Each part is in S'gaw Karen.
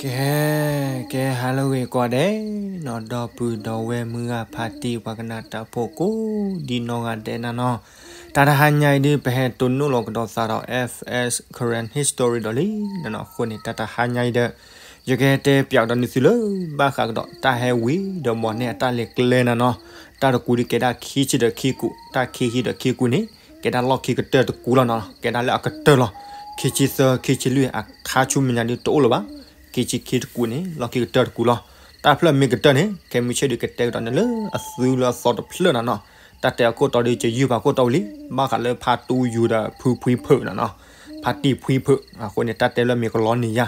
ကဲ ကဲ ဟါလၢအဂ့ၤကိးဂၤဒဲးနီၤ, ဒီပုၢ်ဒီဝဲၢ်မုၢ်ဂၤဖါတံၢ် ပှၤကနၣ်တၢ်ဖိကိးဒံနီၢ်ဂၤဒဲးနီၤနီၤ, တၢ်တဟါညါအံၤဒုး ပဟဲတိၢ်နီၣ်လီၤကဒီးသးဒီး F S Karen History ဒီးလံနီၤနီၤ. အဃိန့ၣ် တၢ်တဟါညါအံၤဒီး ယကဟဲတဲပၠးကဒီးနသုလၢ ဘၣ်ဃးကဒီးတၢ်ဟဲဝံၤဒီး မီၢ်နဲၣ်အတၢ်လဲၤကျဲနီၤနီၤ. တၢ်တကူးဒုးကဲဒၣ်ခံဆံဒီးခံကူး, တၢ်ခံဆံဒီးခံကူးန့ၣ် ကဲဒၣ်လီၢ်ခံကတၢၢ်တကူးလီၤနီၤ, ကဲဒၣ်လၢအကတၢၢ်လီၤ. ခံဆံသၢ ခံဆံလွံၢ် အခါဆူမဲာ်ညါဒုးတအိၣ်လၢၤဘၣ်. ခံဆံခံတကူးန့ၣ် လီၢ်ခံကတၢၢ်တကူးလီၤ. တၢ်ဖျၢၣ်မ့ၢ်ကတၢၢ်န့ၣ် ခဲမုၢ်ဆ့ၣ်ဒုးကတဲကဒီးနၤလၢအသုလၢအသီတဖျၢၣ်နီၤနီၤ. တၢ်တဲအခိၣ်တီဒုး ယယုၢ်ပာ်ခိၣ်တီဝံၤလံ, ဘၣ်ဃးလၢဖါတူယူၤဒီးဖုဖှံဖုးနီၤနီၤ, ဖါတံၢ်ဖှံဖုး. အဃိန့ၣ် တၢ်တဲလၢမ့ၢ်ကလီန့ၢ်ယၤ,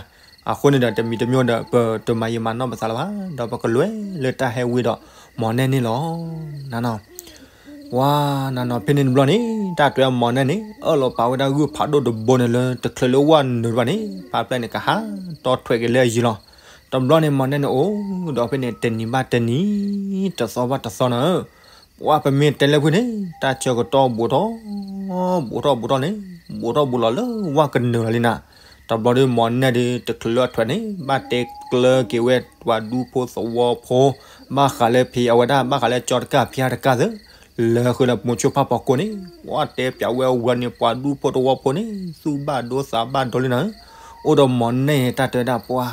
အဃိန့ၣ်ဒီး တမံၤတမံၤဒီး ပတမၤယံာ်မၤနီၢ်ပသးလၢၤဘၣ်, ဒီးပကလဲၤလၢတၢ်ဟဲဝံၤဒီး မီၢ်နဲၣ်န့ၣ်လီၤနီၤနီၤ. ပှၤနီၤနီၤ ဖဲန့ၣ်တဘျီန့ၣ် တၢ်တဲမီၢ်နဲၣ်န့ၣ် အၢၣ်လီၤပာ်ဝဲဒၣ်ဂုၢ်ဖးဒိၣ်တဘိန့ၣ်လၢ တချုးလၢဝဲနုာ်တဘၣ်န့ၣ် ဖါပျဲၢ်န့ၣ် ကဟးတီထွဲးက့ၤလၢအယံၤလီၤ. တဘျီန့ၣ် မီၢ်နဲၣ်န့ၣ်အိၣ်ဒီးဖဲန့ၣ် တနံၤဘၣ်တနံၤ တသီဘၣ်တသီနီၤ. ပှၤပမ့ၢ်တဲလၢဖုန့ၣ် တၢ်ဆၢကတီၢ်ဘူးထီၣ် ဘူးထီၣ်ဘူးထီၣ်န့ၣ် ဘူးထီၣ်ဘူးလီၤလၢဝဲကနုာ်လီၤလံနီၤ. တဘျီဒီး မီၢ်နဲၣ်ဒီး တချုးလၢအထွဲးန့ၣ် ဘၣ်တဲကျၢၤက့ၤဝဲပှၤဒူဖိသဝီဖိ ဘၣ်ဃးလၢဖံးအဝဲဒၣ် ဘၣ်ဃးလၢကၠီတကၢ်ဖၠါတကၢ်သ့ၣ် လၢဃုာ်ဒီးမိၤဆိဖးပိာ်ကိၢ်န့ၣ် ပှၤတဲပၠးဝဲအဝဲန့ၣ် ပှၤဒူဖိသဝီဖိန့ၣ် သူၣ်ဘၣ်ဒိသးဘၣ်ဒိလံနီၤ. အိၣ်ဒီးမီၢ်နဲၣ် တၢ်တဲဝဲဒၣ်ပှၤ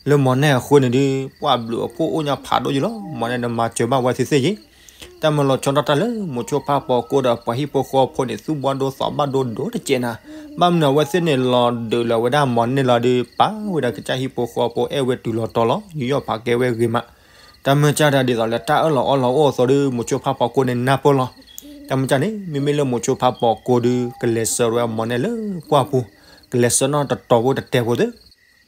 လၢမီၢ်နဲၣ်အဃိန့ၣ်ဒီး ပှၤဘျုးအဖှိၣ်အိၣ်ညါဖးဒိၣ်ယံၤလီၤ. မီၢ်နဲၣ်ဒီးမၤစၢၤဘၣ်ဝဲသ့ၣ်သ့ၣ်ယံၤ တၢ်မၤလီၤဆီဒၣ်တၢ်လၢ မိၤဆိဖးပိာ်ကိၢ်ဒီးပှၤဟံၣ်ဖိဃီဖိန့ၣ် သူၣ်ဘၣ်ဒိသးဘၣ်ဒိဒိၣ်တကဲးနီၤ. ဘၣ်မနုၤအဝဲသ့ၣ်န့ၣ် လီၤဒုးလၢၤဝဲဒၣ်မီၢ်နဲၣ်လီၤဒီး ပာ်ဝဲဒၣ်ကစၢ်ဟံၣ်ဖိဃီဖိ အဲၣ်ဝဲတုၤလီၤတီၤလီၤ ယူးယီၣ်ပာ်ကဲဝဲဂ့ၤမး. တၢ်မၤစၢ်တၢ်ဒ်သိးလၢ တၢ်အၢၣ်လီၤအီလီၤအိၣ်အသိးဒီး မိၤဆိဖးပိာ်ကိၢ်န့ၣ်နၢ်ပၢၢ်လီၤ. တၢ်မၤစၢ်န့ၣ် မ့မ့ၢ်လၢမိၤဆိဖးပိာ်ကိၢ်ဒီး ကလဲၤဆှၢဝဲမီၢ်နဲၣ်လၢပှၢ်ပူၤ, ကလဲၤဆှၢနီၢ်တတီၤဖိတတဲာ်ဖိသ့ၣ်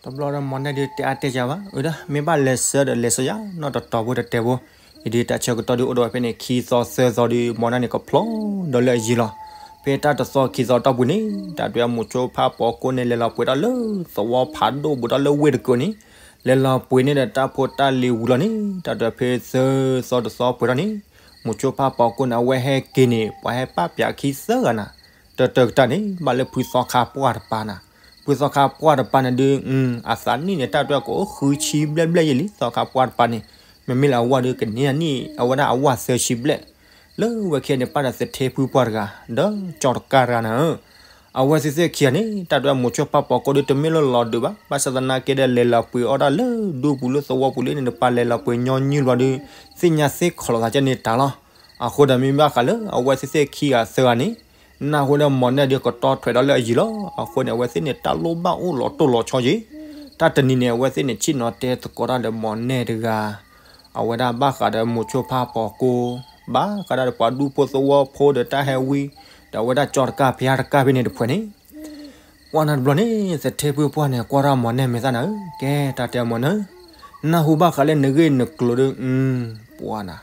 တဘျီဒီးမီၢ်နဲၣ်ဒုးတဲအါတဲယၤဘၣ်, အၢ ဒၣ်မ့ၢ်ဘၣ်လဲၤဆှၢဒီးလဲၤဆှၢယၤ နီၢ်တတီၤဖိတတဲာ်ဖိ. အံၤဒုးတၢ်ဆၢကတီၢ်ဒုးအိၣ်ဒီးဖဲန့ၣ် ခံသီသၢသီဒီး မီၢ်နဲၣ်န့ၣ်ကဖျီဒီးလၢအယံၤလီၤ. ဖဲတၢ်တသီခံသီတီၢ်ပူၤန့ၣ် တၢ်တဲမိၤဆိဖးပိာ်ကိၢ်န့ၣ် လဲၤလီၤပှ့ၤထီၣ်လၢသဝီဖးဒိၣ်ဘူးထီၣ်လၢဝ့ၢ်တကုာ်န့ၣ်, လဲၤလီၤပှ့ၤန့ၢ်ဒီးတၢ်ဖိတၢ်လံၤဝံၤလီၤန့ၣ် တၢ်တဲဖဲသၢသီတသီပှဲၤထီၣ်န့ၣ် မိၤဆိဖးပိာ်ကိၢ်န့ၣ် အဝဲဟဲက့ၤန့ၣ် ပှၤဟဲပာ်ပၠးခံသၢဂၤနၤ, တၢတၢကတၢၢ်န့ၣ် ဘၣ်လၢဖုသီခါပှၢ်တပၤနၤ. ဖုသီခါပှၢ်တပၤန့ၣ်ဒုး အသးနံၣ်န့ၣ် တၢ်တဲကအိၣ်ဃုဆံဘျဲၣ်ဘျဲၣ်ယဲလံ သီခါပှၢ်တပၤန့ၣ်, မ့မ့ၢ်လၢအဝဲဒီး ကန့ၢ်အနံၣ် အဝဲဒၣ်အဝဲသၢဆံဘျဲၣ်. လၢဝဲခံဂၤန့ၣ် ပၣ်ဒီးသထ့ဖုပှၢ်တဂၤ ဒီးကၠီတကၢ်တဂၤနၤဧၢ. အဝဲသ့ၣ်သ့ၣ်ခံဂၤန့ၣ် တၢ်တဲမိၤဆိဖးပိာ်ကိၢ်ဒုး တမ့ၢ်လၢလီၤဒုးဘၣ်, ဘၣ်ဆၣ်သနာ်က့ဒီး လဲၤလီၤပှ့ၤအီၣ်ဒၣ်လၢဒူပူၤလၢသဝီပူၤလံန့ၣ် ပှၤလဲၤလီၤပှ့ၤညီနုၢ်ဘျီဒုး သ့ၣ်ညါသ့ၣ်ခီၣ်လိာ်သးကဲန့ၣ်တၢ်လီၤ. အဃိဒီးမ့ၢ်ဘၣ်ဃးလၢ အဝဲသ့ၣ်သ့ၣ်ခံဂၤသၢဂၤန့ၣ် နၢ်ဟူဒီးမီၢ်နဲၣ်ဒုးကတီထွဲးဒီးလၢအယံၤလီၤ. အဃိန့ၣ် အဝဲသ့ၣ်န့ၣ် တၢ်လိၣ်ဘၣ်အိၣ်လီၤတိၢ်လီၤဆီယံၤ. တၢ်တနံၤန့ၣ် အဝဲသ့ၣ်န့ၣ် ဆ့ၣ်နီၤတဲသကိးတၢ်ဒီးမီၢ်နဲၣ်တဂၤ အဝဲဒၣ်ဘၣ်ဃးဒီးမိၤဆိဖးပိာ်ကိၢ်, ဘၣ်ဃးဒီးပှၤဒူဖိသဝီဖိဒီးတၢ်ဟဲဝံၤ, ဒီးအဝဲဒၣ်ကၠီတကၢ်ဖၠါတကၢ်ဖဲန့ၣ်တဖုန့ၣ် ပှၢ်နၤတဘျီန့ၣ် သထ့ဖုပှၢ်န့ၣ် ကွၢ်ထီၣ်မီၢ်နဲၣ်မဲာ်သၣ်နၤဧၢ, ကဲတၢ်တဲမီၢ်နဲၣ်ဧၢ, နၢ်ဟူဘၣ်ဃးလၢနဂ့ၢ်နကျိၤဒီး ပှၢ်နၤ,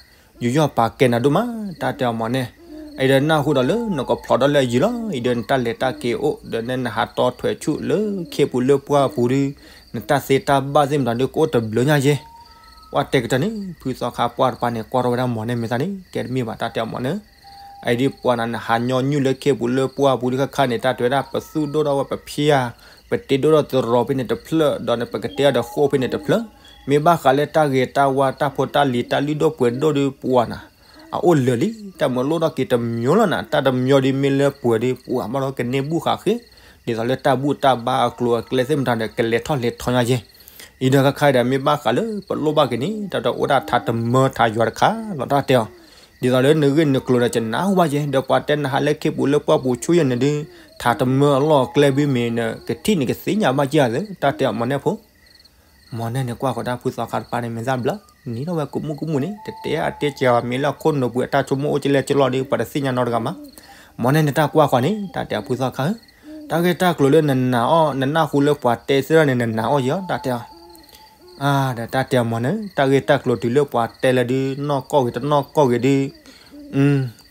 ယူးယီၣ်ပာ်ကဲနၤဒိၣ်မး တၢ်တဲအီၤမီၢ်နဲၣ်, အံၤဒီးနၢ်ဟူဒီးလၢနကဖျိးဒီးလၢအယံၤလီၤ, အံၤဒီးနတၢ်လဲၤတၢ်က့ၤအိၣ် ဒီးနဟးတီထွဲးဆူၣ်လၢခ့ပူၤလၢပှၢ်ပူၤဒီး နတၢ်သ့တၢ်ဘၣ်သ့ၣ်မတၤဒုးကအိၣ်တဘျုးညါယဲၢ်. ပှၢ်တဲကတၢၢ်န့ၣ် ဖုသီခါပှၢ်တပၤန့ၣ် ကွၢ်ထီၣ်ဝဲဒၣ်မီၢ်နဲၣ်မဲာ်သၣ်န့ၣ် ကဲတမ့ၢ်ဘၣ် တၢ်တဲအီၤမီၢ်နဲၣ် အံၤဒုးပှၢ်နၤ နဟးညီနုၢ်လၢခ့ပူၤလၢပှၢ်ပူၤဒုးခါခါန့ၣ် တၢ်တဲဝဲဒၣ် ပသူၣ်ဒိၣ်ထီၣ်ဝဲပဖၠါ, ပတ့ဒိၣ်ထီၣ်သရိာ်ဖဲန့ၣ်တဖျၢၣ် ဒီးနပကတဲအီၤဒီးဃိၣ်ဖဲန့ၣ်တဖျၢၣ်, မ့ၢ်ဘၣ်ဃးလၢတၢ်ဂ့ၤတၢ်ဝါတၢ်ဖိတၢ်လံၤတၢ်လုၢ်ဒိၣ်ပှ့ၤဒိၣ်ဒုးပှၢ်နၤ အအိၣ်လၢာ်လံ, တၢ်မၤလိၣ်ထီၣ်က့ၤတမံၤလီၤနၤ, တၢ်တမံၤဒုးမ့ၢ်လၢပှဲၤဒုး ပှၢ်ဘၣ်ဒီးကန့ၢ်ဘူၣ်ဃာ်ဃ့, ဒ်သိးလၢတၢ်ဘူၣ်တၢ်ဘါအကျိၤအကျဲသ့ၣ်မတၤဒီး ကလဲၤထီၣ်လဲၤထီညါယဲၢ်. အံၤဒီးခါခါဒီး မ့ၢ်ဘၣ်ဃးလၢပလိၣ်ဘၣ်က့ၤန့ၣ် တၢ်ဒီးအိၣ်ဒၣ်ထးတမၢထးယွၤတခါလီၤ တၢ်တဲအီၤ, ဒ်သိးလၢနဂ့ၢ်နကျိၤဒီး ယနၢ်ဟူဘၣ်ယဲၢ်, ဒီးပှၤတဲနဟးလၢခ့ပူၤလၢပှၢ်ပူၤဆူယဲၢ်န့ၣ်ဒုး ထးတမၢအလီၢ်အကျဲဘုမ့ၢ်နကထံၣ်န့ၣ် ကသ့ၣ်ညါဘၣ်က့ၤဧါသ့ၣ် တၢ်တဲအီၤမီၢ်နဲၣ်ဖိ မီၢ်နဲၣ်န့ၣ် ကွၢ်ဃီၤတၢ်ဖုသီခါတပၤန့ၣ် မဲာ်သၣ်ဘျၢ, နံၤထီၣ်ဝဲကမူၣ်ကမူၣ်န့ၣ် တတဲအါတဲစှၤဘၣ်, မ့ၢ်လၢအခိၣ်နူာ်ပူၤအတၢ်ဆိကမိၣ်အိၣ်ကလဲၣ်ကလီၢ်ဒီး ပှၤတသ့ၣ်ညါနီတဂၤမး. မီၢ်နဲၣ်န့ၣ် တၢ်ကွၢ်ဃီၤန့ၣ် တၢ်တဲအီၤဖုသီခါဧၢ, တၢ်ဂ့ၢ်တၢ်ကျိၤလၢနနာ်အီၤ နနၢ်ဟူလၢပှၤတဲသ့ၣ်ထီၣ်န့ၣ် နနာ်အီၤယဲၢ် တၢ်တဲအီၤ အါ ဒီးတၢ်တဲအီၤမီၢ်န့ၣ် တၢ်ဂ့ၢ်တၢ်ကျိၤတုၤလၢပှၤတဲလၢဒုး နီၢ်ကီၢ်ဂ့ၤတနီၢ်ကီၢ်ဂ့ၤဒုး,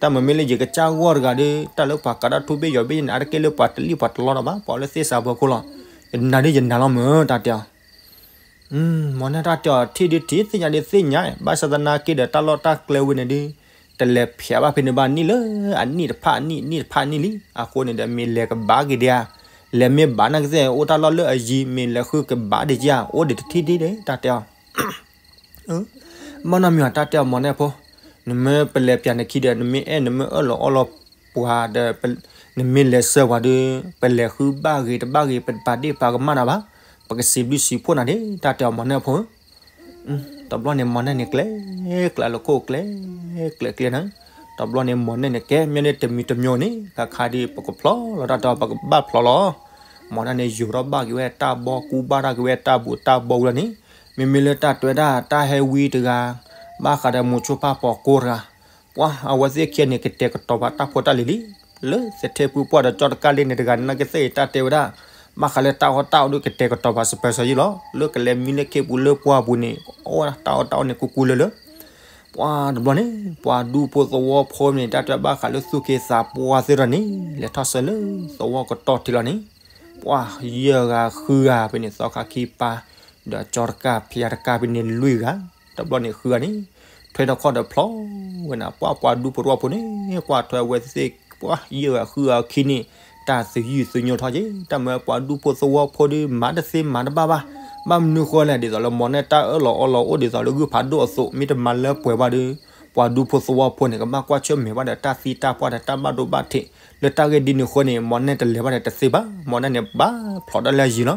တၢ်မ့မ့ၢ်လၢယကစၢ်ဂီၢ်တဂၤဒီး တၢ်လၢပှၤကးတၢ်ထူဘ့ၣ်ယိာ်ဘ့ၣ်ယိာ်န့ၣ် အါတက့ၢ်လၢပှၤတလံၣ်ပှၤတလီတၢ်ဘၣ်, ပှၤလၢသ့ၣ်စးပှၤခိၣ်လီၤ, ယနာ်ဒုးယနာ်လီၤမၢ် တၢ်တဲအီၤ မီၢ်နဲၣ်တၢ်တဲအီၤ ထံၣ်ဒုးထံၣ် သ့ၣ်ညါဒုးသ့ၣ်ညါ, ဘၣ်ဆၣ်သနာ်က့ဒီး တၢ်လီၢ်တၢ်ကျဲဝဲန့ၣ်ဒုး တလဲၤဖျါဘၣ်ဖဲန့ၣ်ဘၣ်, နံၣ်လၢအနံၣ်တဖၣ်အနံၣ် နံၣ်တဖၣ်အနံၣ်လံ, အဃိန့ၣ်ဒီး မ့ၢ်လဲၤကဘၣ်က့ၤဒံးဧါ, လဲၤမ့ၢ်ဘၣ်နာ်ကသ့ၣ် အိၣ်တၢ်လီၢ်လၢအယံၤ မ့ၢ်လဲၤဃုကဘၣ်ဒံးဧါ, အိၣ်ဒံးတထံၣ်ဒံးဒံး တၢ်တဲအီၤ ဘၣ်နီတမံၤ တၢ်တဲအီၤ မီၢ်နဲၣ်ဖိ, နမ့ၢ်ပလဲၤပၠးနခံဒီး နမ့ၢ်အဲၣ် နမ့ၢ်အၢၣ်လီၤအီလီၤပှၤဒီး နမ့ၢ်လဲၤဆှၢပှၤဒီး ပလဲၤဃုဘၣ်ဂ့ၤတဘၣ်ဂ့ၤ ပပာ်ဒ့ၣ်ပာ်ကမၣ်နၤဘၣ်, ပကစံးဘျုးစံးဖှိၣ်နၤဒံး တၢ်တဲအီၤ မီၢ်နဲၣ်ဖိ. တဘျီန့ၣ် မီၢ်နဲၣ်န့ၣ် ကျဲ ကျဲလၢခိၣ်ကျဲ ကျဲကျဲန့ၣ်, တဘျီန့ၣ် မီၢ်နဲၣ်န့ၣ် ကဲ မ့ၢ်န့ၣ်တမံၤတမံၤန့ၣ် ခါခါဒ်ပကဖျီလီၤ တၢ်တဲအီၤ ပကဘၣ်ဖျီလီၤ. မီၢ်နဲၣ်န့ၣ် ယိၤထီၣ်ဘၣ်က့ၤဝဲတၢ်ဘီ ကူဘၣ်တၢ်က့ၤဝဲတၢ်ဘိးတၢ်ဘီဝံၤလီၤန့ၣ်, မ့မ့ၢ်လၢတၢ်တဲဝဲဒၣ် တၢ်ဟဲဝံတဂၤ ဘၣ်ဃးဒီးမိၤဆိဖါပိာ်ကိတဂၤ, ပှၤအဝဲသ့ၣ်ခံဂၤန့ၣ် ကတဲာ်ကတီၤပာ်တၢ်ဖိတၢ်လံၤလံ လၢသထ့ဖုပှၢ်ဒီးကၠီတကၢ်လ့န့ၣ်တဂၤန့ၣ် နာ်ကသ့ၣ်အံၤ တၢ်တဲဝဲဒၣ် ဘၣ်ဃးလၢတၢ်အီၣ်တၢ်အီဒုး ကတဲာ်ကတီၤပာ်စပၢၤစၢၤယံလီၤ. လၢကလဲၤမံလၢခ့ပူၤလၢပှၢ်ပူၤန့ၣ် အိၣ်ဝဲဒၣ်တၢ်အီၣ်တၢ်အီန့ၣ် ကူကူလၢလၢ ပှၤတဘျီန့ၣ် ပှၤဒူဖိသဝီဖိန့ၣ် တၢ်တဲဘၣ်ဃးလၢသူၣ်က့သးပှၢ်သ့ၣ်တဖၣ်န့ၣ် လဲၤထီၣ်ဆၢလၢသဝီကတီၢ်ထံလီၤန့ၣ်, ပှၤယဲၢ်ဂၤဃုဂၤဖဲန့ၣ် သီခါခံပၢ် ဒီးကၠီတကၢ်ဖံးတကၢ်ဖဲန့ၣ်လွံၢ်ဂၤ, တဘျီန့ၣ်ဃုဂၤန့ၣ် ထွဲထီၣ်ခီၣ်ဒီးဖျီဝဲန့ၣ် ပှၤပှၤဒူဖိသဝီဖိန့ၣ် ကွၢ်ထွဲဝဲသ့ၣ် ပှၤယဲၢ်ဂၤဃုဂၤခံန့ၣ် တၢ်သယုၢ်သညိထီၣ်က့ၤ တၢ်မၢပှၤဒူဖိသဝီဖိဒီး မၤတသ့မၤတဘၣ်ဘၣ်, ဘၣ်မနုၤဃိလဲၣ် ဒ်သိးလၢမီၢ်နဲၣ်တၢ်အၢၣ်လီၤအီလီၤအိၣ်ဒ်သိးလၢဂုၢ်ဖးဒိၣ်အသိး မ့ၢ်တမၤလၢပှဲၤဘၣ်ဒီး ပှၤဒူဖိသဝီဖိန့ၣ် ကဘၣ်ကွၢ်ဆၢၣ်မဲာ်ဘၣ်ဒီးတၢ်သံတၢ်ပှၢ်ဒီးတၢ်ဘၣ်ဒိဘၣ်ထံး လၢတၢ်ဂ့ၢ်ဒ်န့ၣ်အဃိန့ၣ် မီၢ်နဲၣ်တလဲၤဘၣ်ဒီးတသ့ဘၣ်, မီၢ်နဲၣ်န့ၣ် ဘၣ်ဖျိးတၢ်လၢအယံၤလီၤ.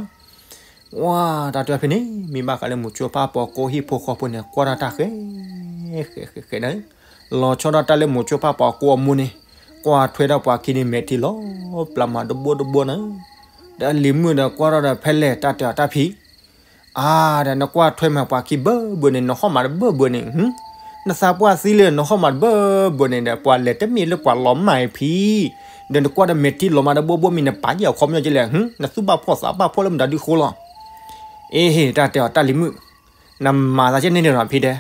ဝါ တၢ်တဲဖဲန့ၣ် မ့ၢ်ဘၣ်ဃးလၢမိၤဆိဖါပိာ်ကိဟံၣ်ဖိဃီဖိန့ၣ် ကွၢ်ထီၣ်တၢ်ဃဲ ဃဲဃဲဃဲန့ၣ်, လီၤဆီဒၣ်တၢ်လၢမိၤဆိဖါပိာ်ကိအမိၢ်န့ၣ် ကွၢ်ထွဲဒီးပှၤခံန့ၣ် မဲာ်ထံလီၤပျၢ်မးတဘိတဘိန့ၣ်, ဒီးအလံၤမုၣ်ဒီးကွၢ်ထီၣ်ဒီးဖဲလဲၣ် တၢ်တဲအီၤ တၢ်ဖံး အါ ဒီးနကွၢ်ထွဲမးပှၤခံဘၢဘၢန့ၣ် နဟီၣ်မးတဘၢဘၢန့ၣ်, နသးပှၢ်သံလၢနဟီၣ်မးတဘၢဘၢန့ၣ်ဒီး ပှၤလဲၤတမ့ၢ်လၢပှၤလီၤမၢ်အံၤဖံး, ဒီးနကွၢ်ဒီးမဲာ်ထံလီၤမးတဘိဘိ မ့ၢ်နပာ်ယဲၢ်အခီပညီကလဲၣ်, နသူၣ်ဘၣ်ဖှီၣ်သးဘၣ်ဖှီၣ်လၢမတၤဒုဃိလီၤ. အ့ဟ့ၣ် တၢ်တဲအီၤ တၢ်လံၤမုၣ်, နမၤသးကဲန့ၣ်ဒီးဖံးဒဲး,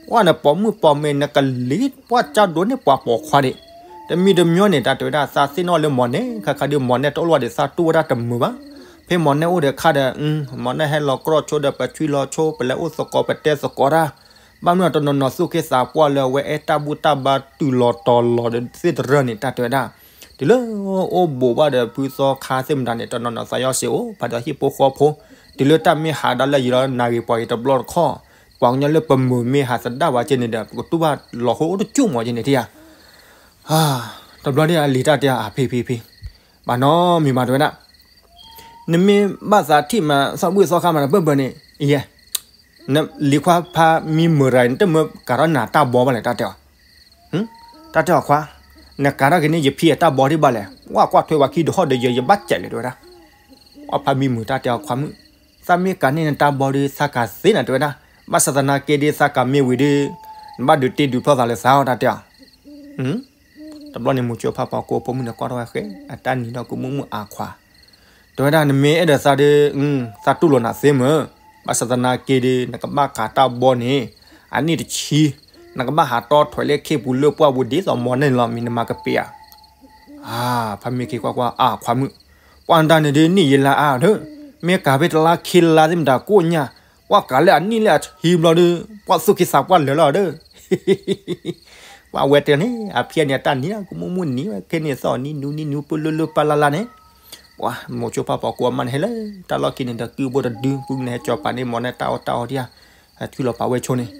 ပှၤနပိာ်မုၣ်ပိာ်မၢၤ နကလံၤပှၢ်ကၠီဒိးန့ၢ်ပှၤပိာ်ခွါဒံး, တမံၤတမံၤန့ၣ် တၢ်တဲဝဲဒၣ် သးသ့ၣ်နီၣ်လၢမီၢ်နဲၣ် ခါခါဒီး မီၢ်နဲၣ်တအိၣ်လၢၤဒီး သးတူၢ်ဝဲဒၣ်တမုာ်ဘၣ်. ဖဲမီၢ်နဲၣ်အိၣ်ဒီးခါဒီး မီၢ်နဲၣ်ဟဲလီၤကြီၢ်ဆိဒီး ပဆံလီၤဆိ ပလဲၤအိၣ်သကိး ပတဲသကိးတၢ်, ဘၣ်မနုၤတနီၤနီၤသူၣ်က့သးပှၢ်လၢအဝဲအဲၣ်တၢ်ဘူၣ်တၢ်ဘါတုၤလီၤတီၤလီၤဒီးသ့ၣ်တရၢၢ်န့ၣ် တၢ်တဲဝဲဒၣ်, တုၤလၢအိၣ်ဘူးဘၣ်ဒီးဖုသီခါသ့ၣ်မတၤန့ၣ် တနီၤနီၤသးယီၢ်စ့အိၣ် ဖးဒီးဟံၣ်ဖိဃီဖိ, တုၤလၢတၢ်မ့ၢ်ဟးဒီးလၢယံၤလီၤ နၣ်ဂ့ၤပှၤဂ့ၤတဘျီတခီၣ်, ပှၤကညီလၢပမုာ်မ့ၢ်ဟးသဒၣ်ဝဲကဲန့ၣ်ဒီး ပကတူၢ်ဘၣ်လီၤဟိအိၣ်တကၠိၢ်မီၤကဲန့ၣ်ထံဧါ. တဘျီန့ၣ်အလံၤတၢ်တဲအဖံဖံဖံ, ဘၣ်နီတမံၤမးတဲဝဲဒၣ်, နမ့ၢ်ဘၣ်သးထံၣ်မးသီဘူၣ်သီခါမးတဘၢဘၢန့ၣ်, ယဲ, နလံၤခွါဖါမံမုာ်တဂၤအံၤ နတမၢကၤထီၣ်နၤတၢ်ဘီဘၣ်လဲၣ် တၢ်တဲအီၤ, တၢ်တဲအီၤခွါ, နကၤထီၣ်က့ၤန့ၣ် ယဖံအတၢ်ဘီဒံးဘၣ်လဲၣ်, ဝဲကွၢ်ထွဲပှၤခံဒိးဟီၣ်ဒီးယဲ ယဘၣ်စဲးလဲၣ်တဲဝဲဒၣ်. အဖါမံမုာ်တၢ်တဲအီၤခွါမုၣ်, သးမ့ၢ်ကၤန့ၢ်နတၢ်ဘီဒီး သးကၤသ့နၤတဲဝဲဒၣ်, ဘၣ်ဆၣ်သနာ်က့ဒီး သးကၤမ့ၢ်ဝံၤဒီး နဘၣ်ဒုးတ့ဒုးဖျီသးလၢသးအီၤ တၢ်တဲအီၤ. တဘျီန့ၣ် မိၤဆိဖါပိာ်ကိဖိမုၣ်န့ၣ် ကွၢ်ထီၣ်ဝဲဃဲ အတၢ်နံၤဒီးကမူၣ်မုၣ်အါခွါ, တဲဝဲဒၣ် နမ့ၢ်အဲၣ်ဒိးသးဒီး သးတူၢ်လိာ်နၤသ့မ့ၢ်, ဘၣ်ဆၣ်သနာ်က့ဒီး နကဘၣ်ကၤတၢ်ဘီန့ၣ် အနံၣ်တဆံ, နကဘၣ်ဟးတီထွဲလၢခ့ပူၤလၢပှၢ်ပူၤဒ်သိးမီၢ်နဲၣ်န့ၣ်လီၤ မ့ၢ်နမၤကပ့ၤဧါ. အါ, ဖါမံက့ၤကွၢ်ကွၢ် အါခွါမုၣ်, ပှၤတၢ်န့ၣ်ဒုးနံၣ်ယံာ်လါအါဒီး, မ့ၢ်ကၤဖဲတလါခံလါသ့ၣ်မတၤကိၣ်ညါ, ကွၢ်ကၤလၢအနံၣ်လၢအဆံဘျီဒီး ပှၤသူၣ်က့သးပှၢ်လၢာ်လီၤဒီး ပှၤဝဲတဲန့ၣ် အဖံအန့ၣ်အတၢ်နံၤ ကမူၣ်မုၣ်နံၤဝဲ ခဲန့ၣ်သီၣ်နံၤနူနံၤနူပၢလၢလၢပၢ်လၢ်လၢ်န့ၣ်, ပှၤမိၤဆိဖါပိာ်ကိအမါန့ၣ် ဟဲလၢတၢ်လီၢ်ခံန့ၣ်ဒီး ကုၢ်ဘိတဒု ပုၢ်န့ၣ်ဟဲကၠီၤပာ်န့ၢ်မီၢ်နဲၣ်တၢ်အီၣ်တၢ်အီဒံးဧါ, ဟဲထုးလီၤပာ်ဝဲဆိန့ၣ်,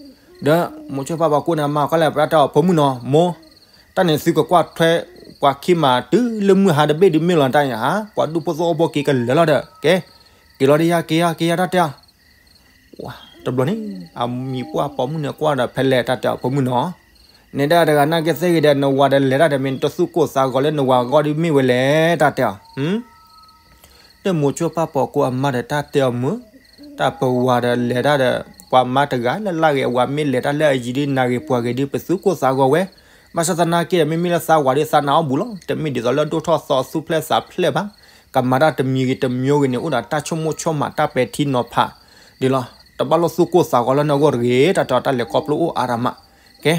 ဒီးမိၤဆိဖါပိာ်ကိန့ၣ် အမါခီလဲၣ် ပှၤတဲအီၤ ဖိမုၣ်နီၤ မိၢ်, တၢ်န့ၣ်သုကကွၢ်ထွဲ ပှၤခံမးတုၤလၢမုၢ်ဟါတဘ့ၣ်ဒုးမ့ၢ်လီၤတၢ်န့ၣ်ဧါ, ပှၤဒူဖိသဝီဖိက့ၤကလၢာ်လီၤဒီး ကဲ, က့ၤလီၤဒံးယါ က့ၤယါ က့ၤယါ တၢ်တဲအီၤ တဘျီန့ၣ် အမံၤပှၢ်ပိာ်မုၣ်န့ၣ်ကွၢ်ဒီးဖဲလဲၣ် တၢ်တဲအီၤ ဖိမုၣ်နီၤ, နဲဒၣ်တဂၤနာ်က့သ့ၣ်ဂ့ၤဒီး နဝၤဒီးလဲၤတၢ်ဒီး မ့ၢ်နတသူၣ်ကိၢ်သးဂီၤလၢနဝၤဂီၢ်ဒ်မ့ၢ်ဝဲလဲၣ် တၢ်တဲအီၤ, ဒီးမိၤဆိဖါပိာ်ကိအမါဒီးတၢ်တဲအီၤမုၢ်, တၢ်ပဝၤဒီးလဲၤတၢ်ဒီး ပှၤမါတဂၤလၢ်လၢ်ဂ့ၤ အဝၤမ့ၢ်လဲၤတၢ်လၢအယံၤဒ်နၣ်ဂ့ၤပှၤဂ့ၤဒ် ပသူၣ်ကိၢ်သးဂီၤဝဲ, ဘၣ်ဆၣ်သနာ်က့ဒီး မ့မ့ၢ်လၢသးဝၤဒီးသးနးအီၣ်ဘူးလီၤ, တမ့ၢ်ဒ်သိးလၢဒိၣ်ထီၣ်သီသူၣ်ဖျဲၣ်သးဖျဲၣ်ဘၣ်, ကမၤတၢ်တမံၤဂ့ၤတမျိုးဂ့ၤန့ၣ် အိၣ်ဒီးတၢ်ဆိကမိၣ်ဆိကမး တၢ်ပဲာ်ထံနီၤဖး, ဒ်လီၤ, တဘၣ်လိၣ်သူၣ်ကိၢ်သးဂီၤလၢနဂီၢ်တဂ့ၤ တၢ်တဲအီၤ တၢ်လဲၤခီဖျိအိၣ်အါရၤမး, ကဲ,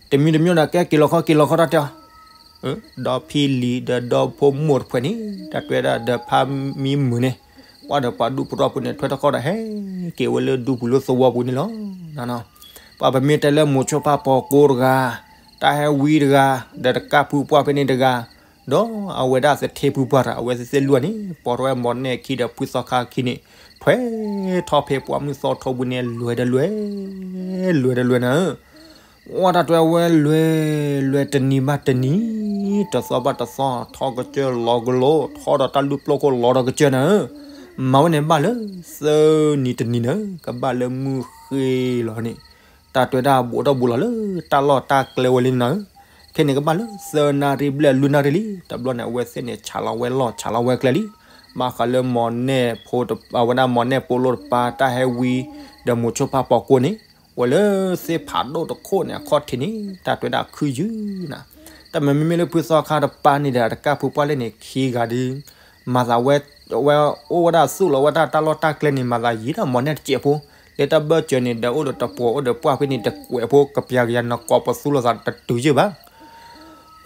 တမံၤတမျိုးဒီး ကဲက့ၤလီၤခီ က့ၤလီၤခီ တၢ်တဲအီၤ ဒီဖံလံၤဒီးဒီဖိမိၢ်တဖှဲးန့ၣ် တၢ်တဲဝဲဒၣ်ဒီးဖါမံမုၢ်န့ၣ်, ပှၤဒီးပှၤဒူဖိသဝီဖိန့ၣ် ထွဲထီၣ်ခီၣ်ဒီးဟဲက့ၤဝဲလၢဒူပူၤလၢသဝီပူၤန့ၣ်လီၤ. ပှၤပမ့ၢ်တဲလၢမိၤဆိဖါပိာ်ကိတဂၤ, တၢ်ဟဲဝံတဂၤ, ဒီးတကၢ်ဖုပှၢ်ဖဲန့ၣ်တဂၤ, ဒီးအဝဲဒၣ်သထ့ဖုပှၢ်တဂၤ အဝဲသ့ၣ်သ့ၣ်လွံၢ်ဂၤန့ၣ် ပိာ်ထီၣ်ဝဲမိၢ်နဲၣ်ခံဒီးဖုသီခါခံန့ၣ် ထွဲထီၣ်ဖဲပှၢ်မုၢ်သီထိပူၤန့ၣ် လွဲဒီးလွဲ, လွဲဒီးလွဲနၤဧၢ. ဝဲတၢ်တွဲဝဲလွဲ, လွဲတနံၤဘၣ်တနံၤ, တသီဘၣ်တသီ, ထီၣ်ကစၢၢ်လီၤကလိၤ, ထီၣ်ဒီးတၢ်လူၢ်ပျိၢ်ခိၣ်လီၤဒီးကစၢၢ်နၤဧၢ. မၤဝဲန့ၣ်ဘၣ်လၢ သၢနံၤတနံၤနၤဧၢ, ကဘၣ်လၢမုၢ်ဃ့လီၤန့ၣ် တၢ်တွဲဒၣ်ဘူးထီၣ်ဘူးလီၤလၢတၢ်လီၢ်တၢ်ကျဲဝဲလံနၤဧၢ. ခဲန့ၣ်ကဘၣ်လၢ သၢနၣ်ရံၣ်ဘျဲၣ်လွံၢ်နၣ်ရံၣ်လံ. တဘျီန့ၣ် အဝဲသ့ၣ်န့ၣ် ဆးလီၤဝဲလီၢ်ဆးလီၤဝဲကျဲလံ. ဘၣ်ဃးလၢမိၢ်နဲၣ်ဖိတ, အဝဲဒၣ်မိၢ်နဲၣ်ပိာ်လိၣ်တပၤ တၢ်ဟဲဝံၤ ဒီးမိၤဆိဖါပိာ်ကိၢ်န့ၣ် ဝဲလၢသ့ၣ်ဖးဒိၣ်တခိၣ်န့ၣ် အခီၣ်ထံးန့ၣ် တၢ်တွဲဒၣ်ခုယုၢ်နၤ. တၢ်မ့မ့ၢ်လၢဖုသီခါတပၤန့ၣ်ဒီး တကၢ်ဖုပှၢ်လဲၣ်န့ၣ် ခံဂၤဒီး မၤသးဝဲ, ဝဲအိၣ်ဝဲဒၣ်သူၣ်လီၤဝဲဒၣ်တၢ်လီၢ်တၢ်ကျဲန့ၣ် မၤသးယံၤဒၣ်မိၢ်နဲၣ်တစဲးဖိ, လၢတၢ်ဘၢၣ်စၢၤန့ၣ်ဒီး အိၣ်ဒီးတပှီၤအိၣ်ဒီးပှၢ်ဖဲန့ၣ် တကွဲးဖိကပျၤကယၤနကိးပသူလိာ်သးတတုၤယဲၢ်ဘၣ်.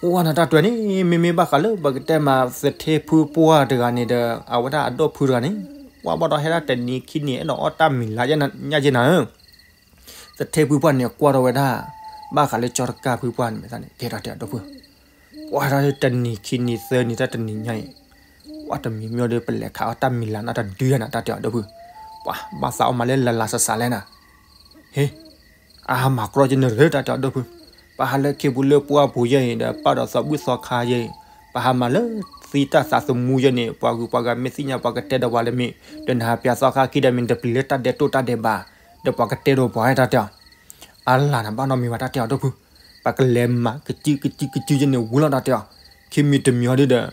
အိၣ်ဝဲနၤတၢ်တွဲန့ၣ် မ့မ့ၢ်ဘၣ်ဃးလၢပကတဲမးသထ့ဖုပှၢ်တဂၤန့ၣ်ဒီး အဝဲဒၣ်အဒိၣ်ဖုတဂၤန့ၣ် ကွၢ်ဘၣ်ဒီးဟဲဒၣ်တနံၤခံနံၤ အဲၣ်ဒိးအီၣ်တၢ်မံၤလါညါက့နၤဧၢ. သထ့ဖုပှၢ်န့ၣ်ကွၢ်ထီၣ်ဝဲဒၣ် ဘၣ်ဃးလၢကၠီတကၢ်ဖုပှၢ်န့ၣ် မ့ၢ်သးန့ၣ် ကဲထီၣ်တဲအဒိၣ်ဖု, ကွၢ်ထီၣ်တနံၤခံနံၤသၢနံၤတၢ်တနံၤညါအံၤ, ကွၢ်တမံၤမ့ၢ်ဒီး ပလဲၤခးအီၣ်တၢ်မံၤလါနတဒုယါနၤ တၢ်တဲအဒိၣ်ဖု, ပှၤဘၣ်သးအီၣ်မးလၢလၢလၢစးစးလဲၣ်နၤ, ဟ့ အဟးမၤကြီက့နရၢ တၢ်တဲအဒိၣ်ဖု, ပဟးလၢခ့ပူၤလၢပှၢ်ပူၤယဲအံၤ ဒီးပာ်ဒီးသီဘူၣ်သီခါယဲအံၤ, ပဟးမၤလၢသံတၢ်သးသမူယဲန့ၣ် ပှၤဂုၤပှၤဂၤမ့ၢ်သ့ၣ်ညါပှၤကတဲဒီးပှၤလၢမ့ၢ်, ဒီးနဟးပၠးသီခါခံဒီးမ့ၢ် တပျံၤလၢတၢ်ဒဲးတိၢ်တၢ်ဒဲးဘး, ဒီးပှၤကတဲဒီးပှၤတၢ်တဲအီၤ, အလၤနဘၣ်နီတမံၤဘၣ် တၢ်တဲအီၤဒိၣ်ဖု, ပကလဲၤမၤကစုကစုကစုယဲန့ၣ်ဝံၤလီၤ တၢ်တဲအီၤ, ခံမံၤတမံၤအီၤဒုဒီး,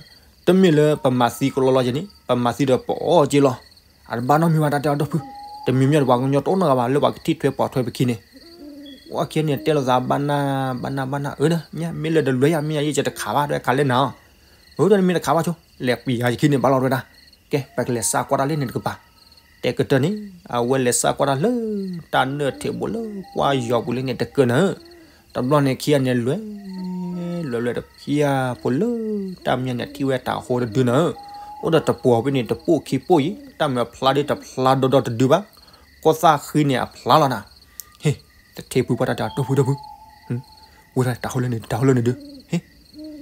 တမ့ၢ်လၢပမၤသံကလီလီယဲန့ၣ် ပမၤသံဒီးပအီၣ်က့လီၤ, အတဘၣ်နီတမံၤဘၣ် တၢ်တဲအီၤဒိၣ်ဖု, တမံၤမ့ၢ်ဒီးပှၤကညီတအိၣ်နီတဂၤဘၣ် လၢပှၤကထံၣ်ထွဲပိာ်ထွဲပခံန့ၣ် ပှၤခံဂၤန့ၣ်တဲလိာ်သးဘၣ်နၢ်ဘၣ်နၢ်ဘၣ်နၢ် အၢ မ့ၢ်လၢဒီးလွဲယၤ မ့ၢ်ယၤ ယတခးဘၣ်ဒီးခးလဲၣ်နၤ, အၢ တမ့ၢ်တခးဘၣ်ဆိ လဲၤပျံၤယၤယခံန့ၣ် ဘၣ်လီၤတဝဲဒၣ်, ကဲ ပကလဲၤစးကွၢ်တၢ်လၢန့ၣ်တကပၤ, တဲကတၢၢ်န့ၣ် အဝဲလဲၤစးကွၢ်တၢ်လၢတၢ်နၢၣ်ထံးဘိလၢပှၢ်ယီၤပူၤလၢန့ၣ်တကၢၢ်နၤဧၢ, တဘျီန့ၣ်ခံဂၤန့ၣ်လွဲ လွဲလွဲတဖျၢၣ်ဖိလၢတၢ်မညါန့ၣ် ထံၣ်ဝဲတၤဟိတဒုနၤဧၢ, အိၣ်ဒီးတပှီၤဖဲန့ၣ် တပိၢ်ခံပိၢ်ယံၤ တၢ်မုာ်အဖျါဒ်တဖျါဒီဒီတဒုဘၣ်, ခိၣ်သၣ်ဃံန့ၣ်အဖျါလီၤနၤ, ဟ့ သထ့ဖုပှၢ်တၢ်တဲအီၤဒိၣ်ဖုဒိၣ်ဖု, ဝဲဒၣ်တၤဟိလၢန့ၣ် တၤဟိလၢန့ၣ်ဒု, ဟ့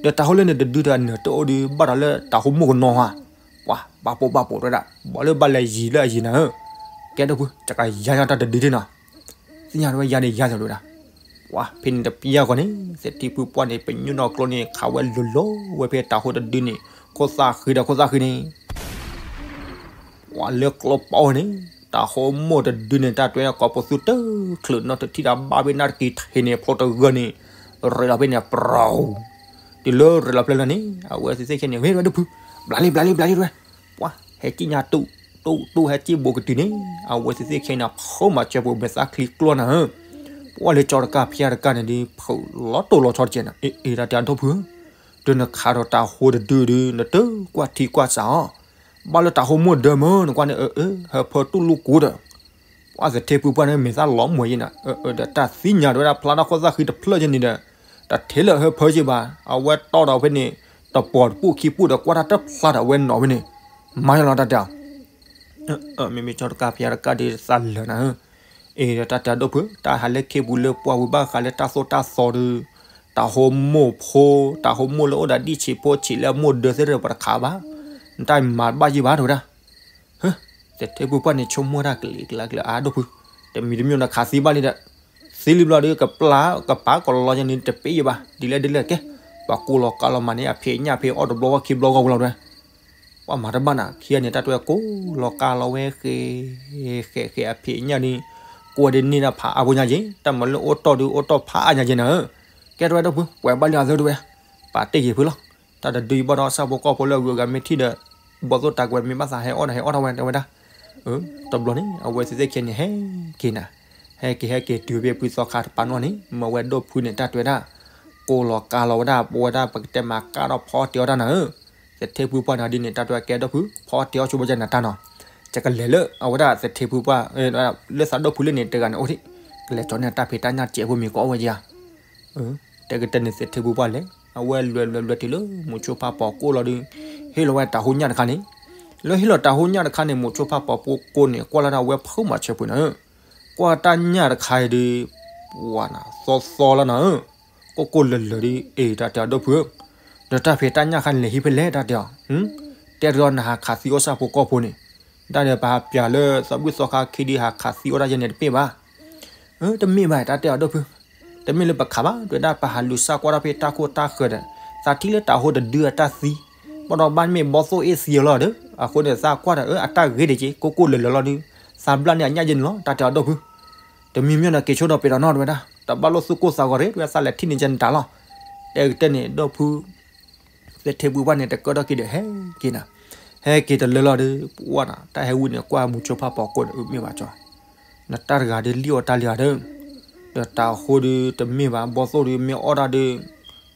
ဒီးတၤဟိလၢန့ၣ်တဒုဒီးအနၢၤတအိၣ်ဒု ဘၣ်ဒီးလၢတၤဟိမိၢ်ကနီၤဧါ, ပှၤဘၣ်ပိာ်ဘၣ်ပိာ်တဝဲဒၣ် ဘၣ်လၢဘၣ်လဲၤယံၤလၢအယံၤနၤဧၢ, ကဲဒိၣ်ဖု ကကယါညါတၢ်တဒုဒ်နီၤ, သ့ၣ်ညါတဝဲယါန့ၣ်ယါတဝဲဒၣ်, ပှၤဖဲန့ၣ်တပျၢ်ဃီန့ၣ် သထ့ဖုပှၢ်န့ၣ် ပညိၣ်နီၢ်ကျိန့ၣ် ခးဝဲလိၤလိၤဝဲဖဲတၤဟိတဒုန့ၣ် ခိၣ်သၣ်ဃံဒီးခိၣ်သၣ်ဃံန့ၣ် ပှၤလၢကျိပီဝဲန့ၣ် တၤဟိမိၢ်တဒုန့ၣ် တၢ်တွဲကိးပသူတချုးနီတထံၣ်ဒီးဘၣ်ဖဲနၢ်တက့ၤထံးန့ၣ် ဖျိတဂၢၢ်န့ၣ် ရ့လီၤဖဲန့ၣ် ပြူၤ, တုၤလၢရ့လီၤဖဲလၢန့ၣ် အဝဲသ့ၣ်သ့ၣ်ခဲန့ၣ် ဝဲဒၣ်ဒိၣ်ဖု, ဘျါလံ ဘျါလံ ဘျါလံတဝဲ, ပှၤဟဲကံၣ်ညါတူၢ်, တူၢ်တူၢ်ဟဲကံၣ်ဘိကတုၤန့ၣ် အဝဲသ့ၣ်သ့ၣ်ခဲန့ၣ် ဖုမၤစၢၤပူၤမဲာ်သၣ်ချံကျိနၤဧၢ, ပှၤလၢကၠီတကၢ်ဖၠါတကၢ်န့ၣ်ဒုး ဖုးလီၤတိၢ်လီၤဆီတကဲးနၤ, အ့ အ့ တၢ်တဲအဒိၣ်ဖုဧၢ တုၤနခးဒီးတၤဟိတဒုဒုး နတကွၢ်ထံကွၢ်စးအီၤ, ဘၣ်လၢတၤဟိမိၢ်ဒၢမၢ နကွၢ်န့ၣ် အၢ အၢ ဟၢဖၢတူၢ်လိာ်ကိးဒီး, ပှၤသထ့ဖုပှၢ်န့ၣ် မဲာ်သၣ်လီၤမွဲၤယဲနၤ, အၢ အၢ ဒီးတၢ်သ့ၣ်ညါတဝဲဒၣ်ဖျါထီၣ်ခိၣ်သၣ်ဃံတဖျၢၣ်ယဲန့ၣ်ဒီး, တထဲလၢဟၢဖၢက့ဘၣ်, အဝဲတီၢ်ဒီးဖဲန့ၣ်, တပီၤတပူၣ်ခံပူၣ်ဒီးကွၢ်တၢ်တဖျါဒီးအဝဲနီၣ်ဖဲန့ၣ်, မၤယလီၤတၢ်တဲအီၤ မ့မ့ၢ်ကၠီတကၢ်ဖၠါတကၢ်ဒုးသးလၢာ်နၤဧၢ, အ့ ဒီးတၢ်တဲအဒိၣ်ဖု, တၢ်ဟးလၢခ့ပူၤလၢပှၢ်ဝံၤဘၣ်ဃးလၢတၢ်သိၣ်တၢ်သီဒုး, တၤဟိမိၢ်ဖိ, တၤဟိမိၢ်လၢအိၣ်ဒီးဒံၣ်ဆံးဖိဆံးလၢအမိၢ်ဒၢသ့ၣ်ဒီးပတခးဘၣ်, နတၢ်မၤဘၣ်ယံၤဘၣ်တဝဲဒၣ်, ဟၢ, သထ့ဖုပှၢ်န့ၣ်ဆိကမိၣ်တၢ်ကလံၤကလါကလါအါဒိၣ်ဖု, တမံၤတမံၤနခးသံဘၣ်လံဒီး, သံလံဘျီဒီးကပျၢ်ကပာ်ကလီယဲန့ၣ်တပ့ၢ်ယံၤဘၣ်, ဒ်လဲၣ်ဒ်လဲၣ်ကဲ, ပှၤကိးလီၤကါလီၤမးန့ၣ် အဖံးအညၣ်ဖဲအီၣ်တဘျီဂီၢ်ခံဘျီဂီၢ်ဝဲလီၤတဝဲ ပှၤမၤတဘၣ်နၤ, ခံဂၤန့ၣ် တၢ်တွဲကိးလီၤကါလီၤဝဲဃဲ, ဃဲဃဲအဖံးအညၣ်န့ၣ်, ကိးဝဲဒ်န့ၣ်တၢ်ဖးအါဖိညါက့, တၢ်မၤလၢအိၣ်တီၢ်ဒုးအိၣ်တီၢ်ဖးအါညါက့နၤဧၢ, ကဲတဝဲဒိၣ်ဖု ပှဲၤဘၣ်လံအသၢတဝဲ, ပာ်တ့ၢ်က့ၤဖုလီၤ, တၢ်တဒုယဘၣ်ဒီးဆၣ်ဖိကီၢ်ဖိလၢအဂုၤအဂၤမ့ၢ်ထံၣ်ဒီး, ဘီသိၣ်တၢ်ကွဲးမ့ၢ်ဘၣ်သးဟဲအီၣ်ဒီးဟဲအီၣ်ထီၣ်ဝဲတဝဲဒၣ်, တဘျီန့ၣ် အဝဲသ့ၣ်သ့ၣ်ခဲန့ၣ်ဟဲက့ၤနၤ, ဟဲက့ၤဟဲက့ၤတုၤဖဲဖုသီခါတပၤနီၣ်န့ၣ် မ့ၢ်ဝဲဒိၣ်ဖုန့ၣ် တၢ်တွဲဒၣ်, ကိးလီၤကါလီၤဝဲဒၣ် ပဝဲဒၣ်ပကတဲမၤကါထီၣ်ဖီတ့ၢ်အီၣ်တၢ်နၤဧၢ, သထ့ဖုပှၢ်န့ၣ်ဒ်န့ၣ် တၢ်တွဲကဲဒိၣ်ဖု ဖီတ့ၢ်အီၣ်ဆိဘၣ်ကနၤတၢ်နီၤ, ယကလဲၤလၢအဝဲဒၣ်သထ့ဖုပှၢ်, လၢသးဒိၣ်ဖုလၢန့ၣ်တဂၤန့ၣ်အိၣ်ထံး, ကလဲၤကၠီန့ၢ်တၢ်ဖံးတၢ်ညၣ်စဲးဖိမ့ၢ်ကအိၣ်ဝဲဧါ တဲကတၢၢ်န့ၣ် သထ့ဖုပှၢ်လဲၣ်, အဝဲလဲၤလဲၤလဲၤတုၤလၢမိၤဆိဖါပိာ်ကိၢ်လီၤဒီး, ဟ့ၣ်လီၤဝဲတၤဟိညၣ်တခါန့ၣ်, လၢဟ့ၣ်လီၤတၤဟိညၣ်တခါန့ၣ် မိၤဆိဖါပိာ်ကိၢ်န့ၣ် ကွၢ်လၢ်ဒၣ်ဝဲဖုမၤဆၢပှဲၤနၤဧၢ, ကွၢ်တၢ်ညၣ်တခါအံၤဒီး, ပှၤနၤသီသီလီၤနၤဧၢ, ကိၢ်ကိၢ်လၢၤလၢၤဒီး အ့ တၢ်တဲအဒိၣ်ဖုဧၢ, ဒီးတၢ်ဖံးတၢ်ညၣ်ခါန့ၣ်လဲၤဟံးဖဲလဲၣ် တၢ်တဲအီၤ, တဲတရီနဟးခးသံအိၣ်ဆၣ်ဖိကီၢ်ဖိန့ၣ်, တၢ်ဒီးပဟးပၠးလၢသးဘုၣ်သီခါခံဒုဟးခးသံအိၣ်တၢ်ယဲန့ၣ်တမ့ၢ်ဘၣ်. တမ့ၢ်ဘၣ် တၢ်တဲအီၤဒိၣ်ဖု, တမ့ၢ်လၢပခးဘၣ် တဲဝဲဒၣ် ပဟးလူၤစၢ်ကွၢ်တၢ်ဖဲတၢ်ခိၣ်တၢ်ဃၢၤဒီး သးထံၣ်လၢတၤဟိတဒုအတၢ်သံ, ဘၣ်ဒီးဘၣ်မ့ၢ်ဘီသိၣ်အ့ၣ်သံအီၤလီၤဒီး အဃိန့ၣ်သးကွၢ်ဒီး အတၢ်ဂ့ၤဒံးက့ ကိၢ်ကိၢ်လၢာ်လၢာ်လီၤဒီး သးဘျၣ်န့ၢ်အညၣ်ယဲန့ၣ်လီၤ တၢ်တဲအီၤဒိၣ်ဖု. တမံၤမံၤန့ၣ်က့ၤဆိဒီးပ့ၤဒီးနီၢ် တဲဝဲဒၣ် တဘၣ်လိၣ်သူၣ်ကိၢ်သးဂီၤရ့ၣ် တဲဝဲ သးလဲၤထံၣ်န့ၢ်ကဲနတၢ်လီၤ. တဲကတၢၢ်န့ၣ် ဒိၣ်ဖု သထ့ပူၤပှၢ်န့ၣ် တကၢထီၣ်က့ၤဒီးဟဲက့ၤနၤ, ဟဲက့ၤတလၢလီၤဒီး ပှၢ်နၤ တၢ်ဟဲဝံၤန့ၣ် ကွၢ်မူဆိဖးပိာ်ကိးန့ၣ် အမ့ၢ်ဘၣ်ကၠီ, နတၢ်တဂၤဒီးလံၣ်အီၣ်တၢ်လံဧါဒီး, ဒီးတၤဟိဒီးတမ့ၢ်ဘၣ် ဘီသိၣ်ဒီးမ့ၢ်အီၣ်တၢ်ဒီး,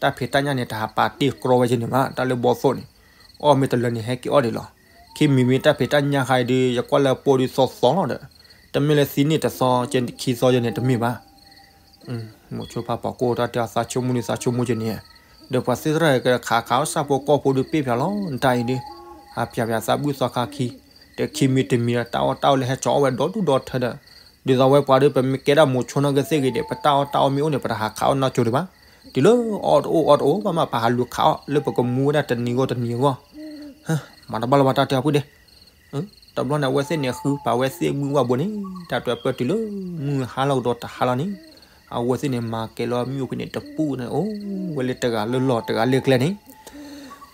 တၢ်ဖံးတၢ်ညၣ်န့ၣ် တဟးပာ်တ့ၢ်ကြီဝဲက့ၤန့ၣ်ဘၣ် တၢ်လၢဘီသိၣ်န့ၣ်, အီၣ်မ့ၢ်တလၢန့ၣ် ဟဲက့ၤအီၣ်ဒံးလီၤ. ခံမံၤမံၤတၢ်ဖံးတၢ်ညၣ်ခါအံၤဒီး ယကွၢ်လၢပိာ်ဒီးသီသီလီၤဒီး, တမ့ၢ်လၢသံန့ၢ်တသီ ကဲခံသီယဲန့ၣ် တမ့ၢ်ဘၣ်. မူဆိဖးပိာ်ကိးတၢ်တဲအီၤ သးဆိကမိၣ်ဒုးသးဆိကမိၣ်က့ၤန့ၣ်, ဒီးပှၤသ့ၣ်တဖၣ်ခးခးအီၣ်ဆၣ်ဖိကီၢ်ဖိဒီးပ့ၢ်ဖျါလီၤ နတၢ်အံၤဒီး, ဟးပၠးပၠးသးဘုၣ်သီခါခံ, ဒီးခံမံၤတမံၤဒီး တၢ်အီၣ်တၢ်အီလၢဟဲကၠီအီၣ်ဝဲဒီဒူၣ်ဒီထၢဒီး, ဒ်သိးဝဲပှၤဒီး ပမ့ၢ်ကဲဒၣ်မူဆိနီၣ်ဂံၢ်သ့ၣ်ဂ့ၤဒီး ပတၢ်အီၣ်တၢ်အီမ့ၢ်အိၣ်န့ၣ် ပတဟးခးအီၣ်နီၢ်ကၠိဒံးဘၣ်, တုၤလၢအီၣ်တအိၣ်အီတအိၣ်ဘၣ်မး ပဟးလူၤခးအီၣ်လၢပကမူဝဲဒၣ်တနံၤဂီၢ်တနံၤအဂီၢ်, မၤတဘၣ်လၢၤဘၣ်တၢ်တဲအီၤဖုဒဲး တဘျီန့ၣ် အဝဲသ့ၣ်န့ၣ် ဃုပာ်ဝဲသ့ၣ်မုၢ်ဝၣ်ဘိန့ၣ် တၢ်တဲပၢၢ်တုၤလၢမုၢ်ဟါလီၤကဒီးတဟါလီၤန့ၣ်, အဝဲသ့ၣ်န့ၣ် မၤကဲၤလီၤမ့ၣ်အူဖဲန့ၣ်တပူၤန့ၣ် အိၣ်ဝဲလၢတဂၤလၢလီၢ်တဂၤလၢကျဲန့ၣ်,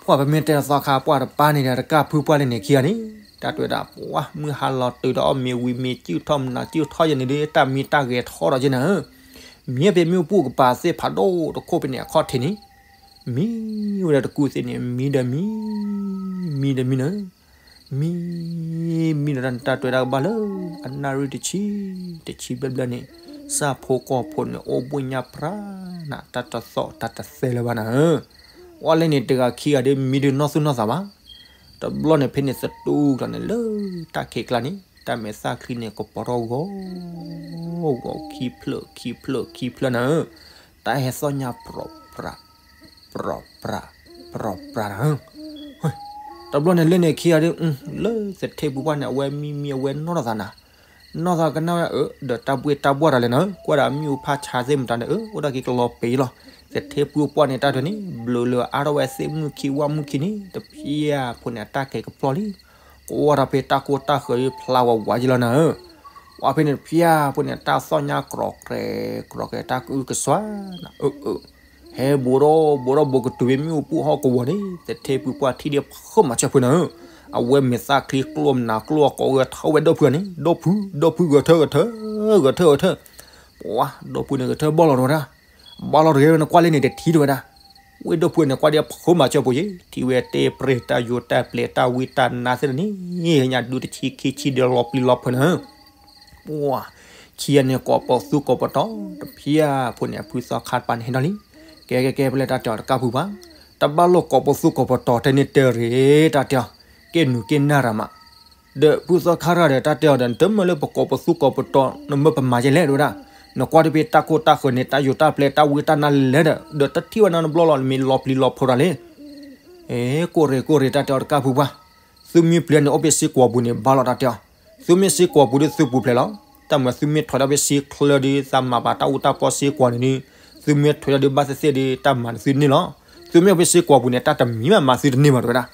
ပှၢ်ပမ့ၢ်တဲသီခါပှၢ်တပၢ်န့ၣ်ဒီး တကၢ်ဖုပှၢ်လၢန့ၣ်ခံဂၤန့ၣ်, တၢ်တဲဝဲဒၣ် ပှၢ်မုၢ်ဟါလီၤတုၤဒီးအီၣ်မ့ၤဝံၤမ့ၤစုၣ်ထီၣ်မနၤစုၣ်ထီၣ်ယဲန့ၣ်ဒီး တၢ်မံတၢ်ဂဲၤထီၣ်ဒီးယဲန့ၣ်ဧၢ, မံဖဲမ့ၣ်အူပူၤကပၤသ့ၣ်ဖးဒိၣ်တခိၣ်ဖဲန့ၣ်အခီၣ်ထံးန့ၣ် မံဝဲဒၣ်တကူၣ်သ့ၣ်န့ၣ် မံဒီးမံ, မံဒီးမံနၤ, မံ, မံဒီးတၢ်တဲဝဲဒၣ်ကဘၣ်လၢ အနၣ်ရံၣ်တဆံ, တဆံဘျဲၣ်ဘျဲၣ်န့ၣ်, ဆၣ်ဖိကီၢ်ဖိန့ၣ် အိၣ်ဘှံးညါပြးနၤ တၢ်တသီၣ်တၢ်တသဲလၢၤဘၣ်နၤဧၢ, ပှၢ်လၢန့ၣ်တဂၤခံဂၤဒီး မံဒီးနီၢ်သူၣ်နီၢ်သးဘၣ်. တဘျီန့ၣ်ဖဲန့ၣ်သတူၢ်ကျီၤန့ၣ် လၢတၢ်ခံးကျါန့ၣ် တၢ်မဲာ်သၣ်ချံန့ၣ် ကပီၤထီၣ်ဂီၤ ဂီၤခံဖျၢၣ်ခံဖျၢၣ်ခံဖျၢၣ်နၤဧၢ, တၢ်ဟဲသီၣ်ညါပြီၤပြး ပြီၤပြး ပြီၤပြးနၤဧၢ, တဘျီန့ၣ်လၢန့ၣ်ခံဂၤဒီး လၢသထ့ပူၤပှၢ်န့ၣ် အဝဲမံမံအဝဲနီၢ်သးနၤ, နီၢ်သးကနၣ်ဝဲဧၢ ဒီးတၢ်ဘှ့ၣ်တၢ်ဘှီၣ်တၢ်လဲၣ်နၤဧၢ, ကွၢ်ဒၣ်မ့ၣ်အူဖးဆါသ့ၣ်မတၤဒီး အၢ အိၣ်ဒၣ်က့ၤကလီၤပံာ်လီၤ, သထ့ပူၤပှၢ်န့ၣ် တၢ်တန့ၣ် ဘျုးလၢအါထီၣ်ဝဲသ့ၣ်မုၢ်ခံဝၣ်မုၢ်ခံန့ၣ် တဖျၢၣ်ဖိန့ၣ် အတၢ်ကဲၤကပျီလံ ကဝီၤထီၣ်ဖဲတၢ်ကိၢ်တၢ်ဃၢၤဒီး ဖျါဝးဝးယံလီၤနၤဧၢ, ပှၢ်ဖဲန့ၣ်တဖျၢၣ်ဖိန့ၣ် တၢ်သီၣ်ညါကြီၤကြဲၤကြီၤကြဲၤ တၢ်ကအုကစွါနၤ အၢ အၢ ဟဲဘူးဒီးဘူးဒီးဘူးကတုၤဖဲမ့ၣ်အူပူၤဟီၣ်ကဝီၤန့ၣ် သထ့ပူၤပှၢ်ထံၣ်ဒီးဖုးမၤစၢၤဖိနၤဧၢ, အဝဲမဲာ်သၣ်ချံကျိၣ်မနၤကျိၣ်အကိးဂဲၤထီၣ်ဝဲဒီဖုဂၤန့ၣ် ဒီဖု ဒီဖုဂဲၤထၢၣ်ဂဲၤထၢၣ် ဂဲၤထၢၣ်ဂဲၤထၢၣ်, ပှၢ် ဒီဖုန့ၣ်ဂဲၤထၢၣ်ဘီၣ်လီၤတဝဲဒၣ်, ဘီၣ်လီၤတဂ့ၤဝဲနကွၢ်လၢန့ၣ်တထံၣ်တဝဲဒၣ် ဝ့ၢ်ဒိၣ်ဖုန့ၣ်ကွၢ်ဒီးဖုးမၤစၢၤဖိယ့ၣ် ထံၣ်ဝဲတဲပြဲၤတၢ်ယိာ်တၢ်ပျဲၤတၢ်ဝံတၢ်နါသ့ၣ်တန့ၣ် ညၣ်ဒုတဆံခံဆံဒီးလီၤပျံၤလီၤဖုးနၤဧၢ, ပှၢ် ခံဂၤန့ၣ် ကိးပသူကိးပတီၤ တဖျၢၣ်ဖိန့ၣ် အဖုသီခါတပၤန့ၣ်ဟဲဒီးလံ, ကဲကဲကဲ ဖဲလဲၣ်တၢ်တဲအီၤတကၢ်ဖုပှၢ်, တဘၣ်လိာ်ကိးပသူကိးပတီၤတဲန့ၣ်တဲရ့ၣ် တၢ်တဲအီၤ, ကဲနုာ်ကဲနၢ်ရၤမး ဒီးဖုသီခါတဂၤဒီးတၢ်တဲအီၤဒီး နတမၢလၢပကိးပသူကိးပတီၤ နမၢပမၤယဲလဲၣ်တဝဲဒၣ်, နကွၢ်တဖဲတၢ်ခိၣ်တၢ်ဃၢၤန့ၣ် တၢ်ယိာ်တၢ်ပျဲၤတၢ်ဝံတၢ်နါလဲၣ်ဒီး ဒီးတထံၣ်ဝဲနၤတဘျီလီၤ နမ့ၢ်လီၤပျံၤလီၤဖုးတၢ်လဲၣ်, အဲ ကိးရ့ၣ်ကိးရ့ၣ် တၢ်တဲအီၤတကၢ်ဖုပှၢ်, သုမ့ၢ်ပျံၤန့ၣ် အိၣ်ဖဲစ့ကွီၤပူၤန့ၣ် ဘၣ်လီၤတၢ်တဲအီၤ, သုမ့ၢ်စ့ကွီၤပူၤဒီးသုပူၤဖျဲးလီၤ, တၢ်မၤသုမ့ၢ်ထွဲဒီးဖဲစ့ချၢဒီး သးမၤဘၣ်တၢ်အူတၢ်ပီစ့ကွီၤန့ၣ်ဒီး, သုမ့ၢ်ထွဲဒီးဘၣ်သ့ၣ်သ့ၣ်ဒီး တၢ်မၤန့ၣ်သုန့ၢ်လီၤ, သုမ့ၢ်အိၣ်ဖဲစ့ကွီၤပူၤန့ၣ် တၢ်တမံၤမးမၤသုတန့ၢ်ဘၣ်တဝဲဒၣ်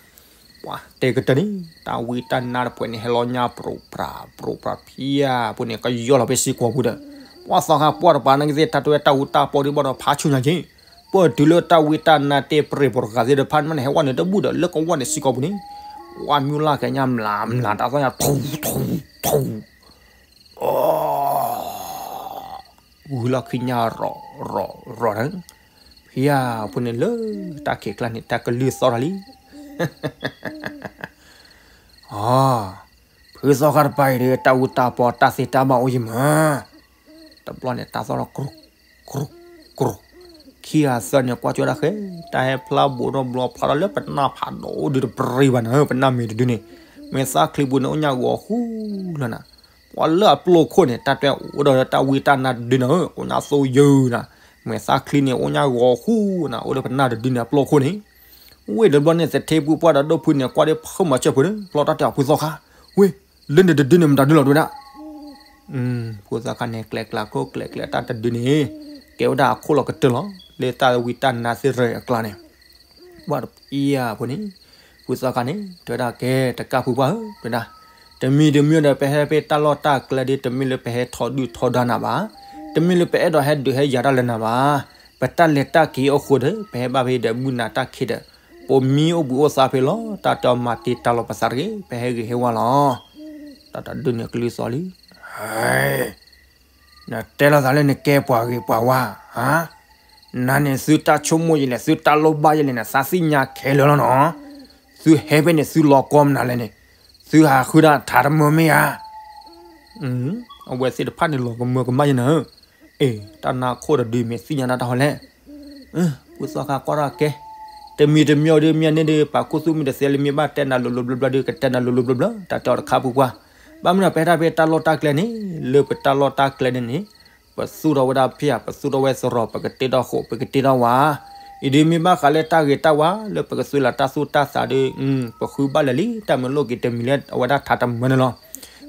ပှၤတဲကတၢၢ်န့ၣ် တၢ်ဝံတၢ်နါတဖှဲးန့ၣ် ဟဲလီၤညါပြီၤပြးပြီၤပြး ဖျၢၣ်ဖိန့ၣ် ကယီလီၤဖဲစ့ကွီၤပူၤဒီး, ပှၤသီခါပှၢ်တပၤနာ်က့သ့ၣ် တၢ်တဲဝဲတၢ်အူတၢ်ပီဒီးဘၣ်ဒီးဖးဆူညါက့ၤ, ပှၢ်တုၤလၢတၢ်ဝံတၢ်နါတဲပြဲၤပိၤတဂၤသ့ၣ်တဖၣ်န့ၣ် ဟဲဝဲန့ၣ်တဘူၣ်ဒီး လၢကဝီၤန့ၣ်စ့ကွီၤပူၤန့ၣ်, ပှၤမုၢ်လၢ်ကဲညါမျးမျး တၢ်သီၣ်ညါထူထူထူ ဂုၤလီၢ်ခံညါရီၤရီၤရီၤန့ၣ်, ဖျၢၣ်ဖိန့ၣ်လၢတၢ်ခံးကျါန့ၣ် တၢ်ကလုၢ်သီၣ်ထီၣ်လံ, အ, ဖုသီခါတပၤအံၤဒီး တၢ်အူတၢ်ပီတၢ်သ့တၢ်ဘၣ်အိၣ်ယံၤမး, တဘျီန့ၣ် တၢ်သီၣ်ထီၣ်ကြူး ကြူး ကြူး, ခံဂၤသၢန့ၣ် ကွၢ်ကၠီဒၣ်ဃဲ, တၢ်ဟဲဖျါဘူးထီၣ်ဘျီဖျါထီၣ်လၢပနၢ်ဖးဒိၣ်ဒုတပရံဘၣ်နၤဧၢ, ပနၢ်မ့ၢ်တဒုန့ၣ်, မဲာ်သၣ်ချံပူၤန့ၣ် အိၣ်ညါဂီၤဃူလီၤနၤ, ပှၤလၢအပျိၢ်ခိၣ်န့ၣ် တၢ်တဲအိၣ်ဒီးတၢ်ဝံတၢ်နါတဒုနၤဧၢ, အိၣ်ညါသိယုၢ်နၤ, မဲာ်သၣ်ချံန့ၣ် အိၣ်ညါဂီၤဃူနၤ, အိၣ်ဒီးပနၢ်တဒုန့ၣ် အပျိၢ်ခိၣ်န့ၣ်, ဝ့ၢ်တဘျီန့ၣ် သထ့ပူၤပှၢ်ဒီးဒိၣ်ဖုန့ၣ် ကွၢ်ဒီးဖုးမၤစၢၤဖိန့ၣ် ဖျီတၢ်တဲအီၤဖုသီခါ, ဝ့ၢ် လၢန့ၣ်တဒုန့ၣ်မတၤဒုလီၤတဝဲဒၣ် ဖုသီခါန့ၣ် ကျဲကျးခိၣ်ကျဲကျဲတၢ်တဒုန့ၣ်, ကဲဝဲဒၣ်အခိၣ်လီၤကတၢၢ်လီၤ, လၢတၢ်ဝံတၢ်နါသ့ၣ်ရၢအကျါန့ၣ်, ဘၣ်တပျၢ်ဖိန့ၣ်, ဖုသီခါန့ၣ် တဲဝဲဒၣ်ကဲတကၢ်ဖုပှၢ်ဧၢ တဲဝဲဒၣ်, တမံၤတမံၤဒီး ပဟဲဖဲတၢ်လီၢ်တၢ်ကျဲဒီး တမ့ၢ်လၢပဟဲထီဒုၣ်ထီဒါနၤဘၣ်, တမ့ၢ်လၢပအဲၣ်ဒိးဟဲဒုးဟဲယၤတၢ်လၢနၤဘၣ်, ပတၢ်လဲၤတၢ်က့ၤအဃိဒီး ပဟဲဘၣ်ဖဲဒီးမုၢ်နၤတၢ်ခံးဒီး ပမံအိၣ်ဘှံးအိၣ်သါဖဲလီၤ, တၢ်တဲအီၤမၤတ့ၢ်တၢ်လီၤပသးတဂ့ၤ, ပဟဲဂ့ၤဟဲဝါလီၤ. တၢ်တဒုန့ၣ်ကလုၢ်သီလံ, နတဲလိာ်သးလၢနကဲပှၤဂ့ၤပှၤဝါ, နၤန့ၣ်သုတၢ်ဆိကမိၣ်ယလဲၣ်, သုတၢ်လိၣ်ဘၣ်ယလဲၣ်န့ၣ် သးသ့ၣ်ညါခဲလၢာ်လီၤနီၤ, သုဟဲဖဲန့ၣ် သုလီၤကီမနုၤလဲၣ်န့ၣ်, သုဟးဃုဒၣ်ထးတမၢမ့ၢ်ဧါ. အဝဲသ့ၣ်တဖၣ်န့ၣ်လီၤကမၢကမၣ်ယဲနၤဧၢ, အ့ တၢ်နါခိၣ်တဒုမ့ၢ်သ့ၣ်ညါနၤတၢ်ဟီလဲၣ်. ဖုသီခါကွၢ်တၢ်ကဲ, တမံၤတမံၤဒီးမ့ၢ်န့ၣ်ဒီး ပာ်ခူသူၣ်မ့ၢ်တသ့လၢမ့ၢ်ဘၣ်တဲနၤလိၤလိၤဘျီဘျီဒီး ကတဲနၤလိၤလိၤဘျီဘျီ, တၢ်တဲအီၤတခါဖုပှၢ်, ဘၣ်မနုၤပဟဲတၢ်ဖဲတၢ်လီၢ်တၢ်ကျဲန့ၣ်, လၢပတၢ်လီၢ်တၢ်ကျဲန့ၣ်န့ၣ်, ပသူၣ်ထီၣ်ဝဲဒၣ်ဖၠၣ်, ပသူၣ်ထီၣ်ဝဲသရိာ်, ပကတ့ထီၣ်ဃိာ်, ပကတ့ထီၣ်ဝါ, အံၤဒုးမ့ၢ်ဘၣ်ဃးလၢတၢ်ဂ့ၤတၢ်ဝါ, လၢပကသူလၢတၢ်သူၣ်တၢ်သးဒီး, ပဃုဘၣ်လၢာ်လံ, တၢ်မ့ၢ်လိၣ်က့ၤတမံၤလၢအဝဲဒၣ်ထးတမၢန့ၣ်လီၤ.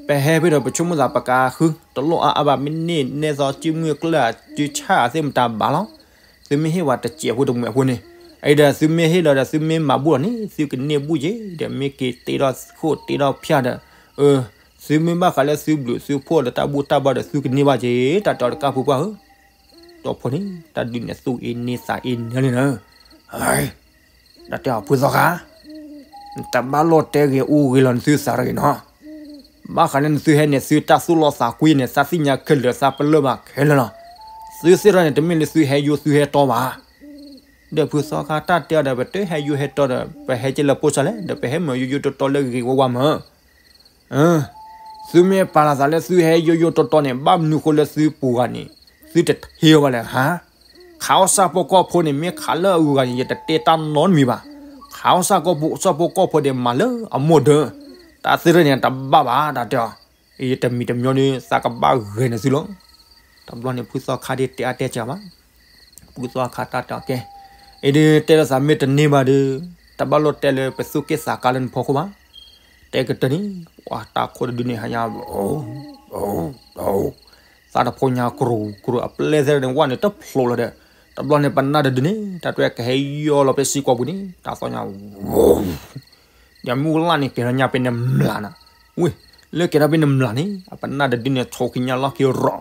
ပဟဲဖဲဒီးပဆိကမိၣ်သးပကဃု, တလိၣ်အါအါဘၣ်, မ့ၢ်န့ၢ်နဲၣ်သီစုမုၢ်ကျၢၢ်အစုဆၣ်အသ့ၣ်မတၤဘၣ်လီၤ. သုမ့ၢ်ဟ့ၣ်ဝဲတစဲးဖိတမှဲးဖိန့ၣ်, အံၤဒီးသုမ့ၢ်ဟ့ၣ်လီၤဒီးသုမ့ၢ်မၤဘူၣ်လီၤန့ၣ် သုကန့ၢ်ဘူၣ်က့ၤ, ဒီးမ့ၢ်က့ၤတ့ထီၣ်ဃိာ်တ့ထီၣ်ဖၠၣ်ဒီး, သုမ့ၢ်ဘၣ်ဃးလၢသုဘျုးသုဖှိၣ်လၢတၢ်ဘူၣ်တၢ်ဘါဒီးသုကန့ၢ်ဘၣ်က့ၤ, တၢ်တဲအီၤတကၢ်ဖုပှၢ်ဧၢ. တီၢ်ဖိန့ၣ် တၢ်ဒုးန့ၣ်သူၣ်အ့န့သးအ့န့လံနၤ, တၢ်တဲအီၤဖုသီခါ, နတဘၣ်လိၣ်တဲဂ့ၤအိၣ်ဂ့ၤလီၤနသုသးတဂ့ၤနီၤ. ဘၣ်ဃးလၢနသုဟဲန့ၣ် သုတၢ်သူၣ်လီသးကွံန့ၣ် သးသ့ၣ်ညါခဲလၢာ် သးပလၢၢ်ဘၣ်ခဲလၢာ်လီၤ. သုသ့ၣ်ထီၣ်န့ၣ် တမ့ၢ်လၢသုဟဲယိၣ်သုဟဲတီဘၣ်. ဒီးဖုသီခါတၢ်တဲအီၤဒီး ပတဟဲယိၣ်ဟဲတီဒီး ပဟဲက့ၤလၢပိၢ်စၢ်လဲၣ်, ဒီးပဟဲမၤယိၣ်ယိၣ်တီတီလၢဂ့ၤဝါဝါမး. သုမ့ၢ်ပာ်လီၤသးလၢသုဟဲယိၣ်ယိၣ်တီတီန့ၣ် ဘၣ်မနုၤဃိလၢသုပူၤဂၤန့ၣ် သုတထံၣ်ဝဲလဲၣ်ဧါ. ခးအီၣ်ဆၣ်ဖိကီၢ်ဖိန့ၣ် မ့ၢ်ခးလၢအဂုၤဂၤန့ၣ် ယတတဲတၢ်နီတမံၤဘၣ်. ခးအီၣ်ဆၣ်ဖိကီၢ်ဖိန့ၣ် မၤလၢအမိၢ်ဒၢး, တၢ်သ့ၣ်ထီၣ်န့ၣ် တဘၣ်ဘၣ် တၢ်တဲအီၤ. ယတမံၤတမံၤဒီး သးကဘၣ်ဂဲၤန့ၢ်သုလီၤ. တဘျီန့ၣ် ဖုသီခါဒ်တဲအါတဲစှၤဘၣ်. ဖုသီခါတၢ်တဲအီၤကဲ, အံၤဒုးတဲလိာ်သးမ့ၢ်တန့ၢ်ဘၣ်ဒီး တဘၣ်လိၣ်တဲလၢပသူၣ်က့ၣ်သးကါလၢနဖီခိၣ်ဘၣ်. တဲကတၢၢ်န့ၣ် ပှၤတၢ်ခိၣ်တဒုန့ၣ် ဟါညါ သးတဖိညါကြူးကြူး အပျဲၢ်သ့ၣ်န့ၣ် ဝဲန့ၣ်တဖျိးလီၤဒီး, တဘျီန့ၣ် ပနၢ်တဒုန့ၣ် တၢ်တွဲကဟဲယီၢ်လီၤဖဲစံကွီၤပူၤန့ၣ် တၢ်သီညါ ယမုၢ်လၢ်န့ၣ် ကဲထီၣ်ညါဖဲန့ၣ်မျးနၤ, ဝ့ၢ်, လၢကဲထီၣ်ဖဲန့ၣ်မျးန့ၣ် အပနၢ်တဒုန့ၣ် ဆိးကညါလီၢ်ခံရီၤ,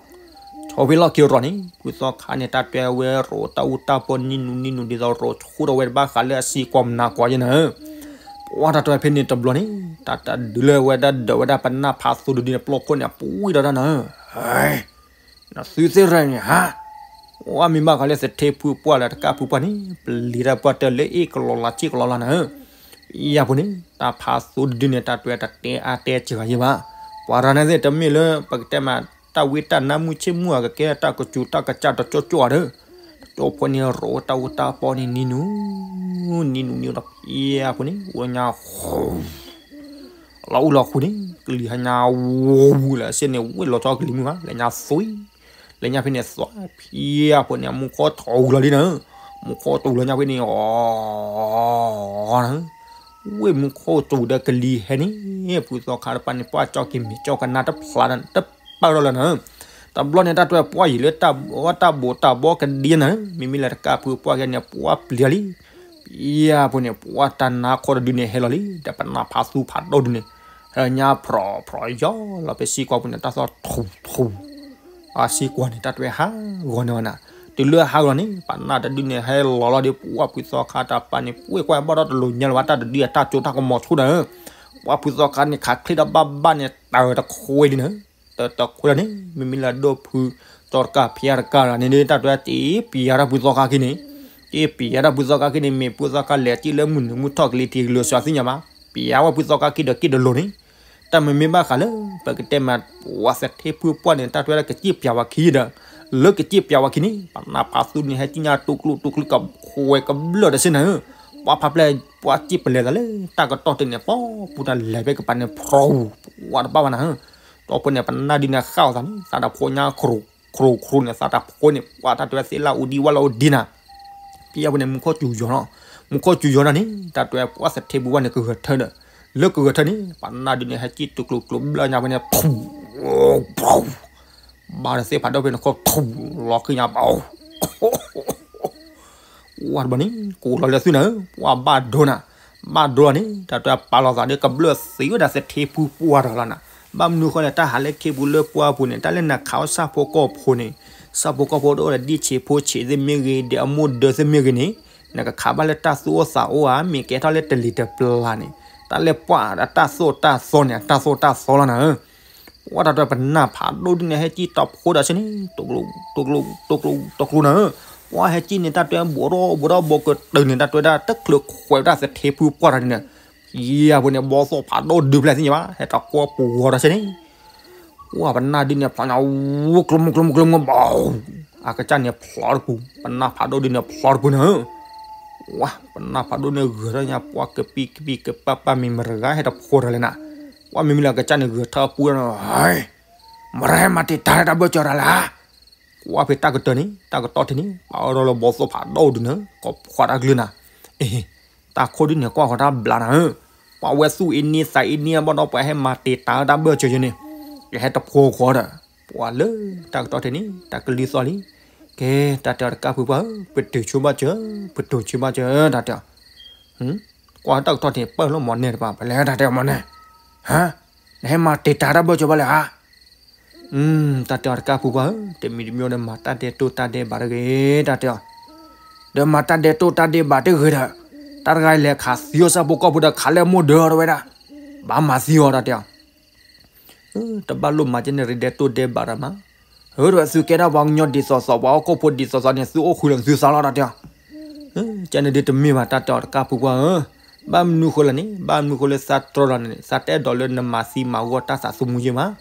ဆိးဖဲလီၢ်ခံရီၤန့ၣ် ဖုသီခါန့ၣ် တၢ်တွဲဝဲရိးတၢ်အူတၢ်ပီနံၤနူနံၤနူ ဒ်သိးရိးဆူၣ်ထီၣ်ဝဲတဘၣ်ဃးလၢအစံကွီၤမနၤကွီၤယဲန့ၣ်, ပှၤတၢ်တွဲဖဲန့ၣ်တဘျီန့ၣ် တၢ်တဒုလၢဝဲဒၣ်ဒၢးဝဲဒၣ်ပနၢ်ဖးသိတဒုန့ၣ် ပျီခိၣ်န့ၣ် အပှံၢ်ဒီးတၢ်နၤ သုသ့ၣ်ရၢန့ၣ်ဟါ, ဝဲမ့ၢ်ဘၣ်ဃးလၢသထ့ဖုပှၢ်လၢတကၢ်ဖုပှၢ်န့ၣ် ပလံၤတၢ်ပှၢ်တၢၢ်လၢအ့ၣ်ကလီၤလၤဆ့ကလီၤလၤနၤဧၢ, ယၤဖိန့ၣ် တၢ်ဖးသိတဒုန့ၣ် တၢ်တွဲတတဲအါတဲစှၤယဲဘၣ်, ပှၤရၤန့ၣ်သ့ၣ်တမ့ၢ်လၢ ပကတဲမး တၢ်ဝံတၢ်နါမုၢ်ဆ့ၣ်မုၢ်အကကဲ တၢ်ကစူၤတၢ်ကစၢ်တကၠိကၠိဧါဒီး, တကၠိဖိန့ၣ် ရိးတၢ်အူတၢ်ပီန့ၣ် နံၤနူ နံၤနူနံၤဒီး ယၤဖိန့ၣ် အိၣ်ညါ လီၤအူလီၤဃုာ်န့ၣ် ကလံၤဟါညါ ဝူၤဝူၤလၢအစ့ၢ်န့ၣ် ဝ့ၢ်လီၤဆီကလံၤမုၢ်ဘၣ် လဲၤညါသွံၣ်, လဲၤညါဖဲန့ၣ်သွါ ဖံယၤဖိန့ၣ် မူခိၣ်တူၤလီၤညါဖဲန့ၣ် မူခိၣ်တူၤလီၤညါဖဲန့ၣ် အီ ဝ့ၢ်မူခိၣ်တူၤဒီးကလံၤဟဲန့ၣ် ဖုသီခါတပၤန့ၣ် ပှၢ်ကၠီက့ၤမ့ၢ်ကၠီကနါတဖျါဒီး တပာ်ထီၣ်လၢနၤ, တဘျီန့ၣ် တၢ်တွဲပှၢ်ယံၤလၢတၢ်ဘိးတၢ်ဘိးတၢ်ဘီကဒံနၤ, မ့မ့ၢ်လၢတကၢ်ဖုပှၢ်ကဲန့ၣ် ပှၢ်ပျံၤလံ ယၤဖိန့ၣ် ပှၢ်တၢ်နါခီတဒုန့ၣ် ဟဲလီၤလံ ဒီးပနၢ်ဖးသူဖးဒိၣ်ဒုန့ၣ် ဟဲညါဖျိးဖျိးယီၤလီၤဖဲစံကွီၤပူၤန့ၣ် တၢ်သီထူထူ, အစံကွီၤန့ၣ် တၢ်တွဲဟးဂီၤန့ၢ်ဝဲနၤ, တုၤလၢဟးဂီၤန့ၣ် ပနၢ်တဒုန့ၣ် ဟဲလီၤလီၤဒီး ပှၢ်ဖုသီခါတပၤန့ၣ် ပှ့ၢ်ကွၢ်ဘၣ်ဒီးတလိၤညါလၢၤဘၣ် တၢ်တဒုအတၢ်ကၠိတၢ်ကမီၤဆူၣ်ဒီး ပှၢ်ဖုသီခါန့ၣ် ခးချ့ဒီးဘၣ်ဘၣ်န့ၣ် တၢ်တခွဲဒ်န့ၣ် တၢ်တခွဲလီၤန့ၣ် မ့မ့ၢ်လၢအဒိၣ်ဖု စီၤတကၢ်ဖံးတကၢ်လၢန့ၣ်ဒီး တၢ်တွဲတ့ပျံၤတၢ်ဖုသီခါခံန့ၣ်, တ့ပျံၤတၢ်ဖုသီခါခံန့ၣ် မ့ၢ်ဖုသီခါလဲၤတံၢ်လၢမုၢ်နုာ်မုၢ်ထီၣ်ကလံၤထံးကလံၤစှၤသ့ၣ်ညါဘၣ်, ပျံၤဝဲဖုသီခါခံဒီးက့ၣ်တလိၤန့ၣ်, တၢ်မ့မ့ၢ်ဘၣ်ဃးလၢ ပကတဲမး ပှၤသထ့ဖုပှၢ်န့ၣ် တၢ်တွဲလၢကစ့ၣ်ပျံၤဝဲခံဒီး လၢကစ့ၣ်ပျံၤဝဲခံန့ၣ် ပနၢ်ဖးသူန့ၣ် ဟဲကံၣ်ညါတူၢ်ကျူတူၢ်ကျူကခွဲးကဘျၢၣ်တစ့ၢ်နၤဧၢ, ပှၤဖးဖျဲၣ် ပှၤစ့ၣ်ပလဲၤသးလၢ တၢ်ကတီၢ်တန့ၣ် ပှၤပူၤတၢ်လဲၤဖဲကပၤန့ၣ် ဖျိ ပှၤတဘၣ်ဘၣ်နၤဧၢ, ဒီးဖိန့ၣ် ပနၢ်ဒုန့ၣ်ဃၣ်အီၤသးန့ၣ် သးတဖိညါ ခရူးခရူးန့ၣ် သးတဖိန့ၣ် ပှၤတၢ်တွဲသ့လၢအိၣ်ဒံးဝဲလၢအိၣ်ဒံးနၤ, ဖံယၤဖိန့ၣ် မူခိၣ်စူၤယီၤနီၤ, မူခိၣ်စူၤယီၤနၤန့ၣ် တၢ်တွဲပှၤသထ့ဖုပှၢ်န့ၣ် ကဂဲၤထၢဒီး လၢကဂဲၤထၢန့ၣ် ပနၢ်ဒုန့ၣ် ဟဲကံၣ်တူၢ်ကျူကျူဘျၢၣ်ညါဖဲန့ၣ် ဖူ ဖူ ဘၣ်ဒီးသ့ၣ်ဖးဒိၣ်ဖဲန့ၣ် ခိၣ်ထူ လီၤဃံညါဘၣ် ပှၢ်တဘျီန့ၣ် ကိးလီၤလၢသုနၤဧၢ, ပှၢ်ဘၣ်ဒိနၤ, ဘၣ်ဒိလီၤန့ၣ် တၢ်တဲပာ်လီၤသးဒီးကဘျၢၣ်သံဝဲဒၣ်သထ့ဖုပှၢ်တဂၤလီၤနၤ, ဘၣ်မနုၤဃိလဲၣ် တၢ်ဟးလၢခ့ပူၤလၢပှၢ်ပူၤန့ၣ် တၢ်လၢနခးအီၣ်ဆၣ်ဖိကီၢ်ဖိန့ၣ်, ဆၣ်ဖိကီၢ်ဖိတအိၣ်ဒီးဒ့ၣ်ဆံးဖိဆံးသ့ၣ်မ့ၢ်ဂ့ၤ ဒီးအမိၢ်ဒၢသ့ၣ်မ့ၢ်ဂ့ၤန့ၣ်, နကခးဘၣ်လၢတၢ်သူၣ်အိၣ်သးအိၣ်ဧါ, မ့ၢ်ကဲထီၣ်လၢတလံၤတပျၢၤန့ၣ်, တၢ်လၢပှၢ်အတၢ်သိၣ်တၢ်သီန့ၣ် အတၢ်သိၣ်တၢ်သီလီၤနၤဧၢ. ပှၢ်တၢ်တဲပနၢ်ဖးဒိၣ်ဒ်န့ၣ် ဟဲကံၣ်တီဖိဒီးဆ့န့ၣ် တိၤကျိၤ တိၤကျိၤ တိၤကျိၤ တိၤကျိၤနၤဧၢ, ပှၢ်ဟဲကံၣ်န့ၣ် တၢ်တဲဘိးထီၣ်ဘိးထီၣ်ဘိးကတၢၢ်န့ၣ် တၢ်တဲဝဲဒၣ်တချုးခွဲးဝဲဒၣ်သထ့ဖုပှၢ်တၢ်န့ၣ်, ယံၤအပူၤန့ၣ် ဘီသိၣ်ဖးဒိၣ်ဒုးဖျဲၣ်သ့ၣ်ညါဘၣ် ဟဲတၢ်ကွီပူၤဝီၤဒီးဆ့န့ၣ် ပှၢ်ပနၢ်ဒုန့ၣ်ဖျိညါ ဝူကျိမူကျိမူကျိမူဘီ, အကစၢ်န့ၣ်ဖျိတပူၤ, ပနၢ်ဖးဒိၣ်ဒုန့ၣ်ဖျိတပူၤနၤဧၢ, ဝါ ပနၢ်ဖးဒိၣ်န့ၣ်ဂၢၤထီၣ်ညါ ပှၢ်ကပံၤကပံၤကပာ်ပာ်မံၤမတၤဂၤဟဲတဖိတၢ်လဲၣ်နၤ, ပှၢ်မ့မ့ၢ်လၢအကစၢ်န့ၣ်ဂၢၤထၢၣ်ပူၤနၤဧၢ, မတၤဟဲမၤတံာ်တာ်တၢ်ဘၢၣ်စၢၤတၢ်လဲၣ် ကွၢ်ဖဲတၢ်ကတၢၢ်န့ၣ် တၢ်ကတီၢ်ထံးန့ၣ် ပာ်အီၤဒီးလၢဘီသိၣ်ဖးဒိၣ်ဒုန့ၣ် ကိးဖျိတၢ်ကလုၢ်နၤ, အ့ တၢ်ခိၣ်ဒုန့ၣ်ကွၢ်ဃီၤတၢ်ဘျါနၤဧၢ, ပှၢ်ဝဲသူၣ်အ့န့သးအ့န့ဘၣ်ဒီး ပှၤဟဲမၤတံာ်တာ်တၢ်ဘၢၣ်စၢၤယဲန့ၣ်, ကဟဲတဖိဃီၤဒီး, ပှၢ်လၢတၢ်ကတီၢ်ထံးန့ၣ် တၢ်ကလုၢ်သီၣ်လံ, ကဲ တၢ်တဲအီၤတကါဖုပှၢ်ဧၢ, ပတုာ်ဆိဘၣ်စၢၤ, ပတုာ်ဆိဘၣ်စၢၤ တၢ်တဲအီၤ ကွၢ်တၢ်ကတီၢ်ထံးပၢၢ်လၢမီၢ်နဲၣ်တပၤ ပလဲၤတၢ်တဲအီၤမီၢ်နဲၣ်, ဟါ, နဟဲမၤတံာ်တာ်တၢ်ဘၢၣ်စၢၤဘၣ်လဲၣ်ဧါ, တၢ်တဲအီၤတကါဖုပှၢ်ဧၢ, တမံၤတမံၤဒီးမၤတၢ်ဒဲးတိၢ်တၢ်ဒဲးဘးတဂ့ၤ တၢ်တဲအီၤ, ဒီးမၤတၢ်ဒဲးတိၢ်တၢ်ဒဲးဘးတဂ့ၤဒီး, တၢ်တဂၤလဲၤခးသံအီၤဆၣ်ဖိကီၢ်ဖိဒီးခးလၢမိၢ်ဒၢအီၤတဝဲဒၣ်, ဘၣ်မၤသံအီၤ တၢ်တဲအီၤ တဘၣ်လိၣ်မၤကဲန့ၣ်ရံၣ်ဒဲးတိၢ်ဒဲးဘးတၢ်မး, ဟၢဒီးသုကဲထီၣ်ပှၤကညီဒ်သိးသိး ပှၤဟီၣ်ခိၣ်ဖိဒ်သိးသိးန့ၣ် သုအိၣ်ဃုာ်လၢသုသးလီၤ တၢ်တဲအီၤ, ကဲန့ၣ်ဒုတမ့ၢ်ဘၣ် တၢ်တဲအီၤတကါဖုပှၢ်ဧၢ, ဘၣ်မနုၤဃိလဲၣ်န့ၣ် ဘၣ်မနုၤဃိလၢသးတြီလီၤန့ၣ် သးတအဲၣ်ဒိးလၢနမၤသံမၤဂီၢ်တၢ်သးသမူယဲၢ်မး,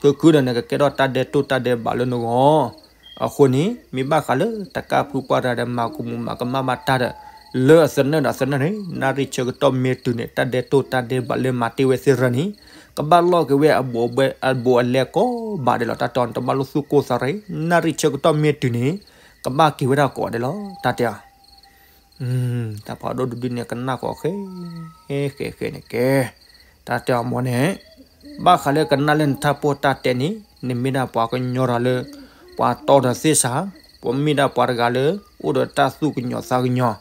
ခုခုဒီးနကကဲထီၣ်တၢ်ဒဲးတိၢ်တၢ်ဒဲးဘးလၢနဂီၢ်, အဃိန့ၣ် မ့ၢ်ဘၣ်ဃးလၢတကါဖုပှၢ်တၢ်ဒီးမၤကမူၤမၤကမၣ်ဘၣ်တၢ်ဒီး, လၢအသနၢၣ်ဒီးအသနၢၣ်န့ၣ် နၣ်ရံၣ်ဆၢကတီၢ်မ့ၢ်တုၤန့ၣ် တၢ်ဒဲးတိၢ်တၢ်ဒဲးဘးလၢမၤတ့ၢ်ဝဲသ့ၣ်ရၢန့ၣ် ကဘၣ်လီၢ်က့ၤဝဲအဘူးအလဲကိးဘးဒဲးလီၤ တၢ်တဲအီၤ နတဘၣ်လိၣ်သူၣ်ကိၢ်သးရ့, နၣ်ရံၣ်ဆၢကတီၢ်မ့ၢ်တုၤန့ၣ် ကဘၣ်က့ၤဝဲဒၣ်ကိးဂၤဒဲးလီၤ တၢ်တဲအီၤ တၢ်ဖးဒိၣ်ဒုဒုန့ၣ် ကနၣ်ဃီၤဃဲ ဃဲဃဲန့ၣ်ကဲ, တၢ်တဲအီၤမီၢ်န့ၣ်, ဘၣ်ဃးလၢကနၣ်လၢနထၢၣ်ပီၢ်တၢ်တဲန့ၣ် နမ့ၢ်ဒၣ်ပှၤကညီတဂၤလၢ ပှၤတီဒီးသ့ၣ်ဆး, ပမ့ၢ်ဒၣ်ပှၤတဂၤလၢ အိၣ်ဒီးတၢ်သူၣ်ကညီၤသးကညီၤ,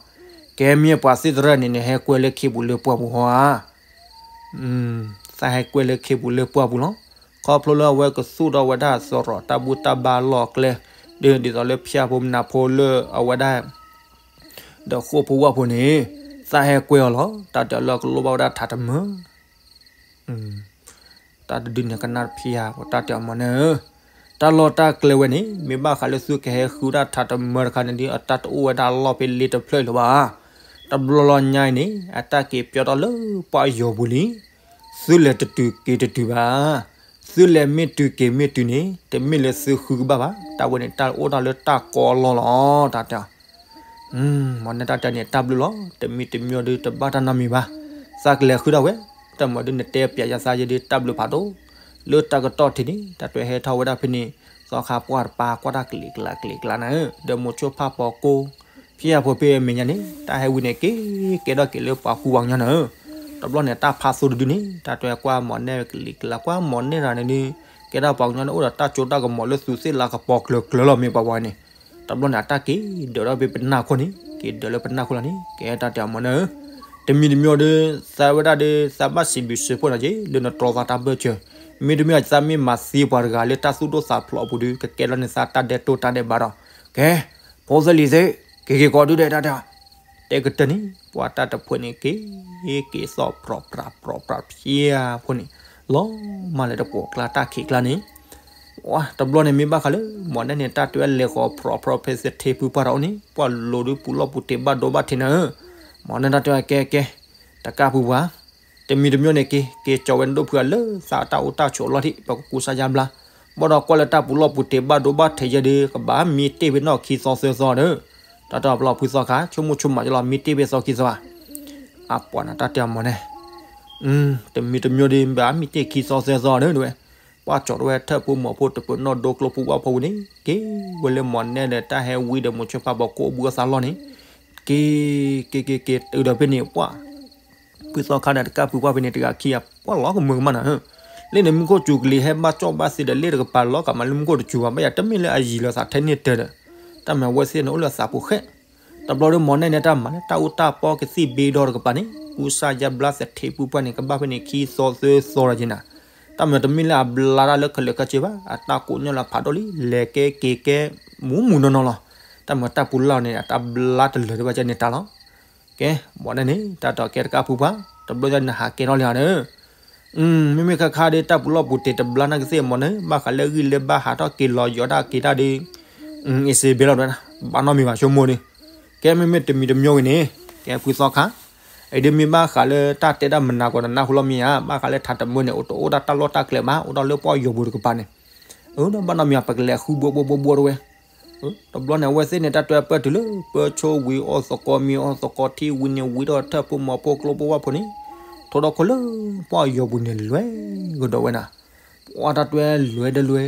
ကဲမ့ၢ်ပှၤသ့ၣ်သရၢန့ၣ် နဟဲကွဲလၢခ့ပူၤလၢပှၢ်ပူၤဟီဧါ သးဟဲကွဲလၢခ့ပူၤလၢပှၢ်ပူၤလီၤ. ခီဖျိလၢအဝဲကသူၣ်ထီၣ်ဝဲဒၣ်သရိာ်တၢ်ဘူၣ်တၢ်ဘါလီၢ်ကျဲ, ဒ်သိးလၢဖၠၣ်ဖိမနၤဖိလၢအဝဲဒၣ် ဒီးဃိာ်ဖိဝၣ်ဖိန့ၣ်, သးဟဲကွဲအီၤလီၤ. တၢ်တဲအီၤလၢကလိၣ်ဘၣ်ဝဲဒၣ်ထးတမၢၢ်, တၢ်တဒုန့ၣ်ကနၣ်တဖျါ တၢ်တဲအီၤမီၢ်န့ၣ်ဧၢ, တၢ်လီၢ်တၢ်ကျဲဝဲန့ၣ် မ့ၢ်ဘၣ်ဃးလၢသုကဟဲဃုဒၣ်ထးတမၢၢ်တခါန့ၣ်ဒီး အတၢ်တအိၣ်ဝဲဒၣ်လီၢ်ဖဲလ့တဖျၢၣ်အံၤလၢၤဘၣ်. တဘျီလီၤညါအံၤန့ၣ် အတၢ်က့ၤပၠီထီၣ်လၢပှၢ်ယိၤပူၤလံ. သုလဲၤတတုၤက့ၤတတုၤဘၣ်. သုလဲၤမ့ၢ်တုၤက့ၤမ့ၢ်တုၤန့ၣ် တမ့ၢ်လၢသုဃုကဘၣ်ဘၣ်. တၢ်ဝဲန့ၣ် တၢ်အိၣ်တၢ်လၢတၢ်ကီအလီၢ်လီၤ တၢ်တဲအီၤ မီၢ်နဲၣ်တၢ်တဲန့ၣ် တၢ်ဘျုးလီၤ. တမံၤတမံၤဒီးတဘၣ်တၢ်နီတမံၤဘၣ်. သးကလဲၤဃုဒၣ်ဝဲ, တၢ်မၤဒုးနတဲပျးယသးယဲဒုး တၢ်ဘျုးဖးဒိၣ်. လၢတၢ်ကတီၢ်ထံးန့ၣ် တၢ်တွဲဟဲထီၣ်ဝဲဒၣ်ဖဲန့ၣ်, သီခါပှၢ်တပၤကွၢ်တၢ်ကလံၤကျါကလံၤကျါန့ၣ်, ဒီးမိၤဆိဖၣ်ပီကိ, ဖံယါဖိဖဲမဲာ်ညါန့ၣ် တၢ်ဟဲဝံၤန့ၣ်က့ၤ ကဲထီၣ်က့ၤလၢပှၤဃူပှၤကညီန့ၣ်, တဘျီန့ၣ် တၢ်ဖးသိတဒုန့ၣ် တၢ်တွဲကွၢ်မီၢ်နဲၣ်ကလံၤကျါ ကွၢ်မီၢ်နဲၣ်တဂၤန့ၣ်ဒုး, ကဲဒၣ်ပှၤကညီန့ၣ် အိၣ်ဒီးတၢ်စိတၢ်ကမီၤလၢသူးသ့ၣ်လၤကပီၤကျၢၤကျၢၤလီၤ မ့ၢ်ပှၤဝဲန့ၣ်, တဘျီန့ၣ် အတၢ်က့ၤဒၢးထီၣ်ဖဲပနၢ်ခိၣ်န့ၣ်, က့ၤဒၢးလၢပနၢ်ခိၣ်လီၤန့ၣ် ကဲတၢ်တဲအီၤမီၢ်နဲၣ်ဧၢ, တမံၤတမံၤဒီး သးဝဲဒၣ်ဒီး သးဘၣ်စံးဘျုးစံးဖှိၣ်နၤက့ၤ လၢနတြီသးတၢ်ဘၢၣ်စၢၤ, မ့တမ့ၢ်သးမ့ၢ်မၤသံပှၤတဂၤလၢတၢ်သူၣ်ဒိၣ်သးဖျိးအပူၤဒီး ကကဲထီၣ်န့ၢ်သးတၢ်ဒဲးတိၢ်တၢ်ဒဲးဘးဒီး, ကဲ, ဖိသ့ၣ်လံၤသ့ၣ်, က့ၤက့ၤကိးဒုဒဲးတၢ်တဲအီၤ တဲကတၢၢ်န့ၣ် ပှၤတၢ်တဖှဲးန့ၣ်က့ၤ, က့ၤသီၣ်ဖြီးဖြးဖြီးဖြးဖျါဖိန့ၣ်, လီၤမၢ်လၢတပိာ်ကျါတၢ်ခံးကျါန့ၣ်, တဘျီန့ၣ်မ့ၢ်ဘၣ်ဃးလၢ မီၢ်နဲၣ်န့ၣ် တၢ်တွဲလဲၤဃီၤဖြီးဖြီးဖဲသထ့ဖုပှၢ်တၢ်အိၣ်န့ၣ် ပှၢ်လိၤဒုပူၤလီၢ်ပူၤတ့ၢ်ဘၣ်ဒိဘၣ်ထံးနၤဧၢ, မီၢ်နဲၣ်တၢ်တဲကဲကဲ, တကါပူၤပှၢ် တမံၤတမံၤန့ၣ်က့ၤ က့ၤကၠီဝဲဒိၣ်ဖုအလၢသးတၢ်အိၣ်တၢ်ဆိးအလီၢ်ထံး ပကကူစါယါဘျါ, ဘၣ်ဒီးကွၢ်လၢတၢ်ပူၤလီၢ်ပူၤတ့ၢ်ဘၣ်ဒိဘၣ်ထံးယဲဒုး ကဘၣ်မံတ့ၢ်ဖဲနီၣ်ခံသီသၢသီဒီး, တၢ်တဲအီၤပျီဖုသီခါ ဆိကမိၣ်ဆိကမးယလီၤ မံတ့ၢ်ဖဲသီခံသီဧါ, အပှၤန့ၣ်တၢ်တဲအီၤမီၢ်နဲၣ် တမံၤတမံၤဒီး ဘၣ်မံတ့ၢ်ခံသီသၢသီဒီးဝဲ, ပှၢ်ကၠီတဝဲထၢၣ်ဖိမီၤဖိတပၢၤနီၣ်ဒိကျိဖိဝၣ်ဖိဝံၤန့ၣ် က့ၤဝဲလၢမီၢ်နဲၣ်ဒီးတၢ်ဟဲဝံဒီးမိၤဆိဖၣ်ဘီကိးဘုအသးလီၢ်န့ၣ်, က့ၤ, က့ၤက့ၤက့ၤတုၤဒီးဖဲန့ၣ်ပှၢ် ဖုသီခါဒီးတကါဖုပှၢ်ဖဲန့ၣ် တဂၤခံဂၤ ပှၢ်လီၤကမၢကမၣ်နၤဧၢ, လၢန့ၣ်မူခိၣ်စူၤကလံၤဟဲဘၣ်ကၠီၣ်ဘၣ်သ့ဒီး လ့ၣ်တကပၤလီၤကမၣ်လၢမူခိၣ်တစူၤဘၣ် ဘၣ်ယၤတမ့ၢ်လၢအယံၤလီၤသးထဲန့ၣ်တၢ်ဒီး, တၢ်မၤဝဲသ့ၣ်န့ၣ်အိၣ်လၢအသးပူၤဃဲ, တဘျီဒီး မိၢ်နဲၣ်န့ၣ် တၢ်မၤလၢတၢ်အူတၢ်ပီကသံၣ်ဘ့ဒီတကပၤန့ၣ် ကူစါယါဘျါသထ့ဖုပှၢ်န့ၣ် ကဘၣ်ဖဲန့ၣ် ခံသီသၢသီဒီးက့ၤနၤ, တၢ်မၤတမ့ၢ်လၢအဘျါတၢ်လၢခဲလၢာ်ခဲဆ့ဘၣ်, အတၢ်ကိးညီလၢဖးဒိၣ်လံ လဲၤကဲက့ၤကဲ မူးမူးနီၢ်နီၢ်လီၤ. တၢ်မၤတၢ်ပူၤလၢ်န့ၣ် အတၢ်ဘျါတလၢာ်ဒံးဘၣ်ကဲန့ၣ်တၢ်လီၤ. ကဲ, မိၢ်နဲၣ်န့ၣ် တၢ်တဲကဲတကးဖုပှၢ်, တဘျီညါနဟးကဲထီၣ်လံဧါဒီး မ့မ့ၢ်ခါခါဒီး တၢ်ပူၤလီၢ်ပူၤတ့ၢ်တဘျါနာ်ကသ့ၣ် မိၢ်နဲၣ်, ဘၣ်ဃးလၢဂံၢ်လၢဘၣ်ဟးထီၣ်က့ၤလီၤယီၤဒၣ်က့ၤတၢ်ဒီး အ့စ့ဘဲလီၤဒဝဲဒၣ်, ဘၣ်နီတမံၤဘၣ်ဆိကမိၣ်ဒီး, ကဲမ့မ့ၢ်တမံၤတမံၤဂ့ၤန့ၣ်, ကဲဖုသီခါ, အံၤဒ်မ့ၢ်ဘၣ်ဃးလၢတၢ်တဲတၢ်မနၤကီးနနၢ်ဟူလီၤမ့ၢ်ဧါ, ဘၣ်ဃးလၢထးတမၢန့ၣ် အိၣ်တအိၣ်တၢ်လီၢ်တၢ်ကျဲဘၣ်, အိၣ်ဒီးလၢပှၢ်ယီၤပူၤတကပၤန့ၣ်, အၢ ဘၣ်နီတမံၤ ပကလဲၤဃုဘှီဘှီဘှီဘှီတဝဲ တဘျီန့ၣ် အဝဲသ့ၣ်န့ၣ် တၢ်တွဲပၢၢ်တုၤလၢ ပၢဆိဝံၤအီၣ်သကိးမ့ၤအီၣ်သကိးထံဝံၤန့ၣ် ဝံၤဒီးထၢၣ်ဖိမီၤဖိကျိဖိဝၣ်ဖိန့ၣ်, ထိဒီခိၣ်လၢပှၢ်ယီၤပူၤန့ၣ် လွဲကဒီးဝဲနၤ, ပှၢ်တၢ်တွဲလွဲတလွဲ,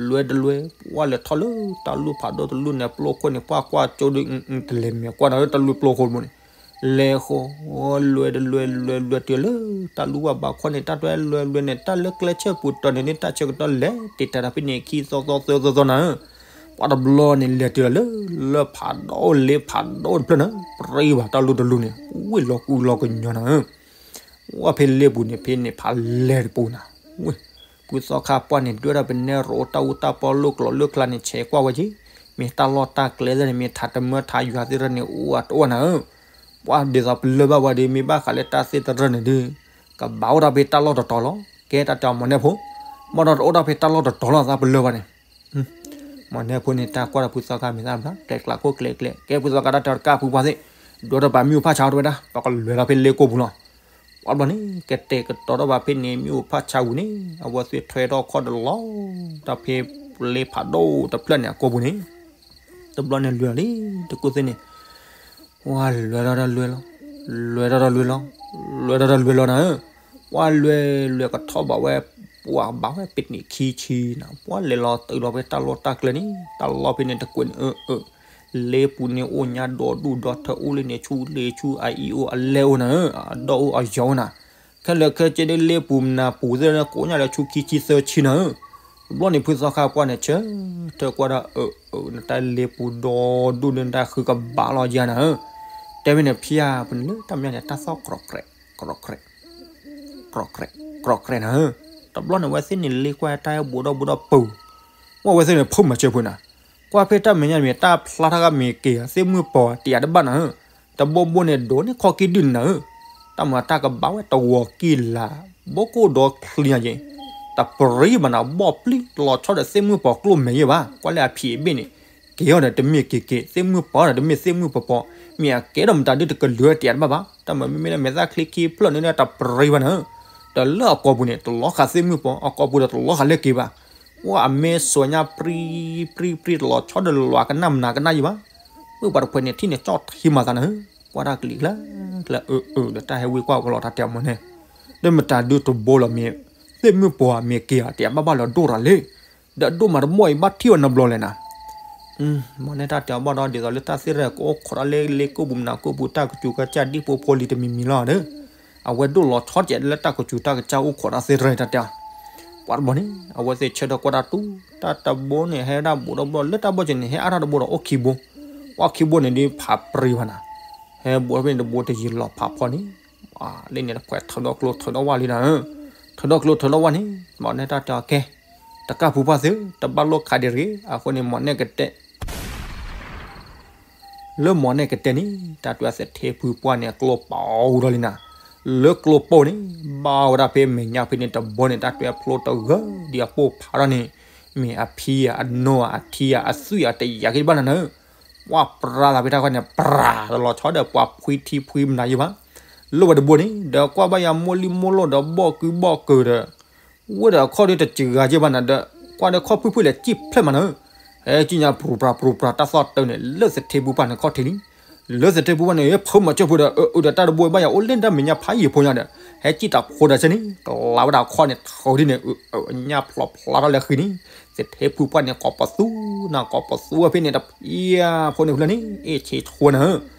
လွဲတလွဲ, ပှၢ်လဲၤထီၣ်လၢတၢ်လူၢ်ဖးဒိၣ်တလူၢ်န့ၣ် ပျိခိၣ်န့ၣ် ပှၢ်ကွၢ်ကၠိဒီး တလဲၤမဲာ်ကွၢ်ဒီးလၢတၢ်လူၢ်ပျိခိၣ်တဘိန့ၣ်, လဲၤဃီ လွဲတလွဲ လွဲလွဲတုၤလၢတၢ်လူၢ်ဝၣ်ဘးခီန့ၣ် တၢ်တွဲလွဲလွဲန့ၣ် တၢ်လၢကျဲဆၢပူၤတၢၢ်န့ၣ်န့ၣ် တၢ်ဆၢကတီၢ်လဲၤတ့ၢ်တၢ်ဒီးဖဲန့ၣ် ခံသီသီသၢသီသီနၤဧၢ, ပှၢ်တဘျီန့ၣ် လဲၤတုၤလီၤလၢ လၢဖးဒိၣ်လ့ဖးဒိၣ်တဖျၢၣ်န့ၣ် ပြံဘၣ်တၢ်လူၢ်တလူၢ်န့ၣ် ဝ့ၢ်လီၤကူလီၤကညီနၤဧၢ, ဝဲဖဲလ့ပူၤန့ၣ် ဖဲန့ၣ်ဖးလဲၢ်တပူၤနၤ, ဝ့ၢ် ဖုသီခါပှၢ်န့ၣ် ဒွဲၣ်ထီၣ်ပနဲရိးတၢ်အူတၢ်ပီလိၣ်ကျိၤလိၣ်ကျါန့ၣ် ဆဲးကွၢ်ဝဲက့ၤ, မ့ၢ်တၢ်လီၢ်တၢ်ကျဲသ့ၣ်န့ၣ် မ့ၢ်ထးတမၢထးယွၤသ့ၣ်တဖၣ်န့ၣ် အိၣ်အတအိၣ်နၤဧၢ, ပှၢ်ဒ်သိးပလၢၢ်ဘၣ်ဝဲဒီး မ့ၢ်ဘၣ်ဃးလၢတၢ်သ့ၣ်တဖၣ်န့ၣ်ဒီး ကဘၣ်အိၣ်တၢ်ဖဲတၢ်လီၢ်တတီၤလီၤ, ကဲတၢ်တဲအီၤမိၢ်နဲၣ်ဖိ, ဘၣ်ဒီးတအိၣ်တၢ်ဖဲတၢ်လီၢ်တတီၤလီၤ သးပလၢၢ်ဘၣ်န့ၣ် မိၢ်နဲၣ်ဖိန့ၣ် တၢ်ကွၢ်ဒီးဖုသီခါမ့ၢ်သးဘျါ ကျဲကျးခိၣ်ကျဲကျဲ, ကဲဖုသီခါတၢ်တဲတကးဖုပှၢ်သ့ၣ်, ဒွဲၣ်ထီၣ်ပာ်မ့ၣ်အူဖးဆါအီၤတဝဲဒၣ် ပကလဲၤလီၤဖဲလ့ကိၢ်ပူၤလီၤ, ပှၢ်တဘျီန့ၣ် ကတဲာ်ကတီၤထီၣ်ဘၣ်ဖဲန့ၣ် မ့ၣ်အူဖးဆါဝံၤန့ၣ် အဝဲသ့ၣ်ထွဲထီၣ်ခီၣ်ဒီးလီၤ တၢ်ဖဲလ့ဖးဒိၣ်တဖျၢၣ်န့ၣ် အကိာ်ပူၤန့ၣ်, တဘျီန့ၣ်လွဲၢ်လံ တကူၣ်သ့ၣ်န့ၣ် ပှၢ်လွဲၢ်ထီၣ်ဒီးလွဲၢ်လီၤ, လွဲၢ်ထီၣ်ဒီးလွဲၢ်လီၤ, လွဲၢ်ထီၣ်ဒီးလွဲၢ်လီၤနၤဧၢ, ပှၢ်လွဲၢ်လွဲၢ်ကထီၣ်ဘၣ်ဝဲ, ပှၢ်ဘၣ်ဝဲပ့ၤနံၣ်ခံဆံနၤ, ပှၢ်လဲၤလီၤတုၤလီၤဖဲတၢ်လီၢ်တၢ်ကျဲန့ၣ် တၢ်လီၢ်ဖဲန့ၣ်တကွဲးန့ၣ် အၢ အၢ လ့ပူၤန့ၣ်အိၣ်ညါဒီဒူၣ်ဒီထၢအိၣ်လၢန့ၣ် ဆူလ့ဆူအအံၤအိၣ်အလဲၢ်အိၣ်နၤဧၢ, အဒီၣ်အိၣ်အယီၤအိၣ်နၤ, ခဲလၢာ်ခဲဆ့ဒ်လ့ပူၤမနၤပူၤသ့ၣ်န့ၣ် ကိးညါလၢဆူခံဆံသၢဆံနၤဧၢ, တဘျီန့ၣ်ဖုသီခါပှၢ်န့ၣ် ဆၢထၢၣ်ကွၢ်ဒီး အၢ အၢ နတၢ်လ့ပူၤဒီဒူၣ်ဒီ နတၢ်ဃုကဘၣ်လီၤယၤနၤဧၢ, တဲဝဲန့ၣ်ဖျါပန့ၣ်လၢတၢ်မညါန့ၣ် တၢ်သီၣ်ကြီၢ်ကြဲး, ကြီၢ်ကြဲး, ကြီၢ်ကြဲးနၤဧၢ, တဘျီန့ၣ်ဝဲသ့ၣ်န့ၣ်လ့ကွၢ်တၢ်ဟဲဘူးဒီးဘူးဒီးပူၤ, ဝဲသ့ၣ်န့ၣ်ဖိမၤစၢၤဖိနၤ, ကွၢ်ဖဲတၢ်မဲာ်ညါမ့ၢ်တၢ်ဖျါထီၣ်ဂၤမ့ၢ်က့ၤ သ့ၣ်မုၢ်ပီၤတယၤတဘၣ်နၤဧၢ, တဘိဘိန့ၣ်ဒိးန့ၢ်ခီၣ်ကံၢ်ဒုၣ်နၤဧၢ, တၢ်မၤတၢ်ကဘၣ်ဝဲတဝီၤကံၢ်လၤ, ဘိၣ်ကိၣ်ဒီချံညါက့ၤ, တပရံဘၣ်နၤ ဘီၣ်ပျံၤတလီၤဆီဒီးသ့ၣ်မုၢ်ပီၤကျိၣ်မဲာ်ယဲၢ်ဘၣ်, ကွၢ်လၢအဖံးအဘ့ၣ်န့ၣ်, က့ၤအီၤဒီးတမ့ၢ်က့ၤက့ၤ သ့ၣ်မုၢ်ပီၤဒီးတမ့ၢ်သ့ၣ်မုၢ်ပီၤပီၤ, မ့ၢ်အကဲဒီးမတၤဒုတကလုာ်တယၤတဘၣ်ဘၣ်, တၢ်မၤမ့မ့ၢ်လၢမဲာ်သၣ်ချံခံဖျၢၣ်န့ၣ်တပရံဘၣ်နၤဧၢ, ဒီးလၢအကိာ်ပူၤန့ၣ် တလီၤဃာ်သ့ၣ်မုၢ်ပီၤ အကိာ်ပူၤဒီးတလီၤဃာ်လၢက့ၤဘၣ် ဝဲအမဲစိာ်ညါပြံ ပြံ ပြံတလီၤဆီဒီးလီၤကနၣ်မနၤကနၣ်ယံၤဘၣ်, ဝဲပှၤတဖုန့ၣ်ထံၣ်န့ၣ် ကၠီၣ်ထံမၤသးနၤဧၢ, ကွၢ်တၢ်ကလံၤကျါ ကျါ အၢ အၢ ဒီးတၢ်ဟဲဝံကွၢ်ကလီၤတၢ်တဲအီၤမိၢ်န့ၣ်, ဒီးမတၤဒုတဘိလီၤမ့ၢ်, သ့ၣ်မုၢ်ပှၢ်မ့ၢ်က့ၤဧါ တယၤဘၣ်ဘၣ်လီၤဒိၣ်တၢ်လံ, ဒီးဒိၣ်မးတဘိအံၤဘၣ်ထံၣ်ဝဲနဘျီလဲၣ်နၤ မိၢ်န့ၣ်တၢ်တဲအီၤဘၣ်ဒီး ဒ်သိးလၢတၢ်သ့ၣ်တဖၣ်ကအိၣ်ခိးတၢ်လၢလ့ကိၣ်ပူၤမနၤကိၣ်ပူၤ တၢ်ကစူၤကစၢ်ဒ်ဖိဖိလံၤတမံၤမံၤလီၤဒီး, အဝဲဒိၣ်လီၤဆီတယၤလၢတၢ်ကစူၤတၢ်ကစၢ်အိၣ်ခိးတၢ်သ့ၣ်တဖၣ်တၢ်တဲအီၤ, ပှၤတဘျီန့ၣ် အဝဲသ့ၣ်ဆၢထၢၣ်ကွၢ်တၢ်တူၢ်, တၢ်တဘိန့ၣ် ဟဲဒၣ်ဘူးဒီးဘူးလၢတၢ်ဘီၣ်စၢၤန့ၣ် ဟဲအါထီၣ်တဘိဒီးအိၣ်ခံဘိ, ပှၤခံဘိန့ၣ်ဒ်ဖးပြံဘၣ်နၤ, ဟဲဘူးဖဲန့ၣ်တဘိတယံၤလီၤဖးဖီန့ၣ်, လၢန့ၣ်တခွဲး ထုးဒီၣ်ကျိထုးဒီၣ်ဝၣ်လံနၤဧၢ, ထုးဒီၣ်ကျိထုးဒီၣ်ဝၣ်န့ၣ် မိၢ်န့ၣ်တၢ်တဲအီၤကဲ, တကၢ်ဖုပှၢ်သု တဘၣ်လိၣ်ခးဒံးတဂ့ၤ, အဃိန့ၣ်မိၢ်န့ၣ်ကတဲ လၢမိၢ်န့ၣ်ကတဲန့ၣ် တၢ်တွဲသထ့ဖုပှၢ်န့ၣ် ကျိပိာ်ဒီးလံနၤ, လၢကျိပိာ်န့ၣ် ဘၣ်ဝဲဒၣ်ဖဲမဲာ်ညါဖဲန့ၣ်တဘိန့ၣ် တၢ်တွဲဖျိတဂၢၢ်ဒံးအပိၢ်ဖးထီၣ်န့ၣ်, မ့ၢ်အဖံဧါ အနိဧါ အထံဧါ အသွံၣ်ဧါ တယာ်က့ၤဘၣ်နၤနၤဧၢ, ပှၢ်ပြါသးဖဲတၢ်ခီန့ၣ် ပြါတလီၤဆီဒီးပှၤဖှံထံဖှံမနၤယံၤဘၣ်, လၢဝဲတဘိန့ၣ်ဒီးကွၢ်ဘၣ်ယၤမိၢ်လံၢ်မိၢ်လိၢ်ဒီးဘီၣ်ကုဘီၣ်ကုဒီး ဝဲဒီးအခီၣ်ဒုတစှၤက့ၤဘၣ်နၤဒီး ကွၢ်ဒီးခီၣ်ဖုၣ်ဖုၣ်လဲၤစံၣ်ဖျဲၣ်မးနၤဧၢ, ဟဲကံၣ်ညါပြူၤပြၤပြူၤပြၤ တၢ်သီၣ်တၢန့ၣ် လၢသထ့ဖုပှၢ်န့ၣ်ခီၣ်ထံးလံ, လၢသထ့ဖုပှၢ်န့ၣ် ဟဲဖုမၤစၢၤဖိဒီး အၢ အၢ ဒီးတၢ်တဘိဘၣ်ယၤအိၣ်လၢတၢ်မဲာ်ညါဖးယံၤဖိညါဒီး ဟဲစံၣ်တၢ်ဖိဒီးဆဲန့ၣ် ကလးဝဲဒၣ်အခီၣ်န့ၣ် ထုးဒ်န့ၣ် အၢ အၢ ညၣ်ဖျိးဖျါထီၣ်လၢဃံန့ၣ်, သထ့ဖုပှၢ်န့ၣ် ကိးပသူနၤ ကိးပသူဝဲဖဲန့ၣ် တဖံးဖိန့ၣ်ဖျၢၣ်န့ၣ် အ့ၣ်ဆ့းဆိနၤဧၢ,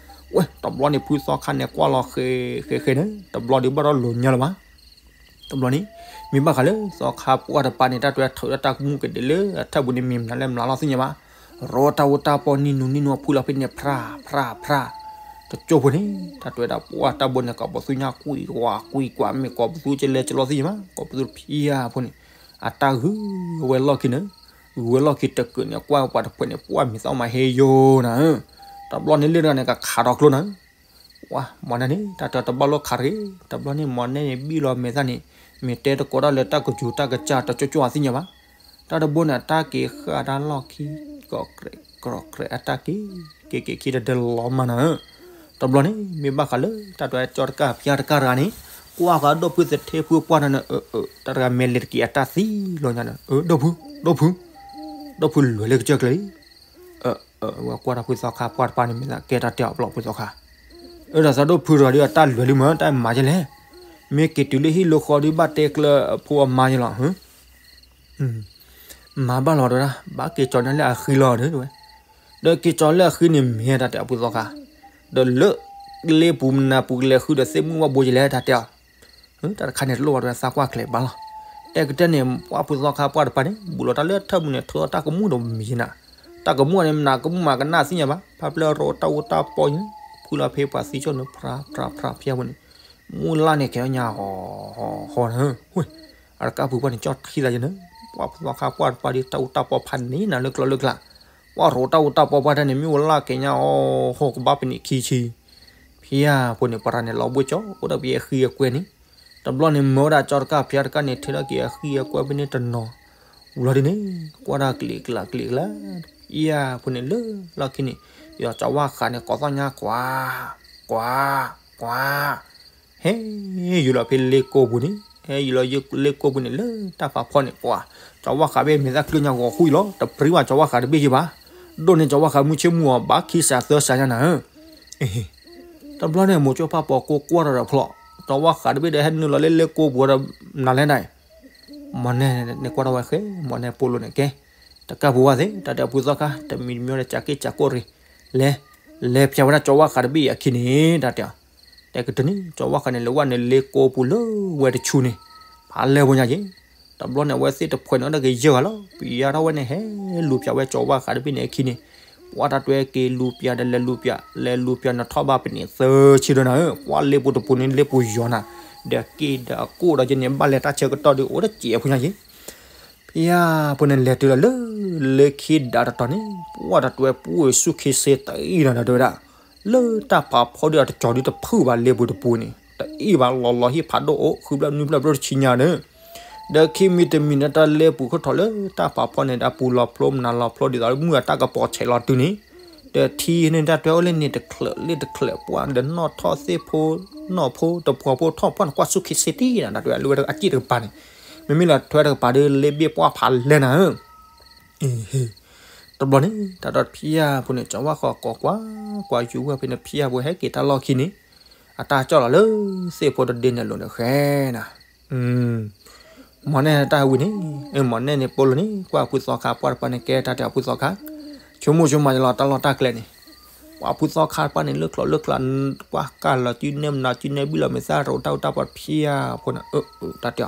ဝဲ တဘျီန့ၣ်ဖုသီခါန့ၣ် ကွၢ်လီၤဃဲၤဃဲၤဃဲၤန့ၣ် တဘျီဒီးဘၣ်ဒီးလိာ်ညါလၢၤဘၣ် တဘျီန့ၣ် မ့ၢ်ဘၣ်ဃးလၢသီခါပှၢ်တပၤန့ၣ် တၢ်တွဲထုးဒီးတၢ်ကမူၣ်ကဒဲးလၢအထၢၣ်ပူၤန့ၣ် မ့ၢ်မနုၤလဲၣ် မနုၤလီၤသ့ၣ်ညါဘၣ်. ရိတၢ်အူတၢ်ပီနံၤနူၤနံၤနူၤအဖုလီၤဖဲန့ၣ် ဖြးဖြးဖြး, တကၠိဖိန့ၣ် တၢ်တဲဝဲဒၣ် ပှၢ်တၢ်ဘိန့ၣ် ကိးပသူညါကွံာ်ကွၢ်ကွံာ်ကွၢ် မ့ၢ်ကိးပသူကလဲၤကလီသံၣ်မး ကိးပသူတဖၣ်ဖိန့ၣ် အတၢ်ဂုၤဝဲလီၢ်ခံန့ၣ်, ဂုၤဝဲလီၢ်ခံတကုာ်န့ၣ် ကွၢ်ပှၤတဖုန့ၣ် ပှၢ်မံၤသီမးဟဲယိာ်နၤဧၢ, တဘျီန့ၣ်လၢတဂၤန့ၣ် ကခးထီၣ်ကျိနၤဧၢ ဝါ မီၤနဲန့ၣ် တၢ်တဲတဘၣ်လိၣ်ခးတဂ့ၤ, တဘျီန့ၣ် မီၤနဲန့ၣ် ဘံၣ်လီၤမဲာ်သၣ်န့ၣ် မ့ၢ်တဲတကိးတၢ်လၢတၢ်ကစူၤတၢ်ကစၢ်တကၠိကၠိအသ့ၣ်ညါဘၣ်. တၢ်တဘိန့ၣ် တၢ်က့ၤဃာ်တၢ်လီၢ်ခံ ကီၢ်ကြဲးကီၢ်ကြဲးအတၢ်က့ၤ က့ၤက့ၤခံတဒၢလီၤမးနၤဧၢ, တဘျီန့ၣ် မ့ၢ်ဘၣ်ဃးလၢတၢ်တဲကၠီတကၢ်ဖၠါတကၢ်တဂၤန့ၣ် ကွၢ်ဃာ်ဒိၣ်ဖုသထ့ဖုပှၢ်နၤန့ၣ် အၢ အၢ တၢ်တဂၤမ့ၢ်လဲၤတက့ၤအတၢ်သံလီၤညါန့ၣ် အၢ ဒိၣ်ဖု ဒိၣ်ဖု ဒိၣ်ဖုလဲၤလၢကစၢၢ်ကျဲလံ အၢ အၢ ဝဲကွၢ်တၢ်ဖုသီခါပှၢ်တပၤန့ၣ် မ့ၢ်သးကဲတၢ်တဲအီၤဘျီဖုသီခါ, အၢ ဒီးသးဒိၣ်ဖုတဂၤဒီးအတၢ်လဲၤလံမး တၢ်မၤယဲလဲၣ်, မ့ၢ်က့ၤတုၤလၢဟံၣ်လၢဃီဒီးဘၣ်တဲကျၢၤဖိအမါယဲလီၤ, မၤဘၣ်လီၤတဲဝဲဒၣ် ဘၣ်က့ၤကၠီညါလၢအဃံလီၤတဲဝဲ, ဒီးက့ၤကၠီလၢအဃံန့ၣ်မ့ၢ်တၢ်တဲအီၤဖုသီခါ, ဒီးလၢ လ့ပူၤမနၤပူၤကလဲၤဃုဒီးသ့ၣ်မုၣ်ဝၣ်ဘိယဲလဲၣ်တၢ်တဲအီၤ တၢ်တခါန့ၣ် တလိၣ်ဘၣ်တဲဝဲသးကွၢ်ချဲးဘၣ်လီၤ. တဲကတၢၢ်န့ၣ် ပှၢ်ဖုသီခါပှၢ်တပၤန့ၣ် ဘူးလီၤတၢ်လၢထၢၣ်မုၢ်န့ၣ် ထုးအီၣ်တၢ်ကမူၣ်ဒီးမံၤနၤ, တၢ်ကမူၣ်န့ၣ် မနၤကမူၣ်မးကနၣ်သ့ၣ်ညါဘၣ်, ဖါပျဲၢ်ရိတၢ်အူတၢ်ပီညါ, ဖုလီၤဖဲပှၤသံကၠိၣ်န့ၣ် ဖြးဖြးဖျါဝဲန့ၣ်, မူၢ်လၢ်န့ၣ် ကဲညါဟီဟီဟီနၤ, အတကၢ်ဖုပှၢ်န့ၣ် ကၠီထံသးယဲနၤ, ပှၢ်ဖုသီခါပှၢ်တပၤဒီးတၢ်အူတၢ်ပီဖးန့ၢ်နၤလၢကျီလၢကျါ, ပှၢ်ရိတၢ်အူတၢ်ပီပှၢ်တၢ်န့ၣ် မ့ၢ်အိၣ်လၢကဲညါဟီဟီကဘၣ်ပနံးခံဆံ ဖဲအံၤဖိန့ၣ် ပရၤန့ၣ် လီၤဘှ့ၣ်ကၠီ အိၣ်ဒီးပယဲဃံအကွဲန့ၣ်, တဘျီန့ၣ် မၢဝဲဒၣ်ကၠီတကၢ်ဖၠါတကၢ်န့ၣ် ထုးထီၣ်က့ၤအဃံအကွဲဖဲန့ၣ်တနီၤ, ဝံၤလီၤဒ်န့ၣ် ကွၢ်တၢ်ကျံးကျါကျံးကျါ, ဖဲအံၤဖိန့ၣ် လၢလီၢ်ခံန့ၣ် ယွၤကၠီဝၣ်ဃးန့ၣ် ကိးသီၣ်ညါကွၢ်, ကွၢ်, ကွၢ်, ဟဲယူၤလီၤဖဲလ့ကိပူၤန့ၣ်, ဟဲယူၤလီၤလ့ကိပူၤန့ၣ် လၢတၢ်ဖးဖီန့ၣ် ပှၤ ကၠီဝၣ်ဃးဘ့ၣ်မ့ၢ်သၣ်ကျၢၢ်ညါဂီၤဃူအံၤလီၤ, တပြံဘၣ်ကၠီဝၣ်ဃးတဘ့ၣ်ယံၤဘၣ်, ဒိၣ်န့ၢ်ကၠီဝၣ်ဃးမုၢ်ဆ့ၣ်မုၢ်ဂီၤဘၣ်ခံစးသၢစးညါနၤဧၢ, တဘျီန့ၣ် မိၤကၠိဖးပိာ်ကိးကွၢ်ထီၣ်ဒီးဖျိး, ကၠီဝၣ်ဃးတဘ့ၣ်ဒီးဟဲနုာ်လီၤလၢလ့ကိပူၤဒီး နၤလဲၣ်ဒၣ်အံၤ, မီၤနဲန့ၣ်ကွၢ်ထီၣ်ဝဲဃဲ မီၤနဲပိာ်လိၤန့ၣ်ကဲ, တကၢ်ပူၤဝဲသ့ၣ် တၢ်တဲအဖုသီခါ တမံၤတမံၤဒီး ကးက့ၢ်ကးကိၢ်ရ့ၣ်, လဲၤ, လဲၤဖၠါဝဲဒၣ်ကၠီဝၣ်ဃးတဘ့ၣ်အခံန့ၣ် တၢ်တဲအီၤ, တဲကတၢၢ်န့ၣ် ကၠီဝၣ်ဃးန့ၣ် လဲၤဝဲန့ၣ်လ့ကိပူၤလၢဝဲတဆူန့ၣ်, ဖးလဲၢ်ဖိညါက့ၤ, တဘျီန့ၣ် အဝဲသ့ၣ်တဖှဲးန့ၣ် အိၣ်ဒီးကယၢၢ်ဂၤလီၤ, ပယါထီၣ်ဝဲန့ၣ် ဟဲလူၤဖၠါဝဲကၠီဝၣ်ဃးတဘ့ၣ်န့ၣ်အခံန့ၣ်, ပှၤတၢ်တဲက့ၤလူၤဖၠါဒီးလဲၤလူၤဖၠါ, လဲၤလူၤဖၠါန့ၣ်ထီၣ်ဘၣ်ပနံးသၢဆံဒီးနၤဧၢ, ပှၤလ့ပူၤတပူၤန့ၣ် လ့ပူၤယီၤနၤ, ဒီးက့ၤဒီးအကိၣ်ဒီးက့ၤန့ၣ် ဘၣ်လဲၤတၢ်ဆၢကတီၢ်ဒီးအိၣ်တစဲးဖိညါက့ၤ ဖဲအံၤဖိန့ၣ် လဲၤတုၤလီၤလၢလၢခံဒးတတီၤန့ၣ် ပှၢ်တၢ်တဲဝဲပူၤဝဲဆူၣ်ခ့စ့တအံၤနၤဒီးတဲဝဲဒၣ်, လၢတၢ်ဖးဖီဒီးအတကၠီၤဒုတဖုၣ်ဘၣ်လ့ပူၤတပူၤန့ၣ် တအံၤဘၣ်လီၤလီၤဟံၣ်ဖးဒိၣ်အိၣ် ဃုဘျၢၣ်နွံဘျၢၣ်ဘျီတဆံညါန့ၣ်, ဒီးခံမံၤတမံၤန့ၣ် တၢ်လ့ပူၤခိၣ်ထီၣ်လၢတၢ်ဖးဖီန့ၣ် ဒီးပူၤလီၤဖျိမနုၤလီၤဖျိဒ်သိးလၢမုၢ်အတၢ်ကပီၤဆဲးလီၤတုၤန့ၣ်, ဒီးထံန့ၣ်တၢ်တဲအိၣ်လၢန့ၣ်တချၢးလၢတချၢးပှၢ်ဒီးနီၣ်ထီၣ်သ့ၣ်ဖိ နီၣ်ဖိတပှီၤဖိထီၣ်ပှၢ်န့ၣ် ကွၢ်ဆူၣ်ခ့စ့တံၢ်နၤ တၢ်တဲဝဲလၢဝဲအစ့ၣ်တကပၤန့ၣ်, မ့မ့ၢ်လီၤထွဲတကပၤဒီးလ့ဘ့ၣ်ပှၢ်ဖးလဲၢ်နၤဧၢ တဘျီန့ၣ် တၢ်ဒီးဖံယၢ်ဖိန့ၣ် ကၠီဝၣ်ဃးကိးကွၢ် ကွၢ်ယူၤဝဲဖဲန့ၣ် ဖံယၢ်ဖိဟဲက့ၤတၢ်လီၢ်ခံန့ၣ်, အတၢ်ကၠီၣ်လီၤလၢသ့ၣ်ဖိတဒ့န့ၣ်လိၤန့ၣ်ဃဲနၤ, မီၤနဲၣ်တၢ်ဝံၤန့ၣ်, မီၤနဲၣ်န့ၣ်ပိာ်လိၤန့ၣ် ကွၢ်ဖုသီခါပှၢ်တပၤန့ၣ် ကဲတၢ်တဲအီၤဖုသီခါ, ဆိကမိၣ်ဆိကမးလီၤတၢ်လီၢ်တၢ်ကျဲန့ၣ်, ကွၢ်ဖုသီခါတပၤန့ၣ် လၢချီၣ်လၢချါ, ကွၢ်ကၢ်လီၤစုနဲၣ်မနၤစုနဲၣ်ဘံၣ်လီၤမဲာ်သၣ်ရိးတၢ်အူတၢ်ပီၤဖံယၢ်ဖိန့ၣ်, အၢ အၢ တၢ်တ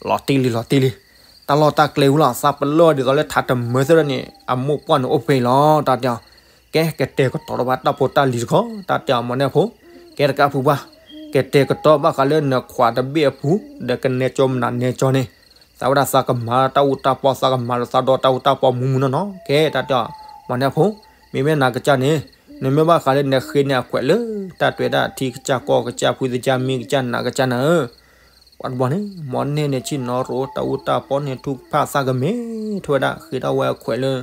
ဲအီၤ လီၤတံၢ်လံ လီၤတံၢ်လံ, တၢ်လီၢ်တၢ်ကျဲဝံၤလီၤ သးပလီၢ်ဒ်သိးလၢထးတမၢသ့ၣ်န့ၣ် အမိၢ်ပှၢ်န့ၣ်အိၣ်ဖဲအံၤလီၤ တၢ်တဲအီၤ, ကဲ ကတဲာ်ကတီၤဒီးပှၤတၢ်ဖိတၢ်လံၤတခီ တၢ်တဲအီၤမီၤနဲၣ်ဖိ, ကဲတကးဖုပှၢ်, ကတဲာ်ကတီၤဘၣ်ဃးလၢနခွးတဘ့ၣ်အပူၤ ဒီးကနဲကၠီမနၤနဲကၠီန့ၣ်, သးဝဲဒၣ်သးကမၤတၢ်အူတၢ်ပီ သးကမၤလီၤသးဒီးတၢ်အူတၢ်ပီမူမူနီၢ်နီၢ် ကဲ တၢ်တဲအီၤ, မီၤနဲၣ်ဖိ, မ့မ့ၢ်နၤကစၢ်န့ၣ်, နမ့ၢ်ဘၣ်ဃးလၢနဃ့န့ၢ်အခွဲးလၢ တၢ်တဲဝဲဒၣ်ထံကစၢ်ကီၢ်ကစၢ်ဖုသကၢ်မ့ၢ်ကစၢ်နၤကစၢ်နၤဧၢ ပှၤတဘျီန့ၣ် မီၤနဲၣ်န့ၣ်ဆ့ၣ်နီၤရိးတၢ်အူတၢ်ပီန့ၣ် ထုကဖၣ်သးကမ့ၢ် ထီၣ်ဝဲဒၣ် ဃ့ထီၣ်ဝဲအခွဲးလၢ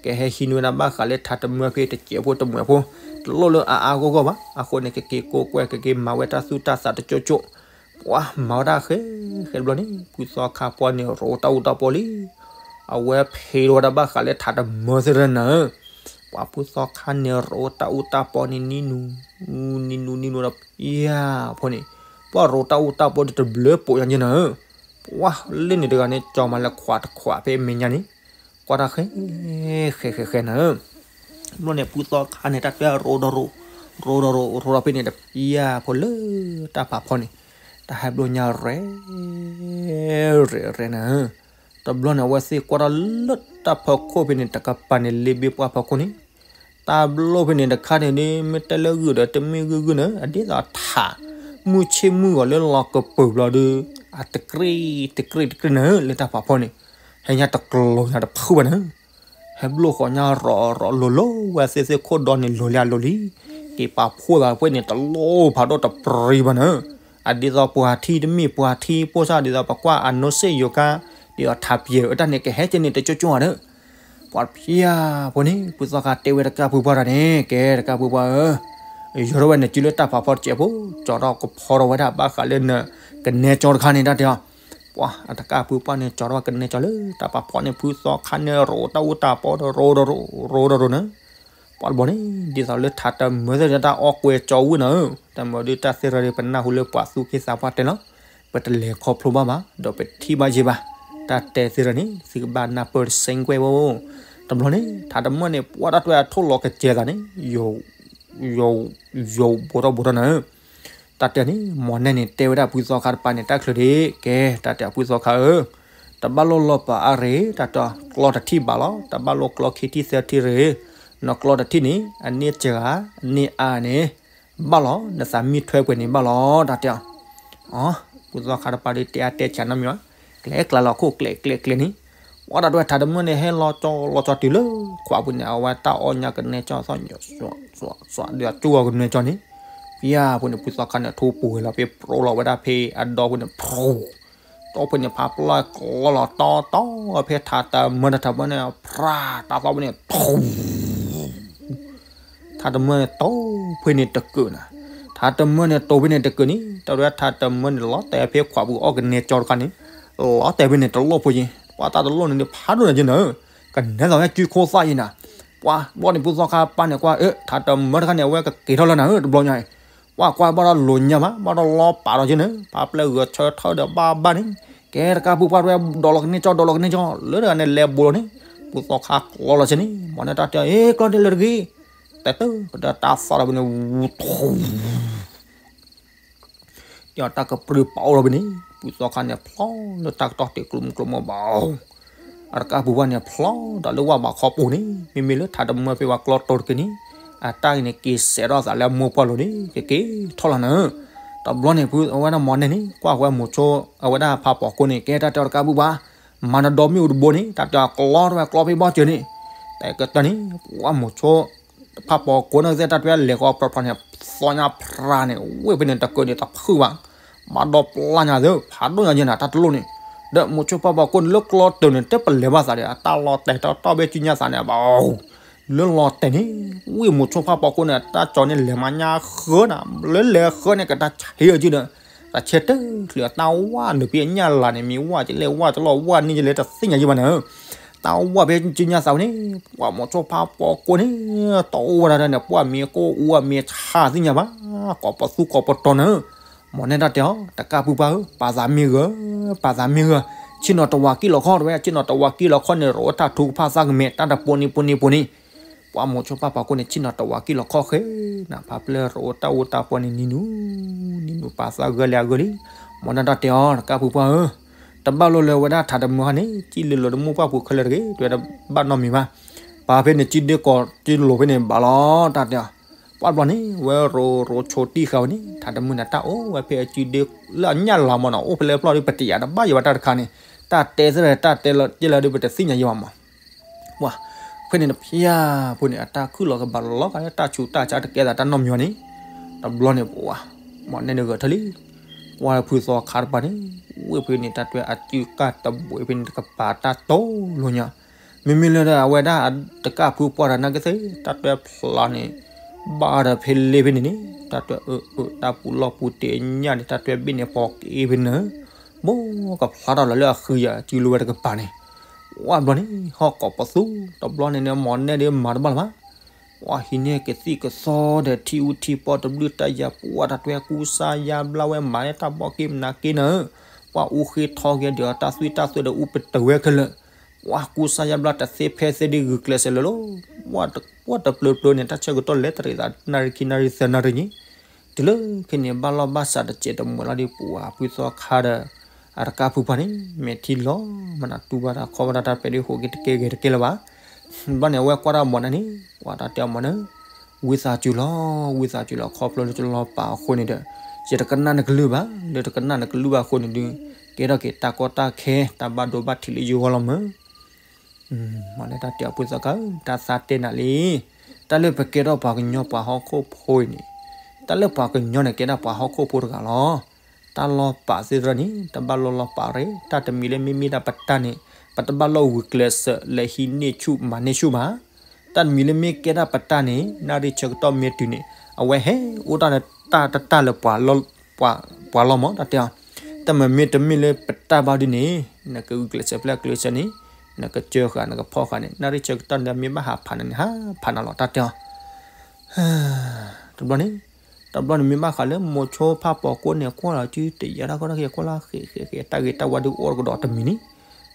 ကဟဲဟံးန့ၢ်ဝဲဒၣ်ဘၣ်ဃးလၢထးတမၢဖဲတစဲးဖိတမှဲးဖိ တလိၣ်လၢအအါအါဂီၢ်ဂီၢ်ဘၣ်. အဃိန့ၣ် ကက့ၤကိးကွဲ ကက့ၤမၤဝဲတၢ်သူၣ်တၢ်သးတကၠိၣ်ကၠိၣ်, ပှၤမၤဝဲဒၣ်ဃဲ ဃဲတဘျီန့ၣ် ဖုသီခါပှၢ်န့ၣ် ရိးတၢ်အူတၢ်ပီလံ အဝဲဖံးထီၣ်ဝဲဒၣ်ဘၣ်ဃးလၢထးတမၢသ့ၣ်တဖၣ်နၤဧၢ, ပှၤဖုသီခါန့ၣ် ရိးတၢ်အူတၢ်ပီန့ၣ် နံၤနူၤ နံၤနူၤ နံၤနူၤဒီး ဖံယၢ်ဖိန့ၣ်, ပှၤရိးတၢ်အူတၢ်ပီဒီးတဘျၢပိာ်ညါက့နၤဧၢ, ပှၤလၢန့ၣ်တဂၤန့ၣ် ကၠီမၤလၢခွးတခွးဖဲအမဲာ်ညါန့ၣ်, ကွၢ်တၢ်ဃဲ ဃဲဃဲဃဲနၤဧၢ ဘျီန့ၣ် ဖုသီခါန့ၣ် တၢ်တဲရိးဒီးရိး, ရိးဒီးရိး, ရိးဒီးဖဲန့ၣ်ဒီး ဖံယၢ်ဖိလၢတၢ်ဖးဖီန့ၣ်, တၢ်ဟဲဘျိညါရဲ ရဲရဲနၤဧၢ, တ တဘျီန့ၣ် အဝဲသ့ၣ်ကွၢ်ထီၣ်လၢတၢ်ဖီခိၣ်ဖဲန့ၣ် တကပၤန့ၣ် လ့ဘ့ပှၢ်ဖီခိၣ်န့ၣ်, တၢ်ဘျီဖဲန့ၣ်တခါန့ၣ်ဒ် မ့ၢ်တဲလၢဂုၢ်ဒီးတမ့ၢ်ဂုၢ်ဂုၢ်န့ၣ် အဒ်သိးထး မုၢ်ဆ့ၣ်မုၢ်ဂီၤလၢလီၤကပၢၤဘျီဒီး အတကြ့တကြ့တကြ့န့ၣ် လၢတၢ်ဖးဖီန့ၣ်, ဟဲညါတကျိၤညါတဖုဘၣ်န့ၣ်, ဟဲဘျိၣ်ဃီညါရီၤရီၤလိၤလိၤ ဝဲသ့ၣ်သ့ၣ်ခိၣ်ဒီန့ၣ် လိၤလံအလိၤလံ, က့ၤပာ်ဖှိၣ်သးဖဲန့ၣ် တလိၣ်ဖးဒိၣ်တပြံဘၣ်န့ၣ်, အဒ်သိးပှၤထံတမ့ၢ်ပှၤထံ ပိၢ်ဆၣ်ဒ်သိးပကွၢ်အနိစ့ၣ်ယိၤကါ ဒ်သိးထးပျဲၤအတၢ်န့ၣ် ကဟဲက့ၤန့ၣ်တကၠိကၠိဧါဒီး ပှၤတဖၣ်ဖိန့ၣ် ဖုသီခါတဲဝဲတကၢ်ဖုပှၢ်တၢ်န့ၣ် ကဲတကၢ်ဖုပှၢ်ဧၢ, ယီၤထီၣ်ဝဲန့ၣ်စုလၢတၢ်ဖးဖီတစဲးဖိ, ကၠီထီၣ်ကဖီထီၣ်ဝဲဒၣ်ဘၣ်ဃးလၢနကနဲကၠီတခါန့ၣ် တၢ်တဲအီၤ, ပှၤအတကၢ်ဖုပှၢ်န့ၣ် ကၠီထီၣ်ဝဲကနဲကၠီလၢတၢ်ဖးဖီန့ၣ် ဖုသီခါန့ၣ် ရိးတၢ်အူတၢ်ပီဒီး ရိးဒီးရိး ရိးဒီးရိးန့ၣ်, ပှၤတဘျီန့ၣ် ဒ်သိးလၢထးတမၢသ့ၣ်တၢ်အီၣ်ကွဲကၠီဝံၤန့ၣ်ဧၢ, တၢ်မၢဒုးတၢ်သ့ၣ်ရၢဒီး ပနၢ်ဟူလၢပှၤသူၣ်က့သးပှၢ်တဲလီၤ, ပတလဲၤခီဖျိဘၣ်ဘၣ် ဒီးပထံၣ်ဘၣ်ယံၤဘၣ်, တၢ်တဲသ့ၣ်ရၢန့ၣ် သုကဘၣ်နၢ်ပၢၢ်တစဲးကွဲးဝဲ, တဘျီန့ၣ် ထးတမၢန့ၣ် ပှၤတၢ်တွဲအထိၣ်လီၤကစဲးသးန့ၣ် ယိာ်ဘိထီၣ်ဘိထီၣ်န့ၣ်ဧၢ, တၢ်တဲန့ၣ် မီၢ်နဲၣ်န့ၣ် တဲဝဲဒၣ်ဖုသီခါတပၤန့ၣ် တၢ်ချုးဒံး ကဲ တၢ်တဲဖုသီခါဧၢ, တဘၣ်လိၣ်လီၤပာ်အါရ့ၣ် တၢ်တဲ ကျီတထံၣ်ဘၣ်လီၤ, တဘၣ်လိၣ်ကျီခံထံၣ်သၢထံၣ်ရ့ၣ်, နီၢ်ကျီတထံၣ်န့ၣ် အန့ၢ်စှၤ အန့ၢ်အါန့ၣ် ဘၣ်လီၤ, နသးမံထွဲပှဲၤန့ၣ်ဘၣ်လီၤ တၢ်တဲအီၤ, ဖုသီခါတပၤဒီးတဲအါတဲဆံးနီတမံၤဘၣ်, ကျဲကျါလီၤခိၣ်ကျဲကျဲကျဲန့ၣ်, ပှၤတၢ်တွဲထးတမၢန့ၣ် ဟဲလီၤကၠီလီၤကၠီတုၤလၢ ခွးပူၤန့ၣ် အဝဲတၢ်အီၣ်ညါကနဲကၠီသီၣ် ဒုးကၠိအီၤကနဲကၠီန့ၣ်, ဖဲအပူၤန့ၣ် ဖုသီခါန့ၣ် ထိၣ်ပူၤဝဲလီၤဖဲ ပရိလီၤဝဲဒၣ်ဖဲအဒီပူၤန့ၣ် ဖူ တီဖဲန့ၣ် ဖးပျီၢ်ကျီလီၤတီတီ ဖဲထးတမၢတထးမၢန့ၣ် ဖြးတၢ်သီဖဲန့ၣ် ထူ ထးတမၢန့ၣ် တိၤဖဲန့ၣ်တကၢၢ်နၤ, ထးတမၢန့ၣ် တိၤဖဲန့ၣ်တကၢၢ်န့ၣ် တၢ်ရဲထးတမၢန့ၣ် လီၤတဲာ်ဖဲခွးပူၤအီၣ်ကနဲကၠီတခါန့ၣ်, လီၤတဲာ်ဖဲန့ၣ်တလီၢ်ဖိယ့ၣ်, ပှၤတၢ်တလီၢ်န့ၣ် ဖးဒိၣ်နၤယ့ၣ်နၤဧၢ, ကနဲသိးဝဲကုခိၣ်သၣ်ယ့ၣ်နၤ, ပှၤဘီန့ၣ် ဖုသီခါပၢ်န့ၣ်ကွၢ် အၢ ထးတမၢတခါန့ၣ် အဝဲကက့ၤထီၣ်လၢနၤဧၢ တဘျီညါအံၤ, ပှၤကွၢ်ဘၣ်ဒီးလိၤညါမး ဘၣ်ဒီးလီၤပာ်ဒီးယ့ၣ်နၤ, ဖးပျဲၢ်ဂဲၤဆၢထၢၣ်ဒီးဘၣ်ဘၣ်န့ၣ်, ကဲတကၢ်ဖုပှၢ်တဝဲ ဒီးလီၤကနဲကၠီ ဒီးလီၤကနဲကၠီ လၢတဂၤန့ၣ်လဲၤဘူးလီၤန့ၣ်, ဖုသီခါကျီလီၤဆ့န့ၣ် မီၢ်နဲၣ်တၢ်တဲ အ့ ကျီန့ၣ်လၢတဂ့ၤ, တဲတၢ်ဒီးတၢ်သီၣ်ဒီးဖဲန့ၣ် ဝူထူ ယတၢ်ကပြုၢ်ပာ်အိၣ်လီၤဖဲန့ၣ်, ဖုသီခါန့ၣ် ဖျီလၢတၢ်ကတီၢ်တ့ၢ်ကျိမုၢ်ကျိမုၢ်ဘၣ်, အတကၢ်ဖုပှၢ်န့ၣ် ဖျီဒီးလၢဝၣ်ဘးခီပူၤန့ၣ်, မ့မ့ၢ်လၢထးတမၢဖဲဝဲကျီတိၤတက့ၢ်န့ၣ်, အတၢ်အံၤန့ၣ် က့ၤစဲးထီၣ်သးလၢအမိၢ်ပှၢ်လိၤန့ၣ် ကက့ၤထီၣ်လီၤနၤ, တဘျီန့ၣ် ဖုအဝဲဒၣ်မီၢ်နဲၣ်န့ၣ် ကွၢ်ဝဲမိၤဆိ အဝဲဒၣ်ဖးပီၤကိန့ၣ် ကဲတၢ်တဲအီၤတကၢ်ဖုပှၢ်, မၤနဒီမ့ၣ်အူတဘိန့ၣ် တၢ်တဲအီၤကျီထီၣ်ဝဲကျီဖဲဘီစၢၤန့ၣ်, တဲကတၢၢ်န့ၣ် ပှၤမိၤဆိ ဖးပီၤကိန့ၣ်သ့ၣ်တၢ်တဲလဲၤဃီဖျီဖျီန့ၣ်, သီညါဖြးန့ၣ် ဝ့ၢ်ဖဲန့ၣ်တကၢၢ်န့ၣ်တဖုဘၣ်, ဘၣ်ဒီပျၢ်ညါသ့ ဖးဒိၣ်ညါယဲနၤ တၢ်တလိၣ်န့ၣ်, ဒီးမိၤဆိဖးပီၤကိန့ၣ် လၢကျီတၢၤန့ၣ် တပလဲၤဘၣ်သးဒီး အတၢ်လီၤတဲာ်တီတီဘ့ၣ်စုညါသးန့ၣ်ဘၣ်, လၢလီၤတဲာ်န့ၣ် ဝ့ၢ်မိၤဆိဖးပီၤကိန့ၣ် တၢ်ကၠီန့ၣ်လဲၤမၤညါဃၢနၤ, လၢလဲၤဃၢန့ၣ် ကတၢ်ဆဲးအီၤကဒီး, တၢ်ဆဲးတချုးအတၢ်ဝၢ်နုာ်ဖဲအညၣ်လၤန့ၣ် မ့ၢ်ဝၢ်ကလဲၣ်ဝၢ်တလီၢ်ဝၢ်န့ၣ်ကလဲၣ်တသ့ၣ်ညါယဲဘၣ်နၤ တၢ်ဝၢ်ဖဲစုညါသးဝဲန့ၣ်, ပှၤမိၤဆိဖးပီၤကိန့ၣ် တအိၣ်ဝဲဒၣ်န့ၣ် ပှၢ်မ့ၢ်ကိၢ်အူအမ့ၢ်ဆါသ့ၣ်ညါဘၣ်, ကိးပသူကိးပတီၤနၤ, မီၢ်နဲၣ်တၢ်တဲအီၤ တကၢ်ဖုပှၢ်ဧၢ, ပာ်သးမ့ၢ်ဂၢၢ်, ပာ်သးမ့ၢ်ဂၢၢ်, ဆ့ၣ်နီၤတဝးကံၢ်လီၤခီၣ်တဝဲ, ဆ့ၣ်နီၤတဝးကံၢ်လီၤခီၣ်န့ၣ် ရိးဝဲတၢ်ထူကဖၣ်သၣ်ကမဲာ် တၢ်တပိန့ၣ်ပိန့ၣ်ပိန့ၣ်, ပှၤမိၤဆိဖးပီၤကိန့ၣ် ဆ့ၣ်နီၤတဝးကံၢ်လီၤခီၣ်ဃဲနၤ, ဖးပျဲၢ်ရိးဝဲတၢ်အူတၢ်ပီန့ၣ် နံၤနူၤ နံၤနူၤပာ်သးဂၢၢ်လၢအဂၢၢ်လံ, မီၢ်နဲၣ်တၢ်တဲအီၤ တကၢ်ဖုပှၢ်ဧၢ, တဘၣ်လိၣ်လၢဝဲဒၣ်ထးတမၢဟါန့ၣ် စံၣ်လၢလီၤတမိၢ်ပှၢ်ပူၤခဲလၢာ်တဂ့ၤ တဝဲတဘၣ်နီတမံၤဘၣ်, ပာ်ဖဲန့ၣ်စုဒ့ကိးစုလိၤဖဲန့ၣ်ဘၣ်လီၤ တၢ်တဲအီၤ, ပှၤတဘျီန့ၣ် ဝဲရိးရိးဆိတံၢ်ဃာ်ဝဲန့ၣ် ထးတမၢန့ၣ် တၢ်အိၣ်ဝဲဖဲအစုဒ့လၢအညၣ်လၤမီၢ်နီၤ အိၣ်ဖဲလဲၣ်ဖျီၣ်ဒီး ပတယာ်တဘၣ်ယံၤဘၣ်တၢ်တခါန့ၣ်, တၢ်တဲသ့ၣ် တၢ်တဲလီၤကဲလၢာ်ဒီး ပတသ့ၣ်ညါယံၤဘၣ်မီၢ် ပှၤဖဲန့ၣ်တဖၣ်ဖိန့ၣ် အတၢ်ခုၣ်လီၤကဘၣ်လီၤလီၤဂာ်လၢတၢ်ဆူးတၢ်ဆါတကဲသးတၢ်နီတမံၤန့ၣ်, တဘျီန့ၣ်ပှၤ မီၢ်နဲၣ်န့ၣ်ဂဲၤထၢၣ်လံ, ပှၤဖုသီခါတပၤန့ၣ် ဝ့ၢ်ဖဲန့ၣ် တၢ်တွဲအစုကၢ်တဘှဲးဖဲန့ၣ် တကပၤတၢ်တိလိၤညါ, မ့မ့ၢ်လၢအဝဲဒၣ်တကၢ်ဖုပှၢ်တၢ်နာ်က့သ့ၣ် တၢ်တွဲဖျါန့ၣ် ဘၣ်ဒီးဖဲလ့ဖဲန့ၣ်န့ၣ် တၢ်တွဲအၢအၢ တၢ်ပူၤလီၢ်ပူၤတ့ၢ်ညၣ်န့ၣ် တၢ်တွဲဘ့ၣ်န့ၣ် ပိာ်က့ဖဲန့ၣ် ဘိကဖျါထီၣ်လီၤလၢအဃုယၤစုလိၤဝဲတကပၤန့ၣ်, ဝဲဘျီန့ၣ် ဟီၣ်ကိးပသူ တဘျီန့ၣ်န့ၣ် မီၢ်နဲၣ်ဒီးမၤတဘၣ်လၢၤဘၣ်, ပှၤဟံးန့ၢ်ကသံၣ်ကသီဒီးထံအူထံပီတဘျုးတၢ်ယၤ ပှၤတၢ်တွဲကူစါယါဘျါဝဲမၤန့ၢ်တၢ်ဘီက့ၤမနၤက့နၤဧၢ, ပှၤအူဃ့ထီက့ၤဒီးတၢ်သွံၣ်တၢ်သွဲဒီးအူပတဝဲခဲလၢာ်, ပှၤကူစါယါဘျါတသ့ဖဲသ့ဒ်ဂုာ်ကျဲးစၢးလၢၤလီၤ, ပှၤတပျၢၤပျၢၤန့ၣ် တၢ်ဆၢကတီၢ်လဲၤတရံးသးနၣ်ရံၣ်ခံနၣ်ရံၣ်သၢနၣ်ရံၣ်န့ၣ်, တုၤလၢခဲန့ၣ် ဘၣ်လီၢ်ဘၣ်စးတစဲးတမှဲၤလီၤဒီး ပှၤဖုသီခါဒီး အတကးဖုပှၢ်န့ၣ် မဲာ်ထံလီၤမးနၤ တူၢ်ဘၣ်တၢ်ခီၣ်ဘၣ်တၢ် တၢ်ပဲာ်ဒုးဟိးက့ၤတကဲဂ့ၤတကဲလၢၤဘၣ်. ဘျီန့ၣ် အဝဲကွၢ်တၢ်မီၤနၢ်န့ၣ် ကွၢ်တၢ်တဲအီၤမီၤနၢ်, ဝံသးစူၤလီၤ, ဝံသးစူၤလီၤ ခီဖျိလၢယလီၤပာ်အဃိန့ၣ်ဒီး ယတကနၣ်နကလုၢ်ဘၣ်, လၢတကနၣ်နကလုၢ်ဘၣ်အဃိန့ၣ်ဒုး ကဲထီၣ်က့ၤတၢ်ကီတၢ်ခဲ တၢ်ဘၣ်ဒိဘၣ်ထံးလၢယဂီၢ်လီၤမၢ်. မီၤနၢ်တၢ်တဲအီၤ ဖုသီခါဧၢ, တၢ်သးတဲနၤလံ, တၢ်လၢပကဲထီၣ်ပှၤကညီပှၤဟီၣ်ခိၣ်ဖိအံၤန့ၣ်, တၢ်လၢပှၤကညီန့ၣ်ကဲဒၣ်ပှၤဟီၣ်ခိၣ်ဖိတဂၤလီၤ. တၢ်လီၤပာ်သ့ၣ်တဖၣ်န့ၣ် တဘၣ်လီၢ်လီၤပာ်ရ့ၣ်, တၢ်တမံၤလၢမ့မ့ၢ်ဒၣ်ပတၢ်န့ၣ် ပတဘၣ်လီၢ်ဂုာ်ကျဲးစၢးလဲၤဟံးန့ၢ်ဆူၣ်မၤန့ၢ်ဆူၣ်ဘၣ်. တၢ်တမံၤလၢမ့ၢ်ကဲဒၣ်ပတၢ်န့ၣ် နၣ်ရံၣ်ဆၢကတီၢ်မ့ၢ်တုၤန့ၣ် အဝဲဟဲအိၣ်တၢ်လၢတၢ်တတၢ်လၢ ပှၤလီၢ်မၢ် တၢ်တဲအီၤ, တၢ်မ့မ့ၢ်တမ့ၢ်လၢပတၢ်ဘၣ်ဒုးန့ၣ် နကဂုာ်ကျဲးစၢးဖျဲၣ်ကျဲးစၢးန့ၣ် နကစၢဃာ် နကဖီၣ်ဃာ်န့ၣ် နၣ်ရံၣ်ဆၢကတီၢ်န့ၣ် မ့ၢ်ဘၣ်ဟးဖးနၤန့ၣ် ဟးဖးနၤလီၤ တၢ်တဲအီၤ. တဘျီန့ၣ်, တဘျီန့ၣ်မ့ၢ်ဘၣ်ဃးလၢမိၤဆိဖးပိာ်ကိးန့ၣ် ကွၢ်လီၤစုတယါတၢ်ကီတၢ်ခဲ ကွၢ်လၢဃဲးဃဲးဃဲး တၢ်ဂ့ၢ်တၢ်ဝီဒုးအိၣ်တကဒီးတမံၤန့ၣ်,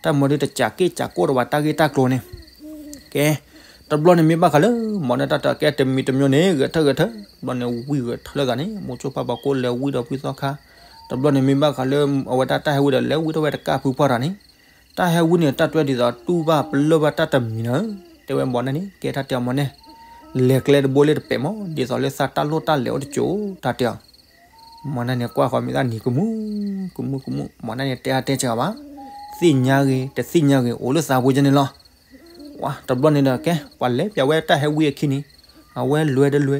တၢ်မၤဒုးတစးက့ၣ်စးကိၣ်တဘၣ် တၢ်ဂ့ၢ်တၢ်ကျိၤန့ၣ်. ကဲ, တဘျီန့ၣ်မ့ၢ်ဘၣ်ဃးလၢ မီၤနၢ်တၢ်တဲအီၤ ကဲတမံၤတမံၤန့ၣ် ဂဲၤထၢၣ်ဂဲၤထၢၣ်, တဘျီန့ၣ်ဝံၣ်ဂဲၤထၢၣ်လိာ်သးန့ၣ် မိၤဆိဖးပိာ်ကိးလဲၤဝံၣ်ဒီးဖုသီခါ, တဘျီန့ၣ်မ့ၢ်ဘၣ်ဃးလၢ အဝဲဒၣ်တၢ်ဟဲဝံၣ်ဒီး လဲၤဝံၣ်ထီၣ်ဝဲတကးဖုပှၢ်တၢ်န့ၣ်, တၢ်ဟဲဝံၣ်န့ၣ် တၢ်တွဲဒ်သိးတူၢ်ဘၣ်ပလၢၢ်ဘၣ်တၢ်တမံၤနၤ, တဲဝဲမီၤနၢ်န့ၣ် ကဲတၢ်တဲအီၤမီၤနၢ်, လဲၤကျဲတဘိလၢတပဲာ်မး ဒ်သိးလၢသးတၢ်လိၣ်တၢ်လဲၤအိၣ်တစိၤ တၢ်တဲအီၤ. မီၤနၢ်န့ၣ်ကွၢ်ဃီမ့ၢ်သးနံၤကမူၣ်, ကမူၣ်ကမူၣ် မီၤနၢ်န့ၣ်တဲအါတဲစှၤဘၣ်, သ့ၣ်ညါဂ့ၤ တသ့ၣ်ညါဂ့ၤ အိၣ်လၢသးပူၤကဲန့ၣ်လီၤ. ဝါ တဘျီန့ၣ်ဒီး ကဲ ပှၤလဲၤပၠးဝဲတၢ်ဟဲဝံၣ်အခံန့ၣ်, အဝဲလွဲတလွဲ,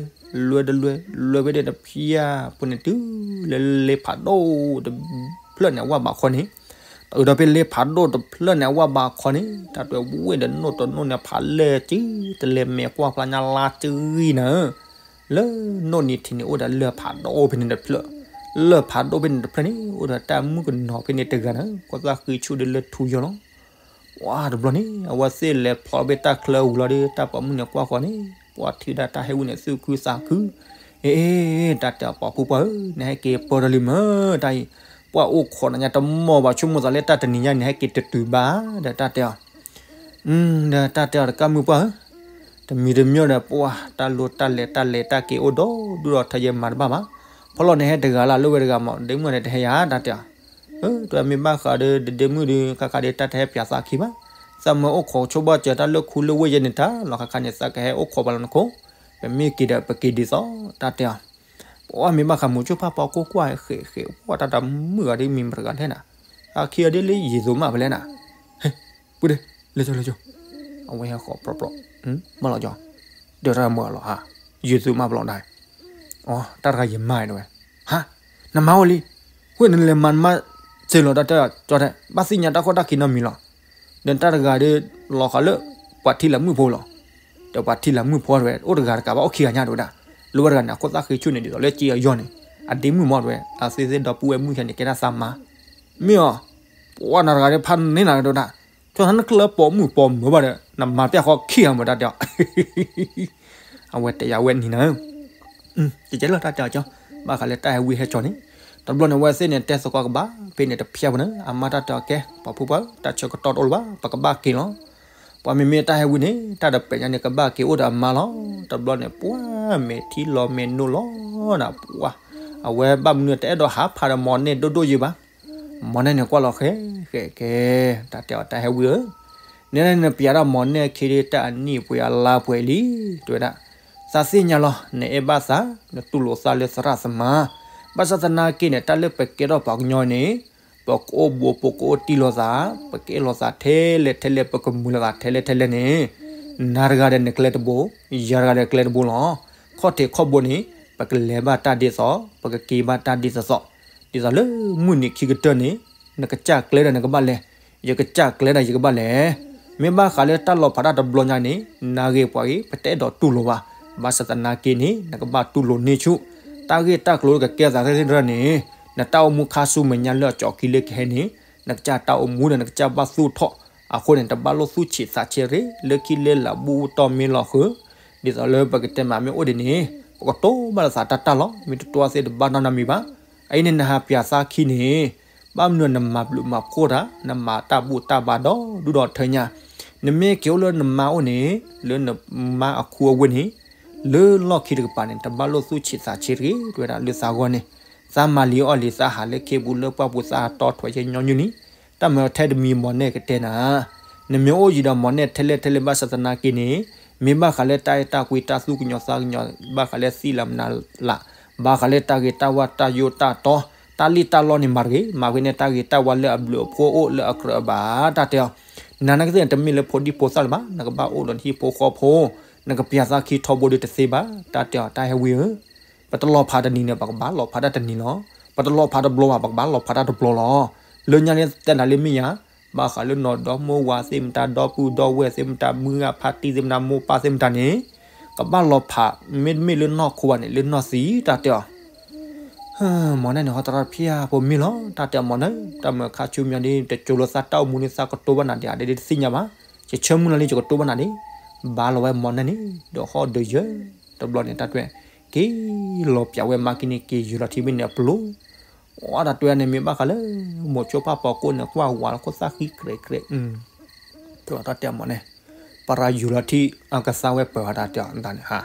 လွဲတလွဲ, လွဲဖဲဒၣ်တဖျၢၣ်ပူၤန့ၣ် တုၤလၢလ့ဖးဒိၣ်တဖျၢၣ်န့ၣ် အဝၢ်ဘးခီန့ၣ်, တုၤဒီးဖဲလ့ဖးဒိၣ်တဖျၢၣ်န့ၣ် အဝၢ်ဘးခီန့ၣ် တၢ်တွဲဝံၣ်ဒီးနိၣ်တနိၣ်န့ၣ် ဖးလဲၢ်စု တလဲၤမဲာ်ကွၢ်ဖျါညါလါစုဂံၢ်နၤ လၢနိၣ်နံၤထံးန့ၣ် အိၣ်ဒီးလၢၢ်ဖးဒိၣ်ဖဲန့ၣ်တဖျၢၣ်, လၢၢ်ဖးဒိၣ်ဖဲန့ၣ်တဖျၢၣ်န့ၣ် အိၣ်ဒီးတၢ်မုၣ်ကနီၤဖဲန့ၣ်တဂၤန့ၣ် ကီၢ်သၣ်ဃံဆူၣ်ဒီးလၢထူယိာ်လီၤ. ဝါ တဘျီန့ၣ် အဝဲသ့ၣ်လဲၤဖျိးဘၣ်တၢ်ချၢဝံၤလီၤဒီး တၢ်ပိာ်မုၣ်န့ၣ်ကွၢ်ဃီန့ၣ် ပှၤထံၣ်ဒၣ်တၢ်ဟဲဝံၣ်န့ၣ် သူၣ်ခုသးခု, အ့ တၢ်တဲအီၤ ပိာ်ဖုပှၢ်ဧၢ, နဟဲက့ၤပၢၢ်ထီၣ်လံမၢ်, တၢ်အံၤ ပှၤအိၣ်ခိးနၤညါတမီၢ်ဘၣ် ဆိကမိၣ်သးလၢတၢ်တနံၤညါန့ၣ် ဟဲက့ၤတတုၤဘၣ် ဒီးတၢ်တဲအီၤ ဒီးတၢ်တဲအီၤ တကးမုၣ်ပှၢ်ဧၢ, တမံၤတမံၤဒီး ပှၤတၢ်လိၣ်တၢ်လဲၤတၢ်လဲၤတၢ်က့ၤအိၣ်ဒီဒူၣ်ဒီးထၢယဲမၤတဘၣ်ဘၣ်, ဖီလီၤန့ၣ်ဟဲတဂၤလၢ် လၢဝဲတဂၤမး ဒ့မုၣ်န့ၣ်တဟဲယၤ တၢ်တဲအီၤ, တမ့ၢ်ဘၣ်ဃးဒီးဒ့မုၣ်ဒီး ခါခါဒီးတၢ်တဟဲပၠးသးခံဘၣ်, သးမၢအိၣ်ခိးဆိဘၣ်စၢၤတၢ်လၢခူလၢဝ့ၢ်ယဲန့ၣ်တၢ်လီၤ ခါခါန့ၣ် သးကဟဲအိၣ်ခိးပှၤလီၤနခိၣ်, ပမ့ၢ်က့ၤဒီးပက့ၤဒ်သိး တၢ်တဲအီၤ ပှၤမ့ၢ်ဘၣ်ဃးမိၤဆိဖးပိာ်ကိးကွၢ်ဃဲးဃဲး ပှၤတၢ်တမုာ်ဂၤဒ်မံၤမတဂၤလဲၣ်နၤ, အခံဂၤဒ်လၢယံာ်သိးမးဖဲလဲၣ်နၤ, ဟဲ, ပုၢ်ဒ့, လၢကၠီလၢကၠီ, အဝဲဟဲဃီၤပြီပြီ, မၢလီၤကၠီ, ဒီးတၢ်မၢလီၤဧါ, ယံာ်သိးမးပလီၤဒၣ်, အိ တၢ်တဂၤယမၤတဝဲ, ဟါ, နမၤအိၣ်လံ, ဝဲနလဲၤမၤနမါစၢၤလီၤတၢ်တဲကၠီတဲ, ဘၣ်သ့ၣ်ညါတၢ်ခီၣ်တၢ်ခံနီတမံၤလီၤ, ဒီးတၢ်တဂၤဒီး လီၤဃာ်လၢ ပှၤထံလၢမုၣ်ဖိလီၤ, ဒီးပှၤထံလၢမုၣ်ဖိတဝဲ အိၣ်တဂၤတကးဘၣ် အိၣ်ခံဂၤညါတဝဲဒၣ်, လၢဝဲတဂၤန့ၣ် အခိၣ်သၣ်ဃံဆူၣ်န့ၣ် ဒ်သိးလၢက့အယီၢ်န့ၣ်, အဒ့မုၣ်မးတဝဲ အသ့ၣ်သ့ၣ်ဒီပုၢ်ဝဲၢ်မုၣ်ယါန့ၣ် ကဲဒၣ်သးမါ, မ့ၢ်အီၤ, ပှၤနၤတဂၤဒီးဖးန့ၢ်နၤတဝဲဒၣ်, ကၠီနကျၢပိာ်မုၣ်ပိာ်မၢၤဘၣ်ဒီး နမၤပျၢ်ဃီခံဂၤမၢ်တၢ်တဲအီၤ အဝဲတဲယၤဝဲနံၤနၤ, ကဲကဲလၢတၢ်တဲအီၤကၠီ, ဘၣ်ဃးလၢတၢ်ဟဲဝံဟဲကၠီန့ၣ်, တဘျီန့ၣ် အဝဲသ့ၣ်န့ၣ် တဲသကိးကဘၣ် ဖဲန့ၣ်တဖျၢၣ်ပူၤန့ၣ် အမါတၢ်တဲအီၤ ကဲ ပိာ်ဖုပှၢ် တၢ်ဆၢကတီၢ်တအိၣ်လၢၤဘၣ် ပကဘၣ်က့ၤလီၤ, ပှၤမ့မ့ၢ်တၢ်ဟဲဝံန့ၣ် တၢ်တပာ်ညါန့ၣ် ကဘၣ်က့ၤအိၣ်ဒီးအမါလီၤ, တဘျီန့ၣ် ပှၤမဲာ်ထံလီၤမဲာ်နိလီၤနၤ ပှၤ, အဝဲဘၣ်မနုၤတအဲၣ်ဒိးဟးဖးဒီးမီၤနဲၣ်ဒိၣ်ဒိၣ်ယံၤဘၣ် မီၤနဲၣ်န့ၣ်ကွၢ်လီၤဃဲဃဲကဲ, တၢ်တဲအီၤတၢ်ဟဲဝံဧၢ, နဲဒၣ်နပျးတၢ်မီၤနဲၣ်ခံဒ်တၢ်အနံၣ်ပှဲၤအလါပှဲၤလံ, တဲဝဲဒၣ်, သးသ့ၣ်ညါလီၤ နအဲၣ်ဘၣ်သး နတူၢ်လိာ်သးလၢသရၣ်သမါ, ဘၣ်ဆၣ်သနာ်က့န့ၣ် တၢ်လၢပကဲထီၣ်ပှၤကညီန့ၣ်, ပကအိၣ်ဘူးပကအိၣ်တံၢ်လိာ်သး, ပကအဲၣ်လိာ်သးထဲလဲၣ်ထဲလဲၣ် ပကမုာ်လိာ်သးထဲလဲၣ်ထဲလဲၣ်န့ၣ်, နၤတဂၤဒီးနကျဲတဘိ, ယၤတဂၤဒီးကျဲတဘိလီၤ, ခီၣ်ထံးခီၣ်ဘိန့ၣ်, ပကလဲၤဘၣ်တၢ်ဒ်သိး, ပကက့ၤဘၣ်တၢ်ဒ်သိးသိး, ဒ်သိးလၢမုၢ်နံၤခံကတၢၢ်န့ၣ်, နကစၢ်ကျဲဒီးနကဘၣ်လဲၤ, ယကစၢ်ကျဲဒီးယကဘၣ်လဲၤ, မ့ၢ်ဘၣ်ဃးလၢတၢ်လီၤဖးတၢ်တဘျီညါန့ၣ်, နၤဂ့ၤပှၤဂ့ၤ ပတအဲၣ်ဒိးတူၢ်လိာ်ဘၣ်, ဘၣ်ဆၣ်သနာ်က့န့ၣ် နကဘၣ်တူၢ်လိာ်န့ၢ်ဆူၣ်, တၢ်ဂ့ၢ်တၢ်ကျိၤလၢကကဲသးသ့ၣ်တဖၣ်န့ၣ်, နတၢ်အိၣ်မူခါဆူမဲာ်ညါလၢအကၠီၤခံလၢကဟဲန့ၣ်, နကစၢ်တၢ်အိၣ်မူဒီးနကစၢ်ဘၣ်သူၣ်ထီၣ်, အဃိန့ၣ် တဘၣ်လိၣ်သူၣ်ဆံးသးဆံးရ့ၣ် လၢခံလၢလၢ်ဘူၣ်တီၢ်မ့ၢ်လီၤဃုာ်, ဒ်သိးလၢပကတဲမးမ့ၢ်အိၣ်ဒ်န့ၣ်, ပကတိၤဘၣ်လၢသးတၢ်တၢ်လီၤ, မ့ၢ်တတိၤသ့ၣ်တဘၣ်နီတမံၤဘၣ်, အအံၤန့ၣ်နဟးပၠးသးခံန့ၣ် ဘၣ်မနုၤနမၤဘျုးမၤဖှိၣ်တၢ်, နမၤတၢ်ဘူၣ်တၢ်ဘါဒီဒူၣ်ဒီထၢညါ, နမ့ၢ်က့ၤအိၣ်လၢနမါအိၣ်န့ၣ်, လၢနမါအခူအဝ့ၢ်န့ၣ်, လၢလီၢ်ခံတကပၤန့ၣ် တဘၣ်လိၣ်သူၣ်ဆံးသးဆံးတဂ့ၤ တဲဝဲဒၣ်လၢသးဂီၢ်န့ၣ်, သးမၤလံအီၣ်လံ သးဟးလၢခ့ပူၤလၢပှၢ်ပူၤ သးဟးတီထွဲယဲၢ်ညီနုၢ်လံ. တၢ်မၤထဲတမံၤ မီၢ်နဲၣ်ကတဲနၤ, နမ့ၢ်အိၣ်ယံၤဒီးမီၢ်နဲၣ်ထဲလဲၣ်ထဲလဲၣ် ဘၣ်ဆၣ်သနာ်က့န့ၣ် မ့ၢ်ဘၣ်ဃးလၢတၢ်အဲၣ်တၢ်ကွံ တၢ်သူၣ်ကညီၤသးကညီၤ ဘၣ်ဃးလၢသံလၢမနၤလး, ဘၣ်ဃးလၢတၢ်ဂ့ၤတၢ်ဝါ တၢ်ယိးတၢ်တီ တၢ်လံၣ်တၢ်လီန့ၣ် မၤတဂ့ၤ, မၤဖဲန့ၣ် တၢ်ဂ့ၤတၢ်ဝါလၢအဘျုးအဖှိၣ်အိၣ် လၢအကြၢးအဘၣ် တၢ်တဲအီၤ. နၤနာ်ကသ့ၣ်န့ၣ် တမ့ၢ်လၢဖိဒံဖိသၣ်လၢၤဘၣ်, နကဘၣ်အိၣ်ဒီးနဟံၣ်ဖိဃီဖိ, နကပျၢ်သးခံထီဘိဒီးတသ့ဘၣ် တၢ်တဲအီၤ. တၢ်ဟဲဝံဧၢ, ပတလီၤဖးတနံၤန့ၣ် ပကဘၣ်လီၤဖးတၢ်တနံၤလီၤ. ပတလီၤဖးတဘျီဘၣ် ပကဘၣ်လီၤဖးတၢ်တဘျီလီၤ. လၢညါန့ၣ်တဲနၤလၢမ့ၢ်ယါ, ဘၣ်ဃးလၢနီၢ်ဒီမါဝၤသ့ၣ်မတၤ ဒီပုၢ်ဒီဝဲၢ်သ့ၣ်မတၤ မုၢ်ဂၤဖါတံၢ်သ့ၣ်မတၤ မိၢ်ပၢ်သ့ၣ်မတၤန့ၣ် ကဘၣ်လီၤဖး မ့တမ့ၢ်လၢနီၢ်ခိဘၣ်န့ၣ် လၢနီၢ်သံ တၢ်တဲအီၤ. မီၢ်နဲၣ်န့ၣ် ဟီတရၣ်ဖၠၣ်ဖိမ့ၢ်လီၤ တၢ်တဲအီၤ မီၢ်နဲၣ်, တၢ်မၤခါဆူမဲာ်ဒ် တကၠိလိာ်သးတၢ်အိၣ်မူန့ၣ် သးကတိၢ်ဘၣ်နၤဒံး အဒဲဒ်တသ့ၣ်ညါဘၣ်, ယဆၢမုၢ်လၢ်လံ ယကတိၢ်ဘၣ်နၤဒံး. ဘၣ်လီၤဝဲမီၢ်နဲၣ်န့ၣ် ဒီးဟီၣ်ဒီးယၢၤ တဘျီန့ၣ် တၢ်တဲ က့ၤလီၤပၠးဝဲမါက့န့ၣ် က့ၤယုာ်လီၤထံဘ့ၣ်န့ၣ်အပျိ အတၢ်တဲန့ၣ် မ့ၢ်ဘၣ်ဃးလၢ မိၤဆိဖၣ်ပီကိၣ်န့ၣ် ကွၢ်ဝၤလီၤခိၣ်သၣ်ဃံကြဲးကြဲး, တၢ်တဲအီၤ မီၢ်နဲၣ်, ပရၤယုာ်လီၤထံ အကသါဝဲပၢၤဝဲ တၢ်တဲအီၤ တၢ်န့ၣ်ဟါ,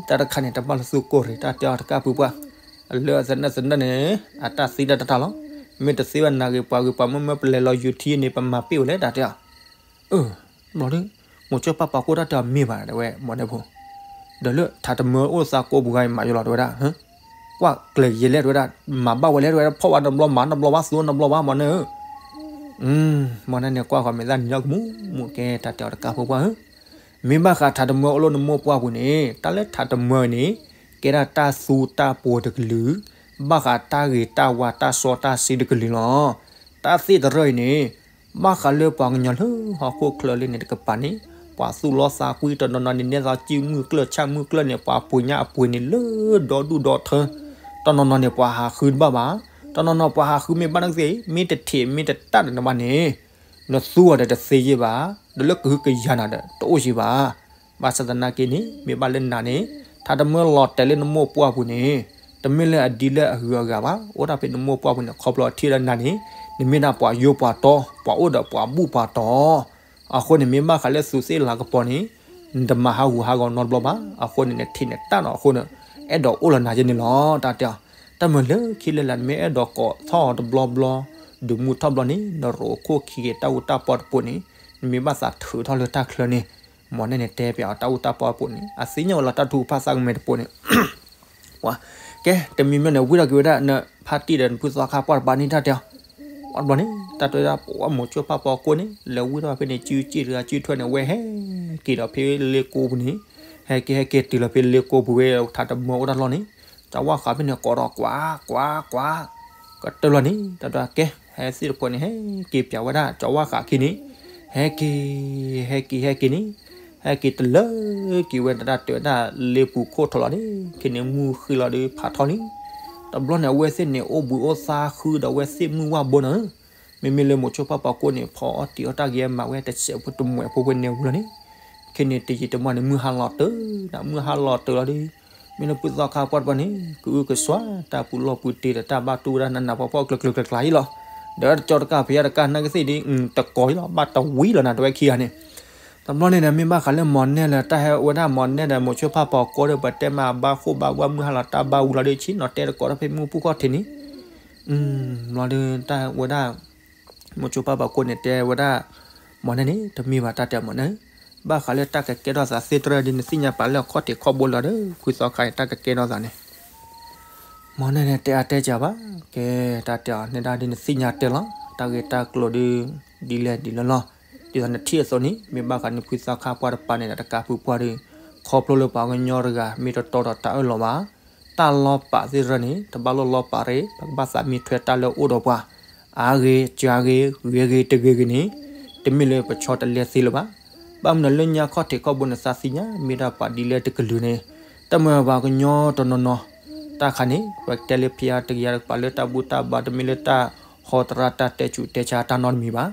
တၢ်တခါန့ၣ် တဘၣ်လၢသူကိၢ်ရ့ၣ် တၢ်တဲအီၤ တကးပှၤပှၢ်, လၢအသနၢၣ်သနၢၣ်န့ၣ် အတၢ်သံတၢ်တၢ်လီၤ. မ့ၢ်တသ့ဘၣ်နၤဂ့ၤပှၤဂ့ၤ ပှၤမၢမၢပလဲၤလီၤယူၤထံန့ၣ် ပမၤပ့ၢ်ဝဲလဲၣ် တၢ်တဲအီၤ. အၢ ဘျီဒ် မိၤဆိဖၣ်ပီကိၣ် တၢ်တဲအီၤ မ့ၢ်ဘၣ်ဒ်ဝဲ မီၢ်နဲၣ်ဖိ, ဒီးလၢထးတမၢအိၣ်သးကိးပူၤဂၤအံၤ မၤယိလီၤတဝဲဒၣ်, ကွၢ်ကျဲၤယဲလဲၣ်တဝဲဒၣ်, မၤဘၣ်ဝဲလဲၣ်တဝဲဒၣ် ဖီၣ်ဝဲတဘျီ မၤတဘျီဘၣ် သူတဘျီဘၣ် မီၢ်နဲၣ်ဧၢ. မီၢ်နဲၣ်န့ၣ် ကွၢ်ဃီၤမဲာ်သၣ်နံၤလီၤကမူးမူး ကဲ တၢ်တဲအီၤ တကးဖိပှၢ်ဧၢ, မ့ၢ်ဘၣ်ဃးထးတမၢအိၣ်လၢနမိၢ်ပှၢ်ပူၤန့ၣ် တၢ်လၢထးတမၢအံၤန့ၣ် ကဲဒၣ်တၢ်သူတၢ်ပှီၤတကလုာ်, ဘၣ်ဃးတၢ်ဂ့ၤတၢ်ဝါတၢ်စီတၢ်ဆှံတကလုာ်လီၤ. တၢ်သ့ၣ်တရၢအံၤန့ၣ် ဘၣ်ဃးလၢပှၤကညီလၢဟီၣ်ခိၣ်ချၢလၢန့ၣ်တကပၤန့ၣ် ပှၤသူၣ်လီသးကွံ တနီၤနီၤန့ၣ် နဲၣ်သီကံၢ်မုၢ်ကျၢၢ်ဆၣ်မုၢ်ကျၢၢ်န့ၣ် ပှၤပှ့ၤညါအပှ့ၤန့ၣ်လၢဒီဒူၣ်ဒီထၢ, တနီၤနီၤန့ၣ် ပှၤဟးဃုတဘၣ်ဘၣ်, တနီၤနီၤပှၤဟးဃုမ့ၢ်ဘၣ်နာ်ကသ့ၣ် မ့ၢ်တထံးမ့ၢ်တတၢ်ဒီးနဘၣ်န့ၣ် နသူအီၤဒီးတသ့ယဲၢ်ဘၣ်, ဒီးလၢကဟုကယာ်နၤဒီးတအိၣ်ယဲၢ်ဘၣ်. ဘၣ်ဆၣ်သနာ်က့န့ၣ် မ့ၢ်ဘၣ်လၢနၤန့ၣ် ထးတမၢလီၤတဲာ်လၢနမိၢ်ပှၢ်ပူၤန့ၣ် တမ့ၢ်လၢအဒ်လၢအဂုၤအဂၤဘၣ်, အိၣ်ဒၣ်ဖဲနမိၢ်ပှၢ်ပူၤန့ၣ် ခီဖျိအထံၣ်လၢနၤန့ၣ် နမ့ၢ်ဒၣ်ပှၤယိပှၤတီ ပှၤအိၣ်ဒီးပှၤဘူၣ်ပှၤတီ အဃိန့ၣ် မ့ၢ်ဘၣ်ဃးလၢသူးသ့ၣ်လၤကပီၤန့ၣ် နတမၤဟးဂူာ်ဟးဂီၤနီတဘျီဘၣ်, အဃိန့ၣ် နထံၣ်နတၢ်နီၤ အဃိန့ၣ် အဲၣ်ဒိးအိၣ်လၢနၤယဲၢ်န့ၣ်လီၤ တၢ်တဲအီၤ. တၢ်မၤလၢခံလၢ်လၢ် နမ့ၢ်အဲၣ်ဒိးကိးထီၣ်တဘျီဘျီ ဒုးမူထီၣ်ဘျီန့ၣ် နရိးခိၣ်ခံက့ၤတၢ်အူတၢ်ပီတပိၤန့ၣ် နမ့ၢ်ဘၣ်သးထုးထီၣ်လၢတၢ်ချၢန့ၣ် မီၢ်နဲၣ်န့ၣ် တဲပၠးအီၤတၢ်အူတၢ်ပီတပိၤန့ၣ် အသ့ၣ်ညါဝဲလီၤ တၢ်ထုကဖၣ်သးကမဲာ်တပိၤန့ၣ် ကဲ တမံၤမံၤန့ၣ် ဝံထီၣ်က့ၤဝဲဒၣ် နဖါတံၢ်ဒီးနဖုသီခါပှၢ်တပၤန့ၣ် တၢ်တဲအီၤ. ပှၢ်တဘျီန့ၣ် တၢ်တဲဝဲဒၣ် ပှၢ်မိၤဆိဖၣ်ပီကိၣ်န့ၣ် လဲၤဝံထီၣ်ဖဲန့ၣ် စုစ့ၣ်တဂၤစုထွဲန့ၣ် ဝဲဟဲက့ၤဒီးဖဲလ့ကိပူၤန့ၣ် ဟဲက့ၤဟဲက့ၤတုၤလီၤဖဲလ့ကိပူၤဝဲ ထးတမၢအိၣ်တၢ်လီၢ်န့ၣ် တၢ်ဝၢ်ဃးဖဲန့ၣ် ကိးဒီးကွၢ်ကွၢ်ကွၢ် ကတၢၢ်လီၤန့ၣ် တၢ်တဲကဲ ဟဲသ့ၣ်တဖၣ်န့ၣ် ဟဲက့ၤပၠးဝဲဒၣ် ကၠီဝၣ်ဃးခံန့ၣ် ဟဲက့ၤ ဟဲက့ၤ ဟဲက့ၤန့ၣ် ဟဲက့ၤတလၢက့ၤဝဲဒၣ် တဲဝဲဒၣ်လ့ပူၤခိၣ်ထီၣ်လီၤန့ၣ် ခဲန့ၣ်မုၢ်ဃ့လီၤဒီးဖးထီန့ၣ် တဘျီန့ၣ် အဝဲသ့ၣ်န့ၣ် အိၣ်ဘှံးအိၣ်သါဃုာ်ဒီးအဝဲသ့ၣ်မုၢ်ဝၣ်ဘိန့ၣ် မ့မ့ၢ်လၢမိၤဆိဖၣ်ပီကိၣ်န့ၣ် ဖီအီၣ်တံၤအီၣ်တၢ်ဂ့ၤမးဝဲ တစဲးဖိတမှဲးဖိဖဲန့ၣ်ဝံၤလီၤန့ၣ် ခဲန့ၣ်တယံာ်တမီၢ်န့ၣ် မုၢ်ဟါလီၤတၢၢ်ဒီး မုၢ်ဟါလီၤတၢၢ်လီၤဒီး မ့ၢ်လၢဖုသီခါပှၢ်တပၤန့ၣ် ကအုကစွါ တၢ်ပူၤလီၢ်ပူၤတ့ၢ်ဒီး တၢ်ဘၣ်တူၢ်ဝဲဒၣ်နးနးဖှီၣ်ဖှီၣ်ကျၢၤကျၢၤကျါကျါအံၤလီၤ. ဒီးတကၠီတကးဖံးတကးနာ်ကသ့ၣ်ဒ် တကိးအံၤလီၤ ဘၣ်တဝံၤလီၤနၤ တဝဲခံဂၤန့ၣ် တဘျီန့ၣ်ဒီး မ့ၢ်ဘၣ်ဃးလၢမီၢ်နဲၣ်လၢ တၢ်ဟဲဝဲဒၣ်မီၢ်နဲၣ်ဒီး မိၤဆိဖၣ်ပီကိၣ်ဒီး ပတဲမးဘၣ်ဃိၣ်ဘၣ်ဝါ မုၢ်ဟါလီၤတၢ်ဘၣ်ဝံၤလီၤဒီး ဆ့ၣ်နီၤတဲတကိးတၢ်ဖဲမုၢ်ပူၤခီၣ်ထံးန့ၣ် ဘျီဒီး တၢ်ဝဲဒၣ် မိၤဆိဖၣ်ပီကိၣ်န့ၣ် တဲဝဲဒၣ် မီၢ်နဲၣ်န့ၣ် တမ့ၢ်ဘၣ် တၢ်တဲမီၢ်နဲၣ် ဘၣ်ဃးလၢတၢ်ကကဲထီၣ်သးသ့တရၢဒီး နသ့ၣ်ညါပာ်လၢအခီၣ်ထံးခီၣ်ဘိလီၤဒီး ဖုသီခါအံၤ တၢ်ကကဲထီၣ်သးန့ၣ် မီၢ်နဲၣ်န့ၣ် တဲအါတဲကၢဘၣ် ကဲ တၢ်တဲအီၤ နဲဒၣ်ဒ်နသ့ၣ်ညါတဲလီၤ တၢ်ဂ့ၢ်တၢ်ကျိၤဒီး ဒ်လဲၣ်ဒ်လဲၣ်လီၤ. ဒ်သိးနထံၣ်အသိးန့ၣ် မ့ၢ်ဘၣ်ဃးန့ၣ် ဖုသီခါပှၢ်တပၤန့ၣ်ဒီး တကးဖုပှၢ်ဒီး ခီဖျိလၢပှၤကညီတဂၤ မ့ၢ်တတီဒီးတၢ်အၢၣ်လီၤဘၣ် တၢ်လီၤပာ်သ့တရၢန့ၣ် တဘၣ်လိၣ်လီၤပာ်ရ့ၣ် ပကဘၣ်သးမံထွဲတၢ်လၢအအိၣ်ဒီးပှၤ အါဂ့ၤ ကၢဂ့ၤ ဂ့ၤဂ့ၤတဂ့ၤဂ့ၤန့ၣ် တမ့ၢ်လၢပဆီတလဲသ့လၢၤဘၣ်. ဘၣ်မနုၤလၢညါခီၣ်ထံးခီၣ်ဘိန့ၣ် သးသ့ၣ်ညါ မ့ၢ်ဒၣ်ပှၤဒ်လဲၣ်တကလုာ်န့ၣ် တၢ်မၤပှၤကညီတနီၤနီၤ တၢ်ခါန့ၣ် ပတဲလၢဖဲအါတကယၤတကပၤလၢတၢ်ဘူၣ်တၢ်ဘါ တမ့ၢ်လၢတၢ်ဟီတရၣ်တၢ်တဲဆူးတဲဆါတၢ်နီတမံၤဘၣ်.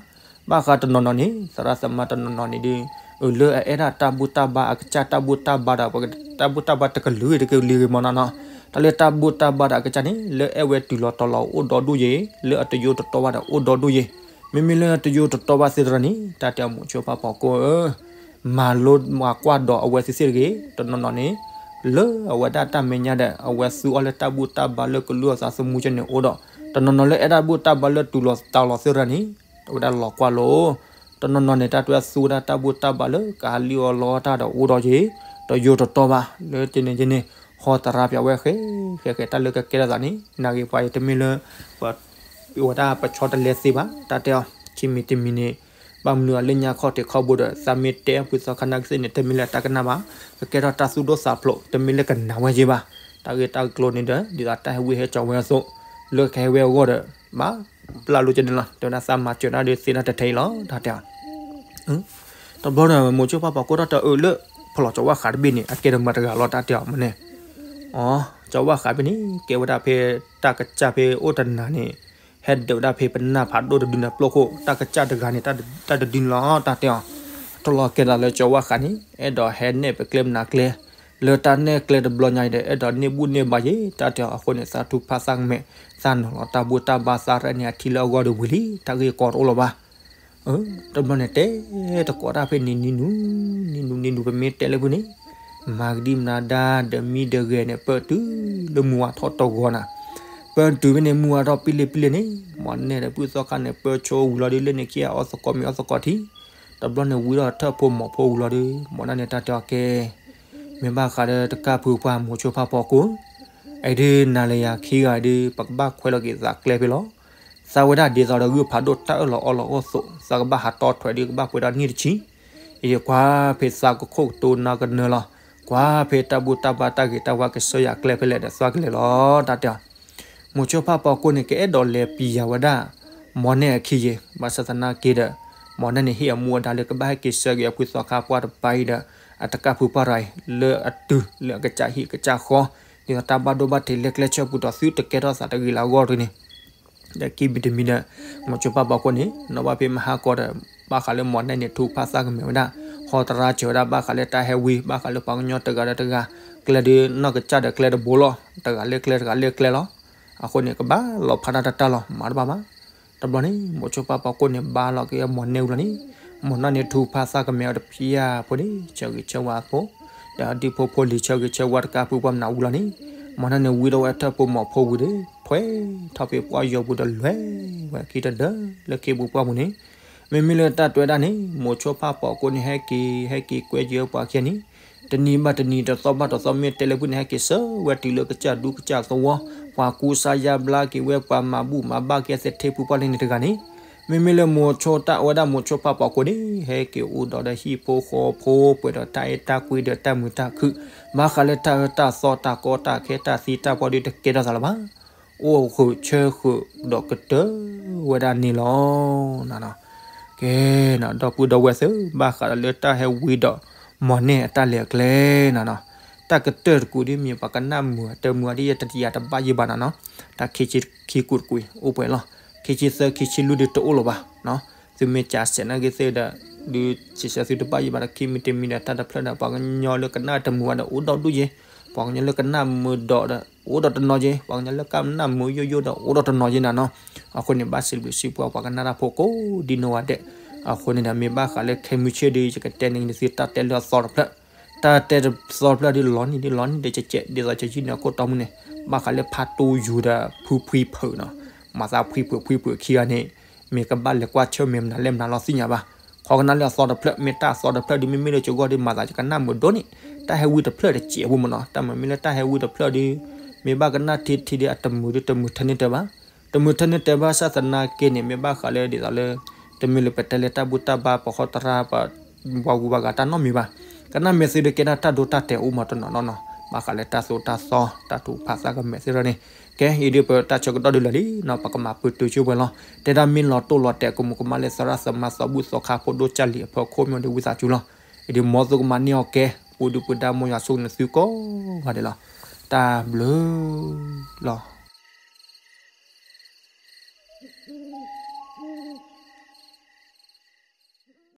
ဘၣ်ဃးတနီၤနီၤန့ၣ် သရၣ်သမါတနီၤနီၤန့ၣ်ဒီး အလၢအအဲၣ်ဒၣ်တၢ်ဘူၣ်တၢ်ဘါအကစၢ် တၢ်ဘူၣ်တၢ်ဘါဒီး တၢ်ဘူၣ်တၢ်ဘါတကလုာ်တကလုာ်ဂ့ၤမနီၤနီၤ တၢ်လၢတၢ်ဘူၣ်တၢ်ဘါဒီးအကစၢ်န့ၣ် လၢအဲၣ်ဝဲတုၤလီၤတီၤလီၤအိၣ်ဒီဒူၣ်ယဲၢ် လၢအတယိတတီဘၣ်ဒီးအိၣ်ဒီဒူၣ်ယဲၢ် မ့မ့ၢ်လၢတယိတတီဘၣ်သ့တရၢန့ၣ် တၢ်တဲအီၤမိၤဆိဖၣ်ပီကိၣ်ဧၢ မၤလိမၤကွၢ်ဒီးအဝဲသ့ၣ်သ့ၣ်တဂ့ၤ တနီၤနီၤန့ၣ် လၢအဝဲဒၣ်တၢ်မဲာ်ညါဒီး အဝဲသူအီၤလၢတၢ်ဘူၣ်တၢ်ဘါလၢကလုၢ်အသးသမူကဲန့ၣ်အိၣ်ဒီး တနီၤနီၤလၢအဲၣ်တၢ်ဘူၣ်တၢ်ဘါလၢတုၤလီၤတီၤလီၤသ့ၣ်တဖၣ်န့ၣ် အဝဲဒၣ်လီၤကွၢ်လိာ် တနီၤနီၤန့ၣ် တၢ်တဲသူဝဲဒၣ်တၢ်ဘူၣ်တၢ်ဘါလၢကဟးလံၣ်အီၣ်လီအီၣ်တၢ်ဒီးအိၣ်ဒီးက့ၤ ဒီးယိာ်တတီၤဘၣ် လၢတန့ၣ်ကန့ၣ် ဟီတရါပၠးဝဲဃဲ ဃဲဃဲတၢ်လၢကကဲထီၣ်သးန့ၣ် နာ်ဂ့ၤပှၤအံၤတမ့ၢ်လၢ ပဝဲဒၣ်ပဆီတလဲသ့ဘၣ် တၢ်တဲအီၤ ခံမံၤတမံၤန့ၣ် ဘၣ်မနုၤအလၢညါခီၣ်ထံးခီၣ်ဘိဒီး သးမ့ၢ်တဲအီၤဖုသီခါနာ်က့သ့ၣ်န့ၣ် တမ့ၢ်လၢတၢ်ကနၣ်ဘၣ် ကကဲထီၣ်တၢ်သူၣ်ဒိၣ်သးဖျိး တမ့ၢ်လၢကနာ်ဝဲက့ၤဘၣ် တၢ်ဂ့ၢ်တၢ်ကျိၤန့ၣ်ဒီး ဒ်သိးတၢ်ဟဲဝံဟဲကၠီၤဝဲအသိး လၢကဟဲဝဲအဂီၢ်ဒီး ဘၣ်ပျၢ်လိကန့ၣ်လီၤ တဲဝဲဒၣ်သးမၤစၢၤတၢ်ဒီးသ့တၢ်တထဲအံၤလီၤ တၢ်တဲအီၤ တဘျီဒီး မိၤဆိဖးပှၤကိးထီၣ်တၢ်အၢလၢ ဖီလီၤကၠီဝၣ်ဃးတဘ့ၣ်န့ၣ် အကဲတမၤတဂၤလီၤ တၢ်တဲအီၤမ့ၢ်န့ၣ် အီ ကၠီဝၣ်ဃးဘ့ၣ်န့ၣ် ကဲဝဲဒၣ်ဖဲတၢ်ကစၢ်ဖဲအိၣ်တနၤန့ၣ် ဟဲဒုးဝဲဒၣ်ဖဲပနၢ်ဖးဒိၣ်တဒုန့ၣ် ပျိခိၣ် တၢ်ကစၢ်တဂၤန့ၣ် တၢ်တဒုန့ၣ်လီၤ တၢ်တဲအီၤ ထီၣ်လီၤကဲသးလၢကၠီဝၣ်ဃးန့ၣ် အဲၣ်ဒိးဟဲနဲၣ်ပကျဲမနၤကျဲ လၢတၢ်နဲၣ်ကျဲတဘျီညါအံၤဒီး အဲၣ်ဒိးန့ၢ်ဘူၣ်န့ၢ်ဘါယ့ၤ တၢ်တဲအီၤ အဃိန့ၣ် သးထူဖးသးကမဲာ် သးနီၤလီၤတၢ်ဘူၣ်တၢ်ဘါသးရဲၣ်န့ၣ် အထံလၢအဂီၢ်ဒီးဝံၤလံ တၢ်ဂ့ၢ်ကီတအိၣ်လၢၤဘၣ် တဘျီန့ၣ်တဲ တကိးတၢ်ဖဲန့ၣ် နံၤနူၤ နံၤနူၤ နံၤနူၤ ပမ့ၢ်တဲလၢဖုန့ၣ် မၤကဒံမနၤဒါ ဒီးမံဒီးဂဲၤန့ၣ် ပၢၢ်တုၤလၢမုၢ်ဝါထီၣ်တဂီၤနၤ ပၢၢ်တုၤဖဲန့ၣ် မုၢ်ဝါထီၣ်ပံလ့ပံလ့န့ၣ် မ့ၢ်နဲၣ်ဒီးပုၢ်သီခါန့ၣ် ပၢၢ်ဆိဝံၤလီၤဒီး လၢန့ၣ်ခံဂၤအီၣ်သကိးမ့ၤအီၣ်သကိးထံ တဘျီန့ၣ်ဝံထီၣ်ထၢၣ်ဖိမီၤဖိဝံၤလီၤဒီး မ့ၢ်နဲၣ်န့ၣ် တၢ်တဲအီၤကဲ မ့ၢ်ဘၣ်ဃးဒီးတကၢ်ဖုပှၢ်မိၤဆိဖးပှၤကိး အံၤဒုးနၤလၢယၤခံဂၤဒုး ပကဘၣ်ခွဲးလီၤက့ၤသးကျဲဖဲလီၤ သးဝဲဒၣ်ဒ်သိးဒီးဂုၢ်ဖးဒိၣ်တၢ်အၢၣ်လီၤအီလီၤအိၣ်သိး သးကဘၣ်ဟးတီထွဲးဒီး ကဘၣ်ပှဲၤဒီးနံၣ်တဆံ အံၤဒုးကွၢ်ဖဲသးကခိၣ်ကတိၤနၤကနၢၤလီၤ ကွၢ်ဖဲတၢ်ဘူၣ်တၢ်ဘါတၢ်ဂ့ၤတၢ်ဝါကစၢ်ယွၤကျဲဖဲလဲၣ်ဒီးသွၣ်ကလဲာ်လီၤ တၢ်တဲအီၤ မိၤဆိဖးပှၤကိးန့ၣ် ကအဲၣ်ဒိးလဲၤပံၤယၤဝဲဒၣ် မ့ၢ်နဲၣ်အခံယ့ၤ ဘၣ်ဆၣ်သနာ်က့ဒီး မ့ၢ်နဲၣ်န့ၣ်ဟ့ၣ်အမူအဒါလၢကဘၣ်ဟဲက့ၤဆှၢက့ၤအဖုသီခါပှၢ်တပၤအံၤဒီး အတကၢ်ဖုပှၢ်ရၤအံၤ လၢအတုၤလၢအကစၢ်ဟံၣ်ကစၢ်ဃီ ဒ်သိးတၢ်ဘၣ်ဒိဘၣ်ထံးလၢကျဲဆၢပူၤဒီးသုတကဲထီၣ်သးတဂ့ၤလၢအဂီၢ်တဂ့ၤန့ၣ် ဒီးခံမံၤတမံၤဒီး မိၤဆိဖးပှၤကိးန့ၣ် နီၢ်ဘၣ်ဖဲမဟါကီဒီး ဘၣ်ဃးလၢမ့ၢ်နဲၣ်န့ၣ် ထူဖးသးကမဲာ်ဝဲဒၣ် ဟီတရါစၢၤဝဲဒၣ် ဘၣ်ဃးလၢတၢ်ဟဲဝံ ဘၣ်ဃးလၢပှၤကညီတဂၤဒီးတဂၤ ကျဲဒုးနီၢ်ကစၢ်ဒီးကျဲတဘိလီၤ တဂၤလၢကျဲတဂၤလၢကျဲလီၤ အဃိန့ၣ် ကဘၣ်လီၤဖးတၢ်တၢ်တၢ်လီၤ မၤတဘၣ်ဘၣ် တဘျီန့ၣ် မိၤဆိဖးပှၤကိးန့ၣ် ဘါလီၤက့ၤမ့ၢ်နဲၣ်ဝံၤလီၤန့ၣ် မ့ၢ်နဲၣ်န့ၣ် ထူဖးသးကမဲာ်အီၤတဖျၢၣ်ဖိန့ၣ် ဆၢဂ့ၤဆၢဝါဖိ ဒီးအဒူၣ်ဖိဖိလံၤဆၢဂ့ၤဆၢဝါတကၢ်ဖုပှၢ်မနုၤဝံၤလီၤန့ၣ် မ့ၢ်နဲၣ်န့ၣ် ဝံထီၣ်ဝဲထၢၣ်ဖိမီၤဖိဝံၤဒီး ထွဲထီၣ်ဖဲပှၢ်ယီၤပူၤဒီးလဲၤဝဲခံတဒၢလၢခ့ပူၤပှၢ်ပူၤန့ၣ် မ့မ့ၢ်လၢတၢ်တဲဝဲဒၣ်န့ၣ် မိၤဆိဖးပှၤကိးန့ၣ် ဟဲက့ၤ ဟဲက့ၤကွဲယၢၤပှၤခံဂၤန့ၣ် တနံၤဘၣ်တနံၤ တသီဘၣ်တသီ မ့ၢ်တဲလၢဖုန့ၣ် ဟဲက့ၤဆၢဝဲတုၤလၢကစၢ်ဒူကစၢ်သဝီ ပှၤကူစါယါဘျါက့ၤဝဲ ပှၤမၤဘူၣ်မၤဘါက့ၤအသထ့ဖုပှၢ်လၢန့ၣ်တဂၤန့ၣ် မ့မ့ၢ်လၢမိၤဆိတၢ်ဝဲဒၣ်မိၤဆိဖးပှၤကိးန့ၣ် ဟဲက့ၤအိၣ်ဒီးဒီးဟံၣ်ဖိဃီဖိ ပှဲၤဒီးတၢ်အဲၣ်တၢ်ကွံဒီးတၢ်မုာ်တၢ်ခုၣ် ဘၣ်ဃးလၢတၢ်အၢတၢ်သီတၢ်ကီတၢ်ခဲတၢ်သံတၢ်ပှၢ်ဒုးတကဲထီၣ်သးလၢၤဘၣ် အိၣ်ဃုာ်ဆၢဃုာ်ဒီးကတၢၢ်ဝဲဒၣ်န့ၣ်လီၤ. ကဲ, ဒီပုၢ်ဒီဝဲၢ်သ့ၣ် ဘၣ်ဃးဒီးလၢတၢ်ဟဲဝံဒီး မ့ၢ်နဲၣ်အတၢ်လဲၤအကျဲနီၤနီၤ, တၢ်ကတၢၢ်တကူာ်ဒ်မ့ၢ်ပှၤကနၣ်မုာ်တမုာ်ဒ်ယတယၤတဘၣ်ယံၤဘၣ်နီၤနီၤ, တၢ်ခံဆံခံကူာ်တကူာ်အိၣ်ပှဲၤလီၤ, ခံဆံသၢခံဆံလွံၢ်ဒုးတအိၣ်လၢၤဘၣ်နီၤ, သုမ့ၢ်ကးစဲးနာ်က့သ့ၣ်ဒီး ဒုးစံးဆၢသုတဘၣ်ယံၤဘၣ်ဒီး ခံမံၤတမံၤဒီး တၢ်တဖျၢၣ်ဒီး ပှၤကညီလၢကနၣ်တမုာ်ဘၣ်ဒီးအိၣ်ဒီဒူၣ်ယ့ၤ, ပှၤကညီလၢကနၣ်မုာ်ဒီး အိၣ်ဒီးတနီၤယ့ၤ, ပှၤကညီလၢကနၣ်မုာ်ယိယိဒီး အိၣ်ဒီးတနီၤယ့ၤနီၤနီၤ, အဃိန့ၣ် ဘၣ်စံးဘျုးစံးဖှိၣ်ပှၤကနၣ်တၢ်ဖိကိးဒ်နီၢ်ဂၤဒဲး, အဃိန့ၣ်ဒီး မ့ၢ်ဘၣ်ဃးလၢခဲမုၢ်ဆ့ၣ်ဒုး ယကတဲန့ၢ်သုတၢ်တဲလၢအသီတဖျၢၣ်, တၢ်တဲတသီတဖျၢၣ်ဒုးလီၤနံၤဒုးလီၤနံၤဒီး ကကဲးဒ်သိးကယုၢ်န့ၢ်အခိၣ်တီမုၢ်န့ၣ်, ဘၣ်ဃးလၢဖးတူယိၤဒီး ဖုဖှံဖုးနီၤ, မၤသးဖှံဖုးဖှံဖုးခံဂၤန့ၣ်, မ့ၢ်ကဘၣ်လဲၤကွၢ်ဆၢၣ်မဲာ်မနုၤလဲၣ်မနုၤလီၤသ့ၣ်ညါဘၣ်, ခီကနၣ်လၢအသီတဖျၢၣ် မ့ၢ်တၢ်အသီတဖျၢၣ်ဒုး မ့မ့ၢ်လၢကဂီၢ်ဒုး မၤသးယကနၣ်မုာ်ဒိၣ်န့ၣ်, တၢ်ဟဲဝံတဖျၢၣ်တစဲးဖိမနီၤ, တၢ်မ့မ့ၢ်လၢတၢ်ဟဲဝံတဖျၢၣ်ဒုး, မ့ၢ်ဘၣ်ကနၣ်ထံထံဒုး အတမုာ်ဒုး တမုာ်ထဲန့ၣ်တဲဘၣ်, တမုာ်ထဲန့ၣ်တဲဘၣ် ဘၣ်ဆၣ်သနာ်က့န့ၣ် မ့ၢ်ဘၣ်ဃးလၢဒ်သိးလၢ တမ့ၢ်လၢပတဲလၢတၢ်ဘူၣ်တၢ်ဘါ ပှၤဃီတရါ ပှၤဂုၤပှၤဂၤတၢ်နီတမံၤဘၣ်, ကနၣ်မ့ၢ်သုဒုးကဲထီၣ်တၢ်ဒိတၢ်တဲာ်အိၣ်မးတနီၤနီၤနီၤ, ဘၣ်ဃးလၢတၢ်သိၣ်တၢ်သီ တၢ်ထုကဖၣ်သးကမဲာ်သ့ၣ်တဖၣ်န့ၣ်, ကဲ အံၤဒုးပတၢ်ဆၢကတီၢ်ဒုးလၢာ်လံ, ပကမၤပတုာ်ဆိပှဲၤလီၤ, တဲဒၣ်မ့ၢ်လီၤတိၢ်လီၤတဲာ် ကမူးကမၣ်လၢသရၣ်သမါသီဘူၣ်သီခါဖိဒိၣ်ကၢ်လံၤအဖီခိၣ်မ့ၢ်ဒီး ဝံသးစူၤလီၤ, အံၤဒုးမ်သုကမၤန့ၢ်အီၤကဲ, ပူၤဒုးပူၤဒါမ့ၢ်ယွၤဆိၣ်ဂ့ၤနသုကိးဂၤဒဲးလီၤ, တၢ်ဘျုးလီၤ.